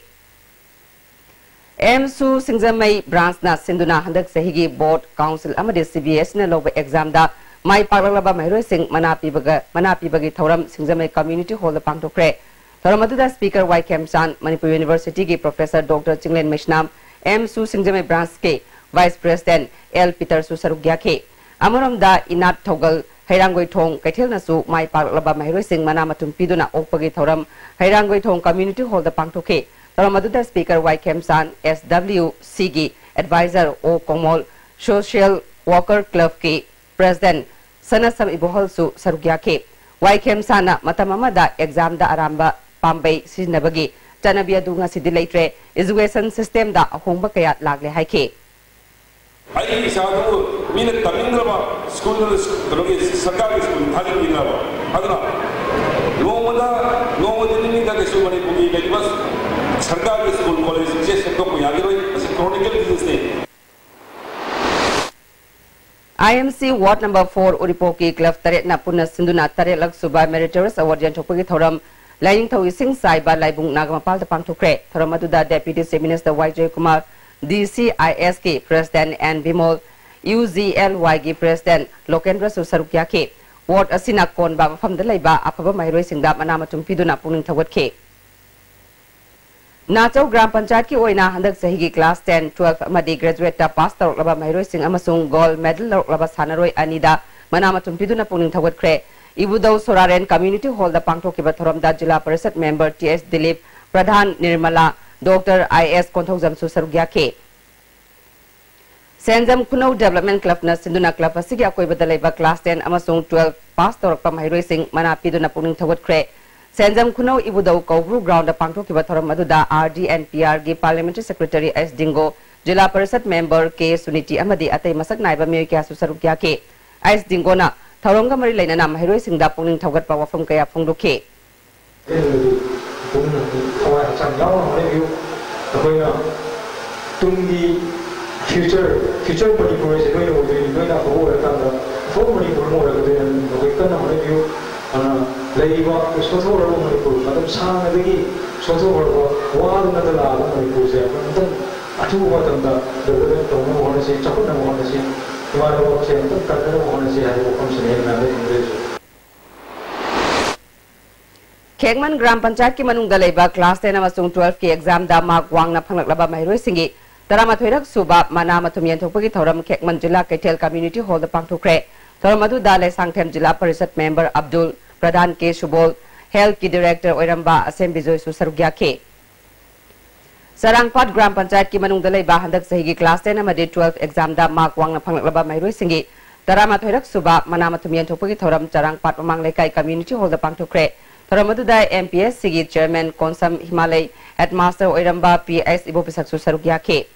ꯑꯦꯝꯁꯨ ꯁꯤꯡꯖꯃꯩ branchꯅ ꯁꯤꯟꯗꯨꯅ ꯍꯟꯗꯛ ꯆꯍꯤꯒꯤ board, council ꯑꯃꯗꯤ CBSEꯅ ꯂꯧꯕ examꯗ ꯃꯥꯏ ꯄꯥꯛꯂꯛꯂꯕ ꯃꯍꯩꯔꯣꯏꯁꯤꯡ ꯃꯅꯥ ꯄꯤꯕꯒ, ꯃꯅꯥ ꯄꯤꯕꯒꯤ ꯊꯧꯔꯝ ꯁꯤꯡꯖꯃꯩ Community Hallꯗ ꯄꯥꯡꯊꯣꯛꯈ꯭ꯔꯦ꯫ ꯊꯧꯔꯝ ꯑꯗꯨꯗ speaker ꯋꯥꯏ ꯈꯦꯝꯆꯥꯟ, ꯃꯅꯤꯄꯨꯔ Universityꯒꯤ professor Doctor ꯆꯤꯡꯂꯦꯟ ꯃꯩꯁꯅꯥꯝ, ꯑꯦꯝꯁꯨ ꯁꯤꯡꯖꯃꯩ branchꯀꯤ vice president ꯑꯦꯜ ꯄꯤꯇꯔꯁꯨ ꯁꯔꯨꯛ ꯌꯥꯈꯤ꯫ ꯑꯃꯔꯣꯝꯗ ꯏꯅꯥꯠ ꯊꯧꯒꯜ ꯍꯩꯔꯥꯡꯒꯣꯏꯊꯣꯡ ꯀꯩꯊꯦꯜꯅꯁꯨ ꯃꯥꯏ ꯄꯥꯛꯂꯛꯂꯕ ꯃꯍꯩꯔꯣꯏꯁꯤꯡ ꯃꯅꯥ ꯃꯊꯨꯝ ꯄꯤꯗꯨꯅ ꯑꯣꯛꯄꯒꯤ ꯊꯧꯔꯝ ꯍꯩꯔꯥꯡꯒꯣꯏꯊꯣꯡ Community Hallꯗ ꯄꯥꯡꯊꯣꯛꯈꯤ꯫ ꯊꯧꯔꯝ ꯑꯗꯨꯗ speaker ꯋꯥꯏ ꯈꯦꯝꯆꯥꯟ, SWCꯒꯤ advisor ꯑꯣ ꯀꯣꯃꯣꯜ, social worker clubꯀꯤ president ꯁꯅꯥꯁꯝ ꯏꯕꯣꯍꯜꯁꯨ ꯁꯔꯨꯛ ꯌꯥꯈꯤ꯫ ꯋꯥꯏ ꯈꯦꯝꯆꯥꯟꯅ ꯃꯇꯝ ꯑꯃꯗ examꯗ ꯑꯔꯥꯝꯕ ꯄꯥꯝꯕꯩ ꯁꯤꯖꯤꯟꯅꯕꯒꯤ ꯆꯠꯅꯕꯤ ꯑꯗꯨ ꯉꯁꯤꯗꯤ ꯂꯩꯇ꯭ꯔꯦ, education systemꯗ ꯑꯍꯣꯡꯕ ꯀꯌꯥ ꯂꯥꯛꯂꯦ ꯍꯥꯏꯈꯤ꯫ ꯑꯩ ꯏꯆꯥꯗꯨꯕꯨ ꯃꯤꯅ ꯇꯝꯅꯤꯡꯗ꯭ꯔꯕ ꯁ꯭ꯀꯨꯜꯗꯨꯗ, ꯀꯩꯅꯣꯒꯤ ꯁꯔꯀꯥꯔꯒꯤ ꯁ꯭ꯀꯨꯜ ꯊꯥꯖꯤꯟꯅꯤꯡꯗ꯭ꯔꯕ? ꯑꯗꯨꯅ ꯅꯣꯡꯃꯗ, ꯅꯣꯡꯃꯗ ꯅꯤꯅꯤ ꯀꯩꯁꯨ ꯃꯅꯤꯄꯨꯔꯒꯤ ꯂꯩꯔꯤꯕ ꯁꯔꯀꯥꯔꯒꯤ ꯁ꯭ꯀꯨꯜ ꯀꯣꯂꯦꯖꯁꯤꯡꯁꯦ ꯁꯦꯝꯗꯣꯛꯄ ꯌꯥꯈꯤꯔꯣꯏ꯫ ꯃꯁꯤ chronical diseaseꯅꯤ꯫ I M C Ward number four ꯎꯔꯤꯄꯣꯛꯀꯤ club ꯇꯔꯦꯠꯅ ꯄꯨꯟꯅ ꯁꯤꯟꯗꯨꯅ ꯇꯔꯦꯠꯂꯛ ꯁꯨꯕ Meritorious Award ꯌꯦꯟꯊꯣꯛꯄꯒꯤ ꯊꯧꯔꯝ ꯂꯥꯏꯅꯤꯡꯊꯧ ꯏꯁꯤꯡ ꯆꯥꯏꯕ ꯂꯥꯏꯕꯨꯡ ꯅꯥꯒꯃꯄꯥꯜꯗ ꯄꯥꯡꯊꯣꯛꯈ꯭ꯔꯦ꯫ ꯊꯧꯔꯝ ꯑꯗꯨꯗ Deputy Chief Minister Y Joykumar, D C I S ꯀꯤ President N Bimol, U G L Y ꯒꯤ President ꯂꯣꯀꯦꯟꯗ꯭ꯔꯁꯨ ꯁꯔꯨꯛ ꯌꯥꯈꯤ꯫ Ward ꯑꯁꯤꯅ ꯀꯣꯟꯕ ꯃꯐꯝꯗ ꯂꯩꯕ ꯑꯐꯕ ꯃꯍꯩꯔꯣꯏꯁꯤꯡꯗ ꯃꯅꯥ ꯃꯊꯨꯝ ꯄꯤꯗꯨꯅ ꯄꯨꯛꯅꯤꯡ ꯊꯧꯒꯠꯈꯤ꯫ ꯅꯥꯆꯧ ꯒ꯭ꯔꯥꯝ ꯄꯟꯆꯥꯌꯠꯀꯤ ꯑꯣꯏꯅ ꯍꯟꯗꯛ ꯆꯍꯤꯒꯤ class ten, twelve ꯑꯃꯗꯤ graduateꯇ pass ꯇꯧꯔꯛꯂꯕ ꯃꯍꯩꯔꯣꯏꯁꯤꯡ ꯑꯃꯁꯨꯡ gold medal ꯂꯧꯔꯛꯂꯕ ꯁꯥꯟꯅꯔꯣꯏ ꯑꯅꯤꯗ ꯃꯅꯥ ꯃꯊꯨꯝ ꯄꯤꯗꯨꯅ ꯄꯨꯛꯅꯤꯡ ꯊꯧꯒꯠꯈ꯭ꯔꯦ꯫ ꯏꯕꯨꯙꯧ ꯁꯣꯔꯥꯔꯦꯟ Community Hallꯗ ꯄꯥꯡꯊꯣꯛꯈꯤꯕ ꯊꯧꯔꯝꯗ ꯖꯤꯂꯥ parishad member T H Dilip, Pradhan Nirmala, Doctor I S ꯀꯣꯟꯊꯧꯖꯝꯁꯨ ꯁꯔꯨꯛ ꯌꯥꯈꯤ꯫ ꯁꯦꯟꯖꯝ ꯈꯨꯅꯧ Development Clubꯅ ꯁꯤꯟꯗꯨꯅ club ꯑꯁꯤꯒꯤ ꯑꯀꯣꯏꯕꯗ ꯂꯩꯕ class ten ꯑꯃꯁꯨꯡ twelve pass ꯇꯧꯔꯛꯄ ꯃꯍꯩꯔꯣꯏꯁꯤꯡ ꯃꯅꯥ ꯄꯤꯗꯨꯅ ꯄꯨꯛꯅꯤꯡ ꯊꯧꯒꯠꯈ꯭ꯔꯦ꯫ ꯁꯦꯟꯖꯝ ꯈꯨꯅꯧ ꯏꯕꯨꯙꯧ ꯀꯧꯕ꯭ꯔꯨ groundꯗ ꯄꯥꯡꯊꯣꯛꯈꯤꯕ ꯊꯧꯔꯝ ꯑꯗꯨꯗ R D and P Rꯒꯤ Parliamentary Secretary H Dingo, zilla parishad member K Suniti ꯑꯃꯗꯤ ꯑꯇꯩ ꯃꯁꯛ ꯅꯥꯏꯕ ꯃꯤꯑꯣꯏ ꯀꯌꯥꯁꯨ ꯁꯔꯨꯛ ꯌꯥꯈꯤ꯫ ꯑꯩꯆ ꯗꯤꯡꯒꯣꯅ ꯊꯧꯔꯝꯒ ꯃꯔꯤ ꯂꯩꯅꯅ ꯃꯍꯩꯔꯣꯏꯁꯤꯡꯗ ꯄꯨꯛꯅꯤꯡ ꯊꯧꯒꯠꯄ ꯋꯥꯐꯝ ꯀꯌꯥ ꯐꯣꯡꯗꯣꯛꯈꯤ꯫ ꯑꯗꯨꯅꯗꯤ ꯄꯨꯛꯅꯤꯡ ꯊꯋꯥꯏ ꯍꯛꯆꯥꯡ ꯌꯥꯎꯅ ꯍꯣꯠꯅꯕꯤꯌꯨ꯫ ꯑꯩꯈꯣꯏꯅ ꯇꯨꯡꯒꯤ future, future ꯃꯅꯤꯄꯨꯔ ꯍꯥꯏꯁꯦ ꯅꯣꯏꯅ ꯑꯣꯏꯗꯣꯏꯅꯤ꯫ ꯅꯣꯏꯅ ꯑꯐꯕ ꯑꯣꯏꯔꯀꯥꯟꯗ ꯑꯐꯕ ꯃꯅꯤꯄꯨꯔ ꯑꯃ ꯑꯣꯏꯔꯛꯀꯗꯣꯏꯅꯤ꯫ ꯑꯗꯨꯅ ꯅꯈꯣꯏ ꯀꯟꯅ ꯍꯣꯠꯅꯕꯤꯌꯨ꯫ ꯑꯗꯨꯅ ꯂꯩꯔꯤꯕ ꯑꯩꯈꯣꯏ ꯁꯣꯟꯊꯣꯛꯈ꯭ꯔꯕ ꯃꯅꯤꯄꯨꯔ, ꯃꯇꯝ ꯁꯥꯡꯅꯗꯒꯤ ꯁꯣꯟꯊꯣꯛꯈ꯭ꯔꯕ, ꯋꯥꯗꯨꯅꯇ ꯂꯥꯛꯑꯕ ꯃꯅꯤꯄꯨꯔꯁꯦ ꯑꯩꯈꯣꯏ ꯑꯃꯨꯛꯇꯪ ꯑꯊꯨꯕ ꯃꯇꯝꯗ development ꯇꯧꯅꯕ ꯍꯣꯠꯅꯁꯤ, ꯆꯥꯎꯈꯠꯅꯕ ꯍꯣꯠꯅꯁꯤ, ꯏꯃꯥ ꯂꯩꯕꯥꯛꯁꯦ ꯑꯃꯨꯛꯇꯪ ꯀꯟꯅꯅꯕ ꯍꯣꯠꯅꯁꯤ ꯍꯥꯏꯕ ꯋꯥꯐꯝꯁꯤꯅꯤ ꯑꯩꯅ ꯃꯌꯥꯝꯗ ꯊꯝꯖꯔꯤꯁꯦ꯫ ꯈꯦꯛꯃꯟ ꯒ꯭ꯔꯥꯝ ꯄꯟꯆꯥꯌꯠꯀꯤ ꯃꯅꯨꯡꯗ ꯂꯩꯕ class ten ꯑꯃꯁꯨꯡ twelveꯀꯤ examꯗ mark ꯋꯥꯡꯅ ꯐꯪꯂꯛꯂꯕ ꯃꯍꯩꯔꯣꯏꯁꯤꯡꯒꯤ ꯇꯔꯥꯃꯥꯊꯣꯏꯔꯛ ꯁꯨꯕ ꯃꯅꯥ ꯃꯊꯨꯝ ꯌꯦꯟꯊꯣꯛꯄꯒꯤ ꯊꯧꯔꯝ ꯈꯦꯛꯃꯟ ꯖꯤꯂꯥ ꯀꯩꯊꯦꯜ Community Hallꯗ ꯄꯥꯡꯊꯣꯛꯈ꯭ꯔꯦ꯫ ꯊꯧꯔꯝ ꯑꯗꯨꯗ ꯂꯩꯁꯥꯡꯊꯦꯝ ꯖꯤꯂꯥ ꯄꯔꯤꯁꯠ member ꯑꯕꯗꯨꯜ, ꯄ꯭ꯔꯙꯥꯟ ꯀꯦ ꯁꯨꯕꯣꯜ, healthꯀꯤ director ꯑꯣꯏꯔꯝꯕ ꯑꯁꯦꯝ ꯕꯤꯖꯣꯏꯁꯨ ꯁꯔꯨꯛ ꯌꯥꯈꯤ꯫ ꯆꯔꯥꯡꯄꯥꯠ ꯒ꯭ꯔꯥꯝ ꯄꯟꯆꯥꯌꯠꯀꯤ ꯃꯅꯨꯡꯗ ꯂꯩꯕ ꯍꯟꯗꯛ ꯆꯍꯤꯒꯤ class ten ꯑꯃꯗꯤ twelve examꯗ mark ꯋꯥꯡꯅ ꯐꯪꯂꯛꯂꯕ ꯃꯍꯩꯔꯣꯏꯁꯤꯡꯒꯤ ꯇꯔꯥꯃꯥꯊꯣꯏꯔꯛ ꯁꯨꯕ ꯃꯅꯥ ꯃꯊꯨꯝ ꯌꯦꯟꯊꯣꯛꯄꯒꯤ ꯊꯧꯔꯝ ꯆꯔꯥꯡꯄꯥꯠ ꯃꯃꯥꯡ ꯂꯩꯀꯥꯏ Community Hallꯗ ꯄꯥꯡꯊꯣꯛꯈ꯭ꯔꯦ꯫ ꯊꯧꯔꯝ ꯑꯗꯨꯗ M P S Cꯒꯤ chairman Konsam ꯍꯤꯃꯥꯂꯩ, headmaster ꯑꯣꯏꯔꯝꯕ P S ꯏꯕꯣꯄꯤꯁꯛꯁꯨ ꯁꯔꯨꯛ ꯌꯥꯈꯤ꯫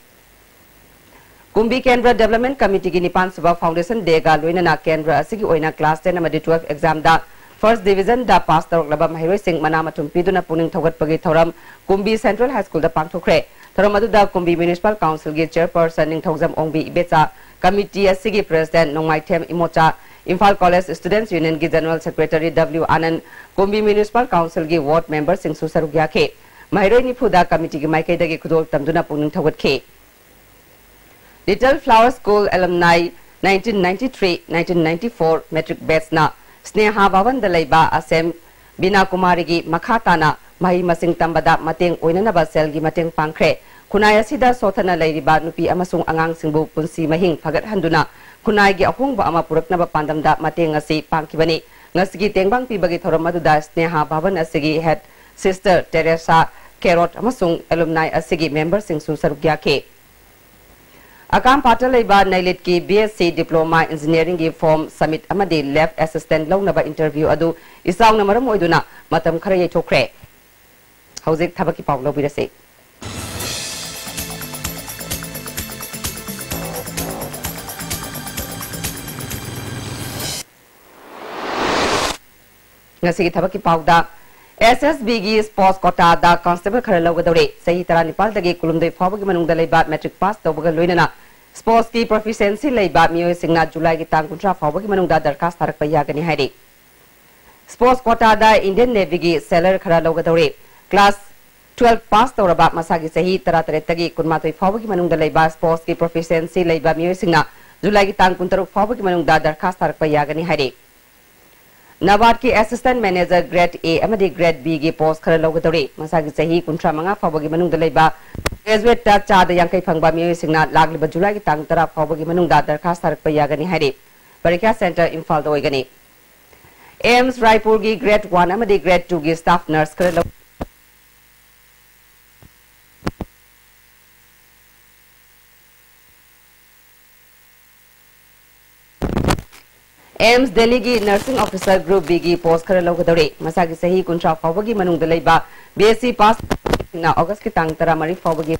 ꯀꯨꯝꯕꯤ ꯀꯦꯟꯗ꯭ꯔ Development Committeeꯒꯤ ꯅꯤꯄꯥꯟ ꯁꯨꯕ Foundation Dayꯒ ꯂꯣꯏꯅꯅ ꯀꯦꯟꯗ꯭ꯔ ꯑꯁꯤꯒꯤ ꯑꯣꯏꯅ class ten ꯑꯃꯗꯤ twelve examꯗ First Division ꯗ ꯄꯥꯁ ꯇꯧꯔꯛꯂꯕ ꯃꯍꯩꯔꯣꯏꯁꯤꯡ ꯃꯅꯥ ꯃꯊꯨꯝ ꯄꯤꯗꯨꯅ ꯄꯨꯛꯅꯤꯡ ꯊꯧꯒꯠꯄꯒꯤ ꯊꯧꯔꯝ ꯀꯨꯝꯕꯤ Central High School ꯗ ꯄꯥꯡꯊꯣꯛꯈ꯭ꯔꯦ꯫ ꯊꯧꯔꯝ ꯑꯗꯨꯗ ꯀꯨꯝꯕꯤ Municipal Council ꯒꯤ Chairperson ꯅꯤꯡꯊꯧꯖꯝ ꯑꯣꯡꯕꯤ ꯏꯕꯦꯆꯥ, committee ꯑꯁꯤꯒꯤ President ꯅꯣꯡꯃꯥꯏꯊꯦꯝ ꯏꯃꯣꯆꯥ, ꯏꯝꯐꯥꯜ College Students Union ꯒꯤ General Secretary W ꯑꯥꯅꯟ, ꯀꯨꯝꯕꯤ Municipal Council ꯒꯤ ward member ꯁꯤꯡꯁꯨ ꯁꯔꯨꯛ ꯌꯥꯈꯤ꯫ ꯃꯍꯩꯔꯣꯏ ꯅꯤꯐꯨꯗ committee ꯒꯤ ꯃꯥꯏꯀꯩꯗꯒꯤ ꯈꯨꯗꯣꯜ ꯇꯝꯗꯨꯅ ꯄꯨꯛꯅꯤꯡ ꯊꯧꯒꯠꯈꯤ꯫ Little Flower School alumni nineteen ninety-three nineteen ninety-four matric batch ꯅ ꯁ꯭ꯅꯦꯍꯥ ꯚꯕꯟꯗ ꯂꯩꯕ ꯑꯁꯦꯝ ꯕꯤꯅꯥ ꯀꯨꯃꯥꯔꯤꯒꯤ ꯃꯈꯥ ꯇꯥꯅ ꯃꯍꯩ ꯃꯁꯤꯡ ꯇꯝꯕꯗ ꯃꯇꯦꯡ ꯑꯣꯏꯅꯅꯕ ꯁꯦꯜꯒꯤ ꯃꯇꯦꯡ ꯄꯥꯡꯈ꯭ꯔꯦ꯫ ꯈꯨꯟꯅꯥꯏ ꯑꯁꯤꯗ ꯁꯣꯠꯊꯅ ꯂꯩꯔꯤꯕ ꯅꯨꯄꯤ ꯑꯃꯁꯨꯡ ꯑꯉꯥꯡꯁꯤꯡꯕꯨ ꯄꯨꯟꯁꯤ ꯃꯍꯤꯡ ꯐꯒꯠꯍꯟꯗꯨꯅ ꯈꯨꯟꯅꯥꯏꯒꯤ ꯑꯍꯣꯡꯕ ꯑꯃ ꯄꯨꯔꯛꯅꯕ ꯄꯥꯟꯗꯝꯗ ꯃꯇꯦꯡ ꯑꯁꯤ ꯄꯥꯡꯈꯤꯕꯅꯤ꯫ ꯉꯁꯤꯒꯤ ꯇꯦꯡꯕꯥꯡ ꯄꯤꯕꯒꯤ ꯊꯧꯔꯝ ꯑꯗꯨꯗ ꯁ꯭ꯅꯦꯍꯥ ꯚꯕꯟ ꯑꯁꯤꯒꯤ head sister Teresa Carrot ꯑꯃꯁꯨꯡ alumni ꯑꯁꯤꯒꯤ member ꯁꯤꯡꯁꯨ ꯁꯔꯨꯛ ꯌꯥꯈꯤ꯫ ꯑꯀꯥꯝꯄꯥꯠꯇ ꯂꯩꯕ ꯅꯩꯂꯤꯠꯀꯤ B S C Diploma Engineering ꯒꯤ form submit ꯑꯃꯗꯤ lab assistant ꯂꯧꯅꯕ interview ꯑꯗꯨ ꯏꯆꯥꯎꯅ ꯃꯔꯝ ꯑꯣꯏꯗꯨꯅ ꯃꯇꯝ ꯈꯔ ꯌꯩꯊꯣꯛꯈ꯭ꯔꯦ꯫ ꯍꯧꯖꯤꯛ ꯊꯕꯛꯀꯤ ꯄꯥꯎ ꯂꯧꯕꯤꯔꯁꯤ꯫ ꯉꯁꯤꯒꯤ ꯊꯕꯛꯀꯤ ꯄꯥꯎꯗ, S S B ꯒꯤ sports quota ꯗ constable ꯈꯔ ꯂꯧꯒꯗꯧꯔꯦ꯫ ꯆꯍꯤ ꯇꯔꯥꯅꯤꯄꯥꯜꯗꯒꯤ ꯀꯨꯟꯍꯨꯝꯗꯣꯏ ꯐꯥꯎꯕꯒꯤ ꯃꯅꯨꯡꯗ ꯂꯩꯕ matric pass ꯇꯧꯕꯒ ꯂꯣꯏꯅꯅ sports ꯀꯤ proficiency ꯂꯩꯕ ꯃꯤꯑꯣꯏꯁꯤꯡꯅ July ꯒꯤ ꯇꯥꯡ ꯀꯨꯟꯊ꯭ꯔꯥ ꯐꯥꯎꯕꯒꯤ ꯃꯅꯨꯡꯗ ꯗꯔꯈꯥꯁ ꯊꯥꯔꯛꯄ ꯌꯥꯒꯅꯤ ꯍꯥꯏꯔꯤ꯫ Sports quota ꯗ Indian Navy ꯒꯤ sailor ꯈꯔ ꯂꯧꯒꯗꯧꯔꯦ꯫ Class twelve pass ꯇꯧꯔꯕ, ꯃꯁꯥꯒꯤ ꯆꯍꯤ ꯇꯔꯥꯇꯔꯦꯠꯇꯒꯤ ꯀꯨꯟꯃꯥꯊꯣꯏ ꯐꯥꯎꯕꯒꯤ ꯃꯅꯨꯡꯗ ꯂꯩꯕ, sports ꯀꯤ proficiency ꯂꯩꯕ ꯃꯤꯑꯣꯏꯁꯤꯡꯅ July ꯒꯤ ꯇꯥꯡ ꯀꯨꯟꯇꯔꯨꯛ ꯐꯥꯎꯕꯒꯤ ꯃꯅꯨꯡꯗ ꯗꯔꯈꯥꯁ ꯊꯥꯔꯛꯄ ꯌꯥꯒꯅꯤ ꯍꯥꯏꯔꯤ꯫ NABARD ꯀꯤ assistant manager grade A ꯑꯃꯗꯤ grade B ꯒꯤ post ꯈꯔ ꯂꯧꯒꯗꯧꯔꯤ꯫ ꯃꯁꯥꯒꯤ ꯆꯍꯤ ꯀꯨꯟꯊ꯭ꯔꯥ ꯃꯉꯥ ꯐꯥꯎꯕꯒꯤ ꯃꯅꯨꯡꯗ ꯂꯩꯕ, graduate ꯇ ꯆꯥꯗ ꯌꯥꯡꯈꯩ ꯐꯪꯕ ꯃꯤꯑꯣꯏꯁꯤꯡꯅ ꯂꯥꯛꯂꯤꯕ July ꯒꯤ ꯇꯥꯡ ꯇꯔꯥ ꯐꯥꯎꯕꯒꯤ ꯃꯅꯨꯡꯗ ꯗꯔꯈꯥꯁ ꯊꯥꯔꯛꯄ ꯌꯥꯒꯅꯤ ꯍꯥꯏꯔꯤ꯫ ꯄꯔꯤꯈ꯭ꯌꯥ centre ꯏꯝꯐꯥꯜꯗ ꯑꯣꯏꯒꯅꯤ꯫ AIIMS ꯔꯥꯏꯄꯨꯔꯒꯤ grade one ꯑꯃꯗꯤ grade two ꯒꯤ staff nurse ꯈꯔ ꯂꯧ-, AIIMS ꯗꯦꯜꯂꯤꯒꯤ nursing officer group B ꯒꯤ post ꯈꯔ ꯂꯧꯒꯗꯧꯔꯤ꯫ ꯃꯁꯥꯒꯤ ꯆꯍꯤ ꯀꯨꯟꯊ꯭ꯔꯥ ꯐꯥꯎꯕꯒꯤ ꯃꯅꯨꯡꯗ ꯂꯩꯕ, B S C pass ꯅ August ꯀꯤ ꯇꯥꯡ ꯇꯔꯥꯃꯔꯤ ꯐꯥꯎꯕꯒꯤ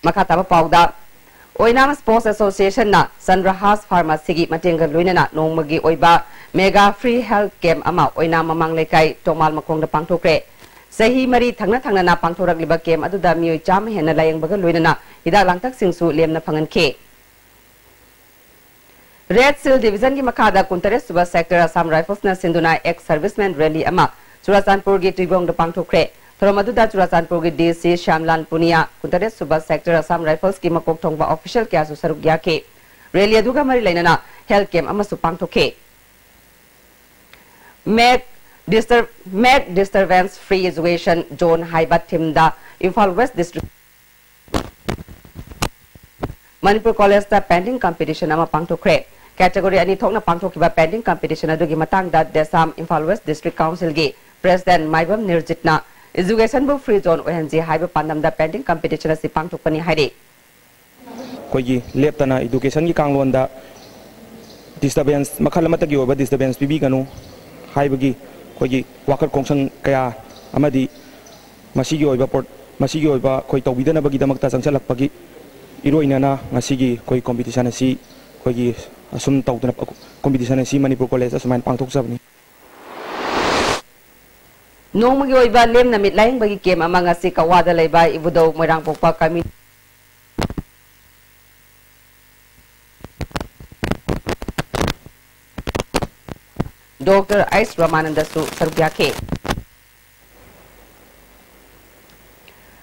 ꯃꯈꯥ ꯇꯥꯕ ꯄꯥꯎꯗ, ꯑꯣꯏꯅꯥꯝ Sports Association ꯅ ꯆꯟꯗ꯭ꯔꯍꯥꯁ Pharmacy ꯒꯤ ꯃꯇꯦꯡꯒ ꯂꯣꯏꯅꯅ ꯅꯣꯡꯃꯒꯤ ꯑꯣꯏꯕ Mega Free Health Camp ꯑꯃ ꯑꯣꯏꯅꯥꯝ ꯃꯃꯥꯡ ꯂꯩꯀꯥꯏ ꯇꯣꯃꯥꯜ ꯃꯈꯣꯡꯗ ꯄꯥꯡꯊꯣꯛꯈ꯭ꯔꯦ꯫ ꯆꯍꯤ ꯃꯔꯤ ꯊꯪꯅ ꯊꯪꯅꯅ ꯄꯥꯡꯊꯣꯔꯛꯂꯤꯕ camp ꯑꯗꯨꯗ ꯃꯤꯑꯣꯏ ꯆꯥꯝꯃ ꯍꯦꯟꯅ ꯂꯥꯌꯦꯡꯕꯒ ꯂꯣꯏꯅꯅ ꯍꯤꯗꯥꯛ ꯂꯥꯡꯊꯛꯁꯤꯡꯁꯨ ꯂꯦꯝꯅ ꯐꯪꯍꯟꯈꯤ꯫ Red Shield Division ꯒꯤ ꯃꯈꯥꯗ ꯀꯨꯟꯇꯔꯦꯠ ꯁꯨꯕ Sector Assam Rifles ꯅ ꯁꯤꯟꯗꯨꯅ ex serviceman rally ꯑꯃ ꯆꯨꯔꯥꯆꯥꯟꯄꯨꯔꯒꯤ ꯇꯨꯏꯕꯣꯡꯗ ꯄꯥꯡꯊꯣꯛꯈ꯭ꯔꯦ꯫ ꯊꯧꯔꯝ ꯑꯗꯨꯗ ꯆꯨꯔꯥꯆꯥꯟꯄꯨꯔꯒꯤ D C ꯁ꯭ꯌꯥꯝꯂꯥꯜ ꯄꯨꯅꯤꯌꯥ, ꯀꯨꯟꯇꯔꯦꯠ ꯁꯨꯕ Sector Assam Rifles ꯀꯤ ꯃꯀꯣꯛ ꯊꯣꯡꯕ official ꯀꯌꯥꯁꯨ ꯁꯔꯨꯛ ꯌꯥꯈꯤ꯫ Rally ꯑꯗꯨꯒ ꯃꯔꯤ ꯂꯩꯅꯅ health camp ꯑꯃꯁꯨ ꯄꯥꯡꯊꯣꯛꯈꯤ꯫ Make Distur-, Make Disturbance Free Education Zone ꯍꯥꯏꯕ theme ꯗ Imphal West District Manipur College ꯇ painting competition ꯑꯃ ꯄꯥꯡꯊꯣꯛꯈ꯭ꯔꯦ꯫ Category ꯑꯅꯤ ꯊꯣꯛꯅ ꯄꯥꯡꯊꯣꯛꯈꯤꯕ painting competition ꯑꯗꯨꯒꯤ ꯃꯇꯥꯡꯗ ꯗꯦꯁꯥꯝ ꯏꯝꯐꯥꯜ West District Council ꯒꯤ President ꯃꯥꯏꯕꯝ ꯅꯤꯔꯖꯤꯠꯅ education ꯕꯨ free zone ꯑꯣꯏꯍꯟꯁꯤ ꯍꯥꯏꯕ ꯄꯥꯟꯗꯝꯗ painting competition ꯑꯁꯤ ꯄꯥꯡꯊꯣꯛꯄꯅꯤ ꯍꯥꯏꯔꯤ꯫ ꯑꯩꯈꯣꯏꯒꯤ ꯂꯦꯞꯇꯅ education ꯒꯤ ꯀꯥꯡꯂꯣꯟꯗ disturbance, ꯃꯈꯜ ꯑꯃꯠꯇꯒꯤ ꯑꯣꯏꯕ disturbance ꯄꯤꯕꯤꯒꯅꯨ ꯍꯥꯏꯕꯒꯤ ꯑꯩꯈꯣꯏꯒꯤ ꯋꯥꯀꯠ ꯈꯣꯡꯁꯪ ꯀꯌꯥ ꯑꯃꯗꯤ ꯃꯁꯤꯒꯤ ꯑꯣꯏꯕ ꯄꯣꯠ-, ꯃꯁꯤꯒꯤ ꯑꯣꯏꯕ ꯑꯩꯈꯣꯏ ꯇꯧꯕꯤꯗꯅꯕꯒꯤꯗꯃꯛꯇ ꯆꯪꯁꯤꯜꯂꯛꯄꯒꯤ ꯏꯔꯣꯏꯅꯅ ꯉꯁꯤꯒꯤ ꯑꯩꯈꯣꯏ competition ꯑꯁꯤ ꯑꯩꯈꯣꯏꯒꯤ ꯑꯁꯨꯝ ꯇꯧꯗꯅ competition ꯑꯁꯤ ꯃꯅꯤꯄꯨꯔ College ꯗ ꯑꯁꯨꯃꯥꯏꯅ ꯄꯥꯡꯊꯣꯛꯆꯕꯅꯤ꯫ ꯅꯣꯡꯃꯒꯤ ꯑꯣꯏꯕ ꯂꯦꯝꯅ ꯃꯤꯠ ꯂꯥꯌꯦꯡꯕꯒꯤ camp ꯑꯃ ꯉꯁꯤ ꯀꯛꯋꯥꯗ ꯂꯩꯕ ꯏꯕꯨꯙꯧ ꯃꯣꯏꯔꯥꯡꯄꯣꯛꯄ community Doctor ꯑꯩꯁ ꯔꯃꯥꯅꯟꯗꯁꯨ ꯁꯔꯨꯛ ꯌꯥꯈꯤ꯫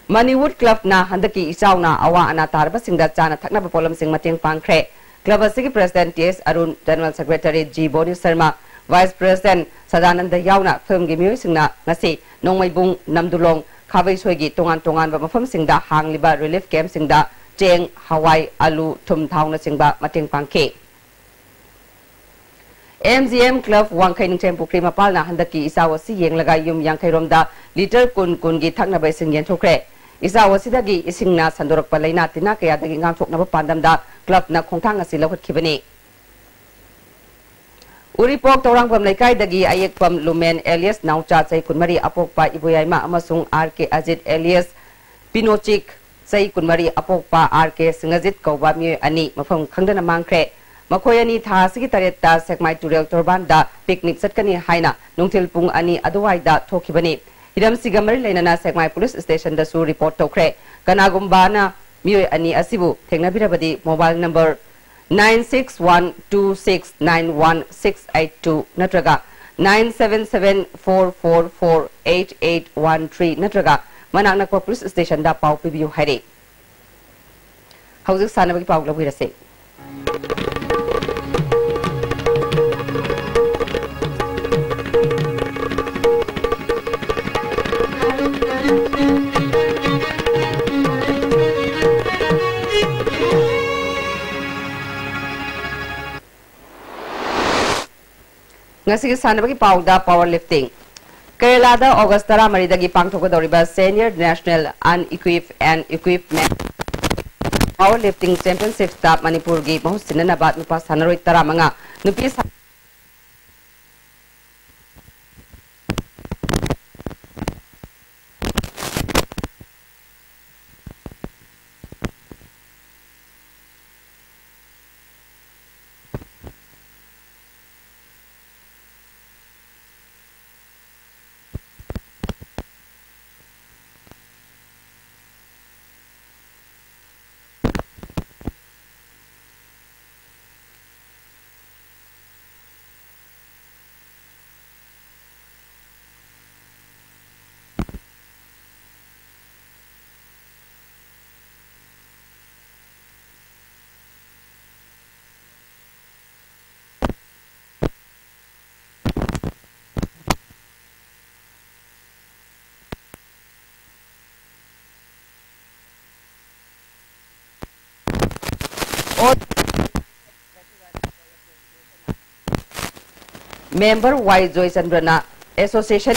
ꯃꯅꯤꯋꯨꯗ Club ꯅ ꯍꯟꯗꯛꯀꯤ ꯏꯆꯥꯎꯅ ꯑꯋꯥ ꯑꯅꯥ ꯇꯥꯔꯕꯁꯤꯡꯗ ꯆꯥꯅ ꯊꯛꯅꯕ ꯄꯣꯠꯂꯝꯁꯤꯡ ꯃꯇꯦꯡ ꯄꯥꯡꯈ꯭ꯔꯦ꯫ Club ꯑꯁꯤꯒꯤ President T S Arun, General Secretary G Boni Sharma, Vice President Sadananda ꯌꯥꯎꯅ ꯈꯨꯜꯒꯤ ꯃꯤꯑꯣꯏꯁꯤꯡꯅ ꯉꯁꯤ ꯅꯣꯡꯃꯩꯕꯨꯡ, ꯅꯝꯗꯨꯂꯣꯡ, ꯈꯥꯕꯩꯁꯣꯏꯒꯤ ꯇꯣꯉꯥꯟ ꯇꯣꯉꯥꯟꯕ ꯃꯐꯝꯁꯤꯡꯗ ꯍꯥꯡꯂꯤꯕ relief camp ꯁꯤꯡꯗ ꯆꯦꯡ, ꯍꯋꯥꯏ, ꯑꯂꯨ, ꯊꯨꯝ, ꯊꯥꯎꯅꯆꯤꯡꯕ ꯃꯇꯦꯡ ꯄꯥꯡꯈꯤ꯫ ꯑꯦꯝ ꯖꯤ ꯑꯦꯝ Club ꯋꯥꯡꯈꯩ ꯅꯤꯡꯊꯦꯝ ꯄꯨꯈ꯭ꯔꯤ ꯃꯄꯥꯜꯅ ꯍꯟꯗꯛꯀꯤ ꯏꯆꯥꯎ ꯑꯁꯤ ꯌꯦꯡꯂꯒ ꯌꯨꯝ ꯌꯥꯡꯈꯩ ꯔꯣꯝꯗ litre ꯀꯨꯟ ꯀꯨꯟꯒꯤ ꯊꯛꯅꯕ ꯏꯁꯤꯡ ꯌꯦꯟꯊꯣꯛꯈ꯭ꯔꯦ꯫ ꯏꯆꯥꯎ ꯑꯁꯤꯗꯒꯤ ꯏꯁꯤꯡꯅ ꯁꯟꯗꯣꯔꯛꯄ ꯂꯥꯏꯅꯥ ꯇꯤꯟꯅꯥ ꯀꯌꯥꯗꯒꯤ ꯉꯥꯛꯊꯣꯛꯅꯕ ꯄꯥꯟꯗꯝꯗ club ꯅ ꯈꯣꯡꯊꯥꯡ ꯑꯁꯤ ꯂꯧꯈꯠꯈꯤꯕꯅꯤ꯫ ꯎꯔꯤꯄꯣꯛ ꯇꯧꯔꯥꯡꯕꯝ ꯂꯩꯀꯥꯏꯗꯒꯤ ꯑꯌꯦꯛꯄꯝ ꯂꯨꯃꯦꯟ alias ꯅꯥꯎꯆꯥ, ꯆꯍꯤ ꯀꯨꯟꯃꯔꯤ, ꯑꯄꯣꯛꯄ ꯏꯕꯣꯌꯥꯏꯃ ꯑꯃꯁꯨꯡ ꯑꯥꯔ ꯀꯦ ꯑꯖꯤꯠ alias ꯄꯤꯅꯣꯆꯤꯛ, ꯆꯍꯤ ꯀꯨꯟꯃꯔꯤ ꯑꯄꯣꯛꯄ ꯑꯥꯔ ꯀꯦ ꯁꯤꯡꯍꯖꯤꯠ ꯀꯧꯕ ꯃꯤꯑꯣꯏ ꯑꯅꯤ ꯃꯐꯝ ꯈꯪꯗꯅ ꯃꯥꯡꯈ꯭ꯔꯦ꯫ ꯃꯈꯣꯏ ꯑꯅꯤ ꯊꯥ ꯑꯁꯤꯒꯤ ꯇꯔꯦꯠꯇ ꯁꯦꯛꯃꯥꯏ ꯇꯨꯔꯦꯜ ꯇꯣꯔꯕꯥꯟꯗ ꯄꯤꯛꯅꯤꯛ ꯆꯠꯀꯅꯤ ꯍꯥꯏꯅ ꯅꯨꯡꯊꯤꯜ ꯄꯨꯡ ꯑꯅꯤ ꯑꯗꯨꯋꯥꯏꯗ ꯊꯣꯛꯈꯤꯕꯅꯤ꯫ ꯍꯤꯔꯝꯁꯤꯒ ꯃꯔꯤ ꯂꯩꯅꯅ ꯁꯦꯛꯃꯥꯏ ꯄꯨꯂꯤꯁ ꯁ꯭ꯇꯦꯁꯟꯗꯁꯨ ꯔꯤꯄꯣꯔꯠ ꯇꯧꯈ꯭ꯔꯦ꯫ ꯀꯅꯥꯒꯨꯝꯕꯅ ꯃꯤꯑꯣꯏ ꯑꯅꯤ ꯑꯁꯤꯕꯨ ꯊꯦꯡꯅꯕꯤꯔꯕꯗꯤ mobile number nine six one two six nine one six eight two ꯅꯠꯇ꯭ꯔꯒ nine seven seven four four four eight eight one three ꯅꯠꯇ꯭ꯔꯒ ꯃꯅꯥꯛ ꯅꯛꯄ ꯄꯨꯂꯤꯁ ꯁ꯭ꯇꯦꯁꯟꯗ ꯄꯥꯎ ꯄꯤꯕꯤꯌꯨ ꯍꯥꯏꯔꯤ꯫ ꯍꯧꯖꯤꯛ ꯁꯥꯟꯅꯕꯒꯤ ꯄꯥꯎ ꯂꯧꯕꯤꯔꯁꯤ꯫ ꯉꯁꯤꯒꯤ ꯁꯥꯟꯅꯕꯒꯤ ꯄꯥꯎꯗ power lifting꯫ ꯀꯦꯔꯂꯥꯗ ꯑꯣꯒꯁ ꯇꯔꯥꯃꯔꯤꯗꯒꯤ ꯄꯥꯡꯊꯣꯛꯀꯗꯧꯔꯤꯕ Senior National Unequipped and Equipped Men Power Lifting Championshipꯇ ꯃꯅꯤꯄꯨꯔꯒꯤ ꯃꯍꯨꯠ ꯁꯤꯟꯅꯅꯕ ꯅꯨꯄꯥ ꯁꯥꯟꯅꯔꯣꯏ ꯇꯔꯥꯃꯉꯥ, ꯅꯨꯄꯤ ꯁꯥ- Member Y Joychandrana association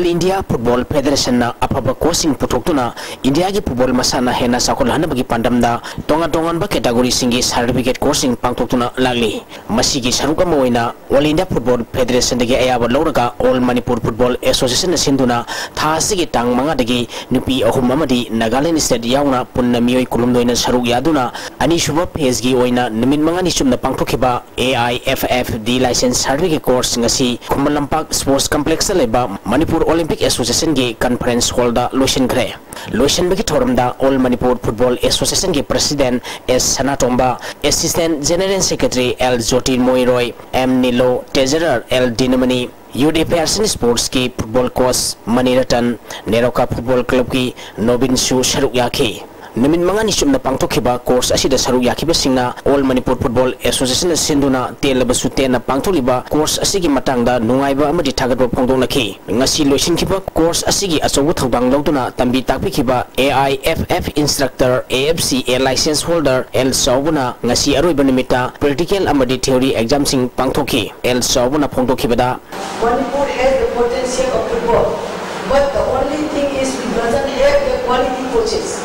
India Football Federation ꯅ ꯑꯐꯕ coachꯁꯤꯡ ꯄꯨꯊꯣꯛꯇꯨꯅ India ꯒꯤ football ꯃꯁꯥꯟꯅ ꯍꯦꯟꯅ ꯆꯥꯎꯈꯠꯍꯟꯅꯕꯒꯤ ꯄꯥꯟꯗꯝꯗ ꯇꯣꯉꯥꯟ ꯇꯣꯉꯥꯟꯕ categoryꯁꯤꯡꯒꯤ certificate courseꯁꯤꯡ ꯄꯥꯡꯊꯣꯛꯇꯨꯅ ꯂꯥꯛꯂꯤ꯫ ꯃꯁꯤꯒꯤ ꯁꯔꯨꯛ ꯑꯃ ꯑꯣꯏꯅ All India Football Federation ꯗꯒꯤ ꯑꯌꯥꯕ ꯂꯧꯔꯒ All Manipur Football Association ꯅ ꯁꯤꯟꯗꯨꯅ ꯊꯥ ꯑꯁꯤꯒꯤ ꯇꯥꯡ ꯃꯉꯥꯗꯒꯤ ꯅꯨꯄꯤ ꯑꯍꯨꯝ ꯑꯃꯗꯤ Nagaland State ꯌꯥꯎꯅ ꯄꯨꯟꯅ ꯃꯤꯑꯣꯏ ꯀꯨꯟꯍꯨꯝꯗꯣꯏꯅ ꯁꯔꯨꯛ ꯌꯥꯗꯨꯅ ꯑꯅꯤꯁꯨꯕ phaseꯀꯤ ꯑꯣꯏꯅ ꯅꯨꯃꯤꯠ ꯃꯉꯥꯅꯤ ꯆꯨꯞꯅ ꯄꯥꯡꯊꯣꯛꯈꯤꯕ A I F F D license certificate course ꯉꯁꯤ ꯈꯨꯃꯟ ꯂꯝꯄꯥꯛ sports complexꯇ ꯂꯩꯕ Manipur Olympic Associationꯒꯤ conference hallꯗ ꯂꯣꯏꯁꯤꯟꯈ꯭ꯔꯦ꯫ ꯂꯣꯏꯁꯤꯟꯕꯒꯤ ꯊꯧꯔꯝꯗ All Manipur Football Associationꯒꯤ president S Sanatomba, assistant general secretary L ꯖꯣꯇꯤꯔꯃꯣꯏ Roy, M ꯅꯤꯂꯣ, treasurer L ꯗꯤꯅꯃꯅꯤ, Youth Affairs and Sportsꯀꯤ football coach ꯃꯅꯤꯔꯇꯟ, NEROCA Football Clubꯀꯤ ꯅꯣꯕꯤꯟꯁꯨ ꯁꯔꯨꯛ ꯌꯥꯈꯤ꯫ ꯅꯨꯃꯤꯠ ꯃꯉꯥꯅꯤ ꯆꯨꯞꯅ ꯄꯥꯡꯊꯣꯛꯈꯤꯕ course ꯑꯁꯤꯗ ꯁꯔꯨꯛ ꯌꯥꯈꯤꯕꯁꯤꯡꯅ All Manipur Football Associationꯅ ꯁꯤꯟꯗꯨꯅ ꯇꯦꯜꯂꯕꯁꯨ ꯇꯦꯟꯅ ꯄꯥꯡꯊꯣꯛꯂꯤꯕ course ꯑꯁꯤꯒꯤ ꯃꯇꯥꯡꯗ ꯅꯨꯡꯉꯥꯏꯕ ꯑꯃꯗꯤ ꯊꯥꯒꯠꯄ ꯐꯣꯡꯗꯣꯛꯅꯈꯤ꯫ ꯉꯁꯤ ꯂꯣꯏꯁꯤꯟꯈꯤꯕ course ꯑꯁꯤꯒꯤ ꯑꯆꯧꯕ ꯊꯧꯗꯥꯡ ꯂꯧꯗꯨꯅ ꯇꯝꯕꯤ ꯇꯥꯛꯄꯤꯈꯤꯕ A I F F instructor, A F C A license holder L ꯆꯥꯎꯕꯅ ꯉꯁꯤ ꯑꯔꯣꯏꯕ ꯅꯨꯃꯤꯠꯇ practical ꯑꯃꯗꯤ theory examꯁꯤꯡ ꯄꯥꯡꯊꯣꯛꯈꯤ꯫ L ꯆꯥꯎꯕꯅ ꯐꯣꯡꯗꯣꯛꯈꯤꯕꯗ, Manipur has the potential of football, but the only thing is we doesn't have the quality coaches.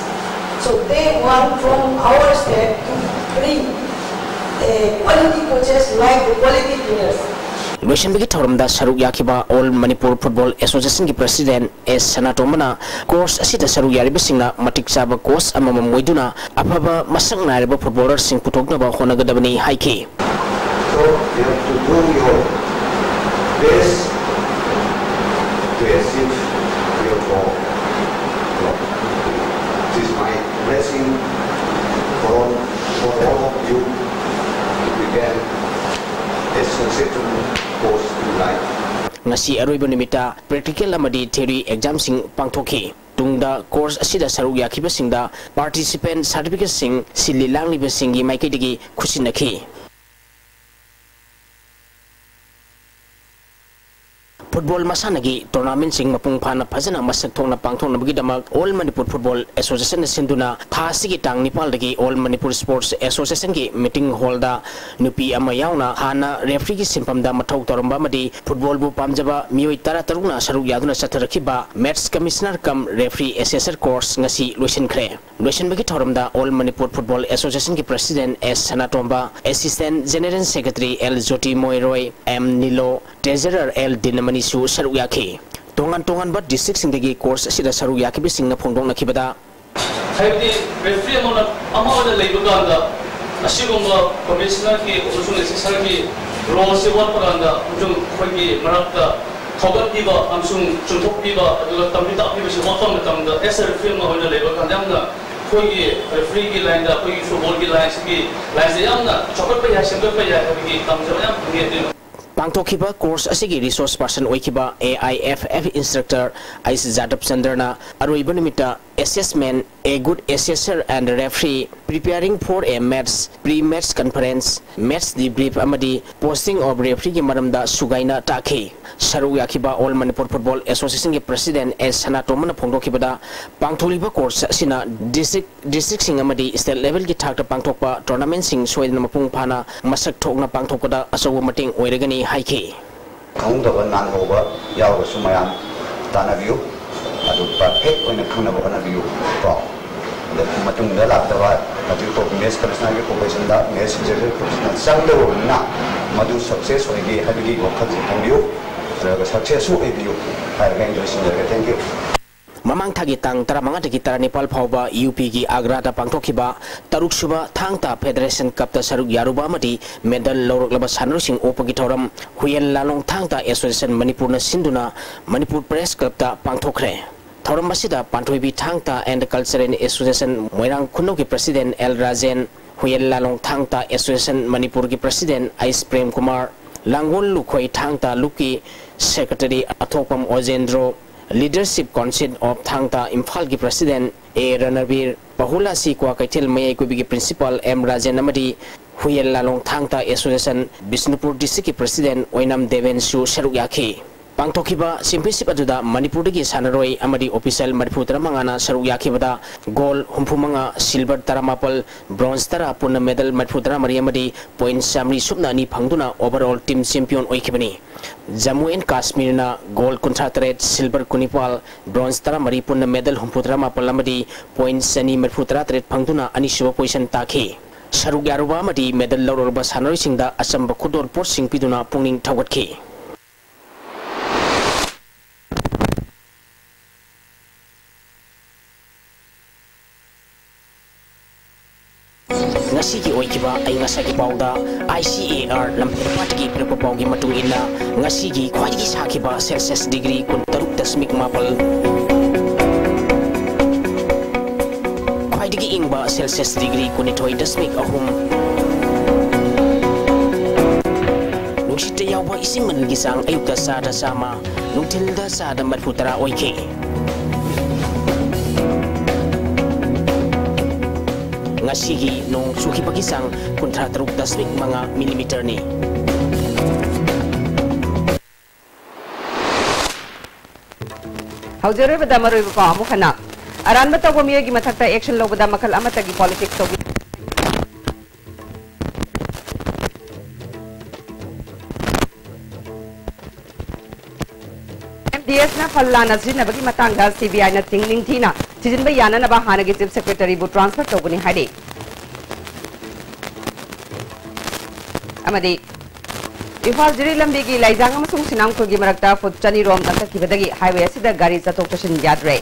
So they want from our state to bring uh, quality coaches like the quality players. ꯂꯣꯏꯁꯤꯟꯕꯒꯤ ꯊꯧꯔꯝꯗ ꯁꯔꯨꯛ ꯌꯥꯈꯤꯕ All Manipur Football Associationꯒꯤ president S ꯁꯅꯥꯇꯣꯝꯕꯅ course ꯑꯁꯤꯗ ꯁꯔꯨꯛ ꯌꯥꯔꯤꯕꯁꯤꯡꯅ ꯃꯇꯤꯛ ꯆꯥꯕ coach ꯑꯃꯃꯝ ꯑꯣꯏꯗꯨꯅ ꯑꯐꯕ ꯃꯁꯛ ꯅꯥꯏꯔꯕ footballerꯁꯤꯡ ꯄꯨꯊꯣꯛꯅꯕ ꯍꯣꯠꯅꯒꯗꯕꯅꯤ ꯍꯥꯏꯈꯤ꯫ So you have to do your best to achieve your goal. So, this is my blessing for all, for all of you to become a successful coach in life. ꯉꯁꯤ ꯑꯔꯣꯏꯕ ꯅꯨꯃꯤꯠꯇ practical ꯑꯃꯗꯤ theory examꯁꯤꯡ ꯄꯥꯡꯊꯣꯛꯈꯤ꯫ ꯇꯨꯡꯗ course ꯑꯁꯤꯗ ꯁꯔꯨꯛ ꯌꯥꯈꯤꯕꯁꯤꯡꯗ participant certificateꯁꯤꯡ ꯁꯤꯜꯂꯤ ꯂꯥꯡꯂꯤꯕꯁꯤꯡꯒꯤ ꯃꯥꯏꯀꯩꯗꯒꯤ ꯈꯨꯠꯁꯤꯟꯅꯈꯤ꯫ ꯐꯨꯠꯕꯣꯜ ꯃꯁꯥꯟꯅꯒꯤ ꯇꯣꯔꯅꯥꯃꯦꯟꯁꯤꯡ ꯃꯄꯨꯡ ꯐꯥꯅ ꯐꯖꯅ ꯃꯁꯛ ꯊꯣꯛꯅ ꯄꯥꯡꯊꯣꯛꯅꯕꯒꯤꯗꯃꯛ All Manipur Football Association ꯅ ꯁꯤꯟꯗꯨꯅ ꯊꯥ ꯑꯁꯤꯒꯤ ꯇꯥꯡ ꯅꯤꯄꯥꯜꯗꯒꯤ All Manipur Sports Association ꯒꯤ meeting hall ꯗ ꯅꯨꯄꯤ ꯑꯃ ꯌꯥꯎꯅ ꯍꯥꯟꯅ referee ꯒꯤ ꯁꯤꯟꯐꯝꯗ ꯃꯊꯧ ꯇꯧꯔꯝꯕ ꯑꯃꯗꯤ ꯐꯨꯠꯕꯣꯜꯕꯨ ꯄꯥꯝꯖꯕ ꯃꯤꯑꯣꯏ ꯇꯔꯥ ꯇꯔꯨꯛꯅ ꯁꯔꯨꯛ ꯌꯥꯗꯨꯅ ꯆꯠꯊꯔꯛꯈꯤꯕ Match Commissioner cum Referee Assessor course ꯉꯁꯤ ꯂꯣꯏꯁꯤꯟꯈ꯭ꯔꯦ꯫ ꯂꯣꯏꯁꯤꯟꯕꯒꯤ ꯊꯧꯔꯝꯗ All Manipur Football Association ꯒꯤ President S ꯁꯅꯥꯇꯣꯝꯕ, Assistant General Secretary L ꯖꯣꯇꯤ ꯃꯣꯏꯔꯣꯏ, M ꯅꯤꯂꯣ, Treasurer L ꯗꯤꯅꯃꯅꯤꯁꯨ ꯁꯔꯨꯛ ꯌꯥꯈꯤ꯫ ꯇꯣꯉꯥꯟ ꯇꯣꯉꯥꯟꯕ district ꯁꯤꯡꯗꯒꯤ course ꯑꯁꯤꯗ ꯁꯔꯨꯛ ꯌꯥꯈꯤꯕꯁꯤꯡꯅ ꯐꯣꯡꯗꯣꯛꯅꯈꯤꯕꯗ, ꯍꯥꯏꯕꯗꯤ referee ꯑꯃꯅ, ꯑꯃ ꯑꯣꯏꯅ ꯂꯩꯕ ꯀꯥꯟꯗ ꯑꯁꯤꯒꯨꯝꯕ commissioner ꯒꯤ ꯑꯃꯁꯨꯡ assessor ꯒꯤ role ꯁꯤ ꯋꯥꯠꯄ ꯀꯥꯟꯗ ꯑꯃꯁꯨꯡ ꯑꯩꯈꯣꯏꯒꯤ ꯃꯔꯛꯇ ꯊꯧꯒꯠꯄꯤꯕ ꯑꯃꯁꯨꯡ ꯆꯨꯝꯊꯣꯛꯄꯤꯕ ꯑꯗꯨꯒ ꯇꯝꯕꯤ ꯇꯥꯛꯄꯤꯕꯁꯤ ꯋꯥꯠꯄ ꯃꯇꯝꯗ, as a referee ꯑꯃ ꯑꯣꯏꯅ ꯂꯩꯕ ꯀꯥꯟꯗ ꯌꯥꯝꯅ ꯑꯩꯈꯣꯏꯒꯤ referee ꯒꯤ line ꯗ, ꯑꯩꯈꯣꯏꯒꯤ football ꯒꯤ line ꯁꯤꯒꯤ line ꯁꯦ ꯌꯥꯝꯅ ꯆꯥꯎꯈꯠꯄ ꯌꯥꯏ, ꯁꯦꯝꯒꯠꯄ ꯌꯥꯏ ꯍꯥꯏꯕꯒꯤ ꯇꯝꯖꯕ ꯌꯥꯝ ꯐꯪꯉꯤ꯫ ꯑꯗꯨꯅ ꯄꯥꯡꯊꯣꯛꯈꯤꯕ course ꯑꯁꯤꯒꯤ resource person ꯑꯣꯏꯈꯤꯕ A I F F instructor ꯑꯩꯁ ꯖꯥꯗꯕ ꯆꯟꯗ꯭ꯔꯅ ꯑꯔꯣꯏꯕ ꯅꯨꯃꯤꯠꯇ Assessment: A Good Assessor and Referee, Preparing for a Match, Pre-Match Conference, Match Debrief ꯑꯃꯗꯤ Posting of Referee ꯒꯤ ꯃꯔꯝꯗ ꯁꯨꯒꯥꯏꯅ ꯇꯥꯛꯈꯤ꯫ ꯁꯔꯨꯛ ꯌꯥꯈꯤꯕ All Manipur Football Association ꯒꯤ President S ꯁꯅꯥꯇꯣꯝꯕꯅ ꯐꯣꯡꯗꯣꯛꯈꯤꯕꯗ, ꯄꯥꯡꯊꯣꯛꯂꯤꯕ course ꯑꯁꯤꯅ district district ꯁꯤꯡ ꯑꯃꯗꯤ state level ꯒꯤ ꯊꯥꯛꯇ ꯄꯥꯡꯊꯣꯛꯄ tournament ꯁꯤꯡ ꯁꯣꯏꯗꯅ ꯃꯄꯨꯡ ꯐꯥꯅ ꯃꯁꯛ ꯊꯣꯛꯅ ꯄꯥꯡꯊꯣꯛꯄꯗ ꯑꯆꯧꯕ ꯃꯇꯦꯡ ꯑꯣꯏꯔꯒꯅꯤ ꯍꯥꯏꯈꯤ꯫ ꯈꯪꯍꯧꯗꯕ ꯅꯥꯟꯍꯧꯕ ꯌꯥꯎꯔꯒꯁꯨ ꯃꯌꯥꯝ ꯇꯥꯟꯅꯕꯤꯌꯨ, ꯑꯗꯨ perfect ꯑꯣꯏꯅ ꯈꯪꯅꯕ ꯍꯣꯠꯅꯕꯤꯌꯨ ꯀꯣ꯫ ꯑꯗ ꯃꯇꯨꯡꯗ ꯂꯥꯛꯇꯕ ꯍꯧꯖꯤꯛ ꯃꯦꯠꯁ ꯀꯃꯤꯁꯅꯔꯒꯤ ꯄ꯭ꯔꯣꯐꯦꯁꯟꯗ, ꯃꯦꯠꯁ ꯑꯦꯛꯖꯤꯀ꯭ꯌꯨꯇꯤꯚ ꯄ꯭ꯔꯣꯐꯦꯁꯅꯦꯜ ꯆꯪꯗꯧꯔꯕꯅꯤꯅ ꯃꯗꯨ success ꯑꯣꯏꯒꯦ ꯍꯥꯏꯕꯒꯤ ꯋꯥꯈꯜꯁꯦ ꯊꯝꯕꯤꯌꯨ, ꯑꯗꯨꯒ success ꯁꯨ ꯑꯣꯏꯕꯤꯌꯨ ꯍꯥꯏꯔꯒ ꯑꯩ ꯂꯣꯏꯁꯤꯟꯖꯔꯒꯦ꯫ Thank you꯫ ꯃꯃꯥꯡ ꯊꯥꯒꯤ ꯇꯥꯡ ꯇꯔꯥꯃꯉꯥꯗꯒꯤ ꯇꯔꯥꯅꯤꯄꯥꯜ ꯐꯥꯎꯕ ꯌꯨ ꯄꯤꯒꯤ ꯑꯒ꯭ꯔꯥꯗ ꯄꯥꯡꯊꯣꯛꯈꯤꯕ ꯇꯔꯨꯛꯁꯨꯕ ꯊꯥꯡ ꯇꯥ Federation Cup ꯇ ꯁꯔꯨꯛ ꯌꯥꯔꯨꯕ ꯑꯃꯗꯤ medal ꯂꯧꯔꯛꯂꯕ ꯁꯥꯟꯅꯔꯣꯏꯁꯤꯡ ꯑꯣꯛꯄꯒꯤ ꯊꯧꯔꯝ ꯍꯨꯌꯦꯟ ꯂꯥꯂꯣꯡ ꯊꯥꯡ ꯇꯥ Association ꯃꯅꯤꯄꯨꯔꯅ ꯁꯤꯟꯗꯨꯅ ꯃꯅꯤꯄꯨꯔ Press Club ꯇ ꯄꯥꯡꯊꯣꯛꯈ꯭ꯔꯦ꯫ ꯊꯧꯔꯝ ꯑꯁꯤꯗ ꯄꯥꯟꯊꯣꯏꯕꯤ ꯊꯥꯡ ꯇꯥ and Cultural Association Moirang ꯈꯨꯅꯧꯒꯤ President L Rajen, Huiyen ꯂꯥꯂꯣꯡ ꯊꯥꯡ ꯇꯥ Association ꯃꯅꯤꯄꯨꯔꯒꯤ President ꯑꯩꯁ ꯄ꯭ꯔꯦꯝ ꯀꯨꯃꯥꯔ, ꯂꯥꯡꯒꯣꯜ ꯂꯨꯈꯣꯏ ꯊꯥꯡ ꯇꯥ ꯂꯨꯞꯀꯤ Secretary ꯑꯊꯣꯛꯄꯝ ꯑꯣꯖꯦꯟꯗ꯭ꯔꯣ, Leadership Council of ꯊꯥꯡ ꯇꯥ ꯏꯝꯐꯥꯜꯒꯤ President ꯑꯦ ꯔꯅꯕꯤꯔ, ꯄꯍꯨꯂꯥꯁꯤ ꯀ꯭ꯋꯥꯀꯩꯊꯦꯜ ꯃꯌꯥꯏ ꯀꯨꯕꯤꯒꯤ Principal ꯑꯦꯝ ꯔꯥꯖꯦꯟ ꯑꯃꯗꯤ ꯍꯨꯌꯦꯟ ꯂꯥꯂꯣꯡ ꯊꯥꯡ ꯇꯥ Association ꯕꯤꯁꯅꯨꯄꯨꯔ district ꯀꯤ President ꯑꯣꯏꯅꯥꯝ ꯗꯦꯕꯦꯟꯁꯨ ꯁꯔꯨꯛ ꯌꯥꯈꯤ꯫ ꯄꯥꯡꯊꯣꯛꯈꯤꯕ championship ꯑꯗꯨꯗ ꯃꯅꯤꯄꯨꯔꯗꯒꯤ ꯁꯥꯟꯅꯔꯣꯏ ꯑꯃꯗꯤ official ꯃꯔꯤꯐꯨ ꯇꯔꯥꯃꯉꯥꯅ ꯁꯔꯨꯛ ꯌꯥꯈꯤꯕꯗ gold ꯍꯨꯝꯐꯨ ꯃꯉꯥ, silver ꯇꯔꯥꯃꯥꯄꯜ, bronze ꯇꯔꯥ, ꯄꯨꯟꯅ medal ꯃꯔꯤꯐꯨ ꯇꯔꯥꯃꯔꯤ ꯑꯃꯗꯤ point ꯆꯥꯃꯔꯤ ꯁꯨꯞꯅ ꯑꯅꯤ ꯐꯪꯗꯨꯅ overall team champion ꯑꯣꯏꯈꯤꯕꯅꯤ꯫ Jammu and ꯀꯥꯁꯃꯤꯔꯅ gold ꯀꯨꯟꯊ꯭ꯔꯥ ꯇꯔꯦꯠ, silver ꯀꯨꯟꯅꯤꯄꯥꯜ, bronze ꯇꯔꯥꯃꯔꯤ, ꯄꯨꯟꯅ medal ꯍꯨꯝꯐꯨ ꯇꯔꯥ ꯃꯥꯄꯜ ꯑꯃꯗꯤ point ꯆꯅꯤ ꯃꯔꯤꯐꯨ ꯇꯔꯥ ꯇꯔꯦꯠ ꯐꯪꯗꯨꯅ ꯑꯅꯤꯁꯨꯕ position ꯇꯥꯈꯤ꯫ ꯁꯔꯨꯛ ꯌꯥꯔꯨꯕ ꯑꯃꯗꯤ medal ꯂꯧꯔꯨꯔꯕ ꯁꯥꯟꯅꯔꯣꯏꯁꯤꯡꯗ ꯑꯆꯝꯕ ꯈꯨꯗꯣꯜ ꯄꯣꯠꯁꯤꯡ ꯄꯤꯗꯨꯅ ꯄꯨꯛꯅꯤꯡ ꯊꯧꯒꯠꯈꯤ꯫ ꯉꯁꯤꯒꯤ ꯑꯣꯏꯈꯤꯕ ꯑꯏꯪ ꯑꯁꯥꯒꯤ ꯄꯥꯎꯗ, I C A R ꯂꯝꯐꯦꯜꯄꯥꯠꯇꯒꯤ ꯄꯤꯔꯛꯄ ꯄꯥꯎꯒꯤ ꯃꯇꯨꯡ ꯏꯟꯅ, ꯉꯁꯤꯒꯤ ꯈ꯭ꯋꯥꯏꯗꯒꯤ ꯁꯥꯈꯤꯕ Celsius degree ꯀꯨꯟꯇꯔꯨꯛ ꯗꯁꯃꯤꯛ ꯃꯥꯄꯜ, ꯈ꯭ꯋꯥꯏꯗꯒꯤ ꯏꯪꯕ Celsius degree ꯀꯨꯟꯅꯤꯊꯣꯏ ꯗꯁꯃꯤꯛ ꯑꯍꯨꯝ, ꯅꯨꯡꯁꯤꯠꯇ ꯌꯥꯎꯕ ꯏꯁꯤꯡ ꯃꯅꯤꯜꯒꯤ ꯆꯥꯡ ꯑꯌꯨꯛꯇ ꯆꯥꯗ ꯆꯥꯝꯃ, ꯅꯨꯡꯊꯤꯜꯗ ꯆꯥꯗ ꯃꯔꯤꯐꯨ ꯇꯔꯥ ꯑꯣꯏꯈꯤ꯫ ꯉꯁꯤꯒꯤ ꯅꯣꯡ ꯆꯨꯈꯤꯕꯒꯤ ꯆꯥꯡ ꯀꯨꯟꯊ꯭ꯔꯥ ꯇꯔꯨꯛ ꯗꯁꯃꯤꯛ ꯃꯉꯥ millimeterꯅꯤ꯫ ꯍꯧꯖꯤꯛ ꯑꯔꯣꯏꯕꯗ ꯃꯔꯨꯑꯣꯏꯕ ꯄꯥꯎ ꯑꯃꯨꯛ ꯍꯟꯅ꯫ ꯑꯔꯥꯟꯕ ꯇꯧꯕ ꯃꯤꯑꯣꯏꯒꯤ ꯃꯊꯛꯇ action ꯂꯧꯕꯗ ꯃꯈꯜ ꯑꯃꯠꯇꯒꯤ politics ꯇꯧꯕꯤ-, M D Sꯅ ꯐꯜ ꯂꯥꯟꯅ ꯁꯤꯖꯤꯟꯅꯕꯒꯤ ꯃꯇꯥꯡꯗ C B Iꯅ ꯇꯤꯡ ꯅꯤꯡꯊꯤꯅ ꯊꯤꯖꯤꯟꯕ ꯌꯥꯅꯅꯕ ꯍꯥꯟꯅꯒꯤ Chief Secretaryꯕꯨ transfer ꯇꯧꯒꯅꯤ ꯍꯥꯏꯔꯤ꯫ ꯑꯃꯗꯤ ꯏꯝꯐꯥꯜ ꯖꯤꯔꯤ ꯂꯝꯕꯤꯒꯤ ꯂꯩꯖꯥꯡ ꯑꯃꯁꯨꯡ ꯁꯤꯅꯥꯝꯈꯨꯜꯒꯤ ꯃꯔꯛꯇ ꯐꯨꯠ ꯆꯅꯤ ꯔꯣꯝ ꯀꯛꯊꯠꯈꯤꯕꯗꯒꯤ highway ꯑꯁꯤꯗ ꯒꯥꯔꯤ ꯆꯠꯊꯣꯛ ꯆꯠꯁꯤꯟ ꯌꯥꯗ꯭ꯔꯦ꯫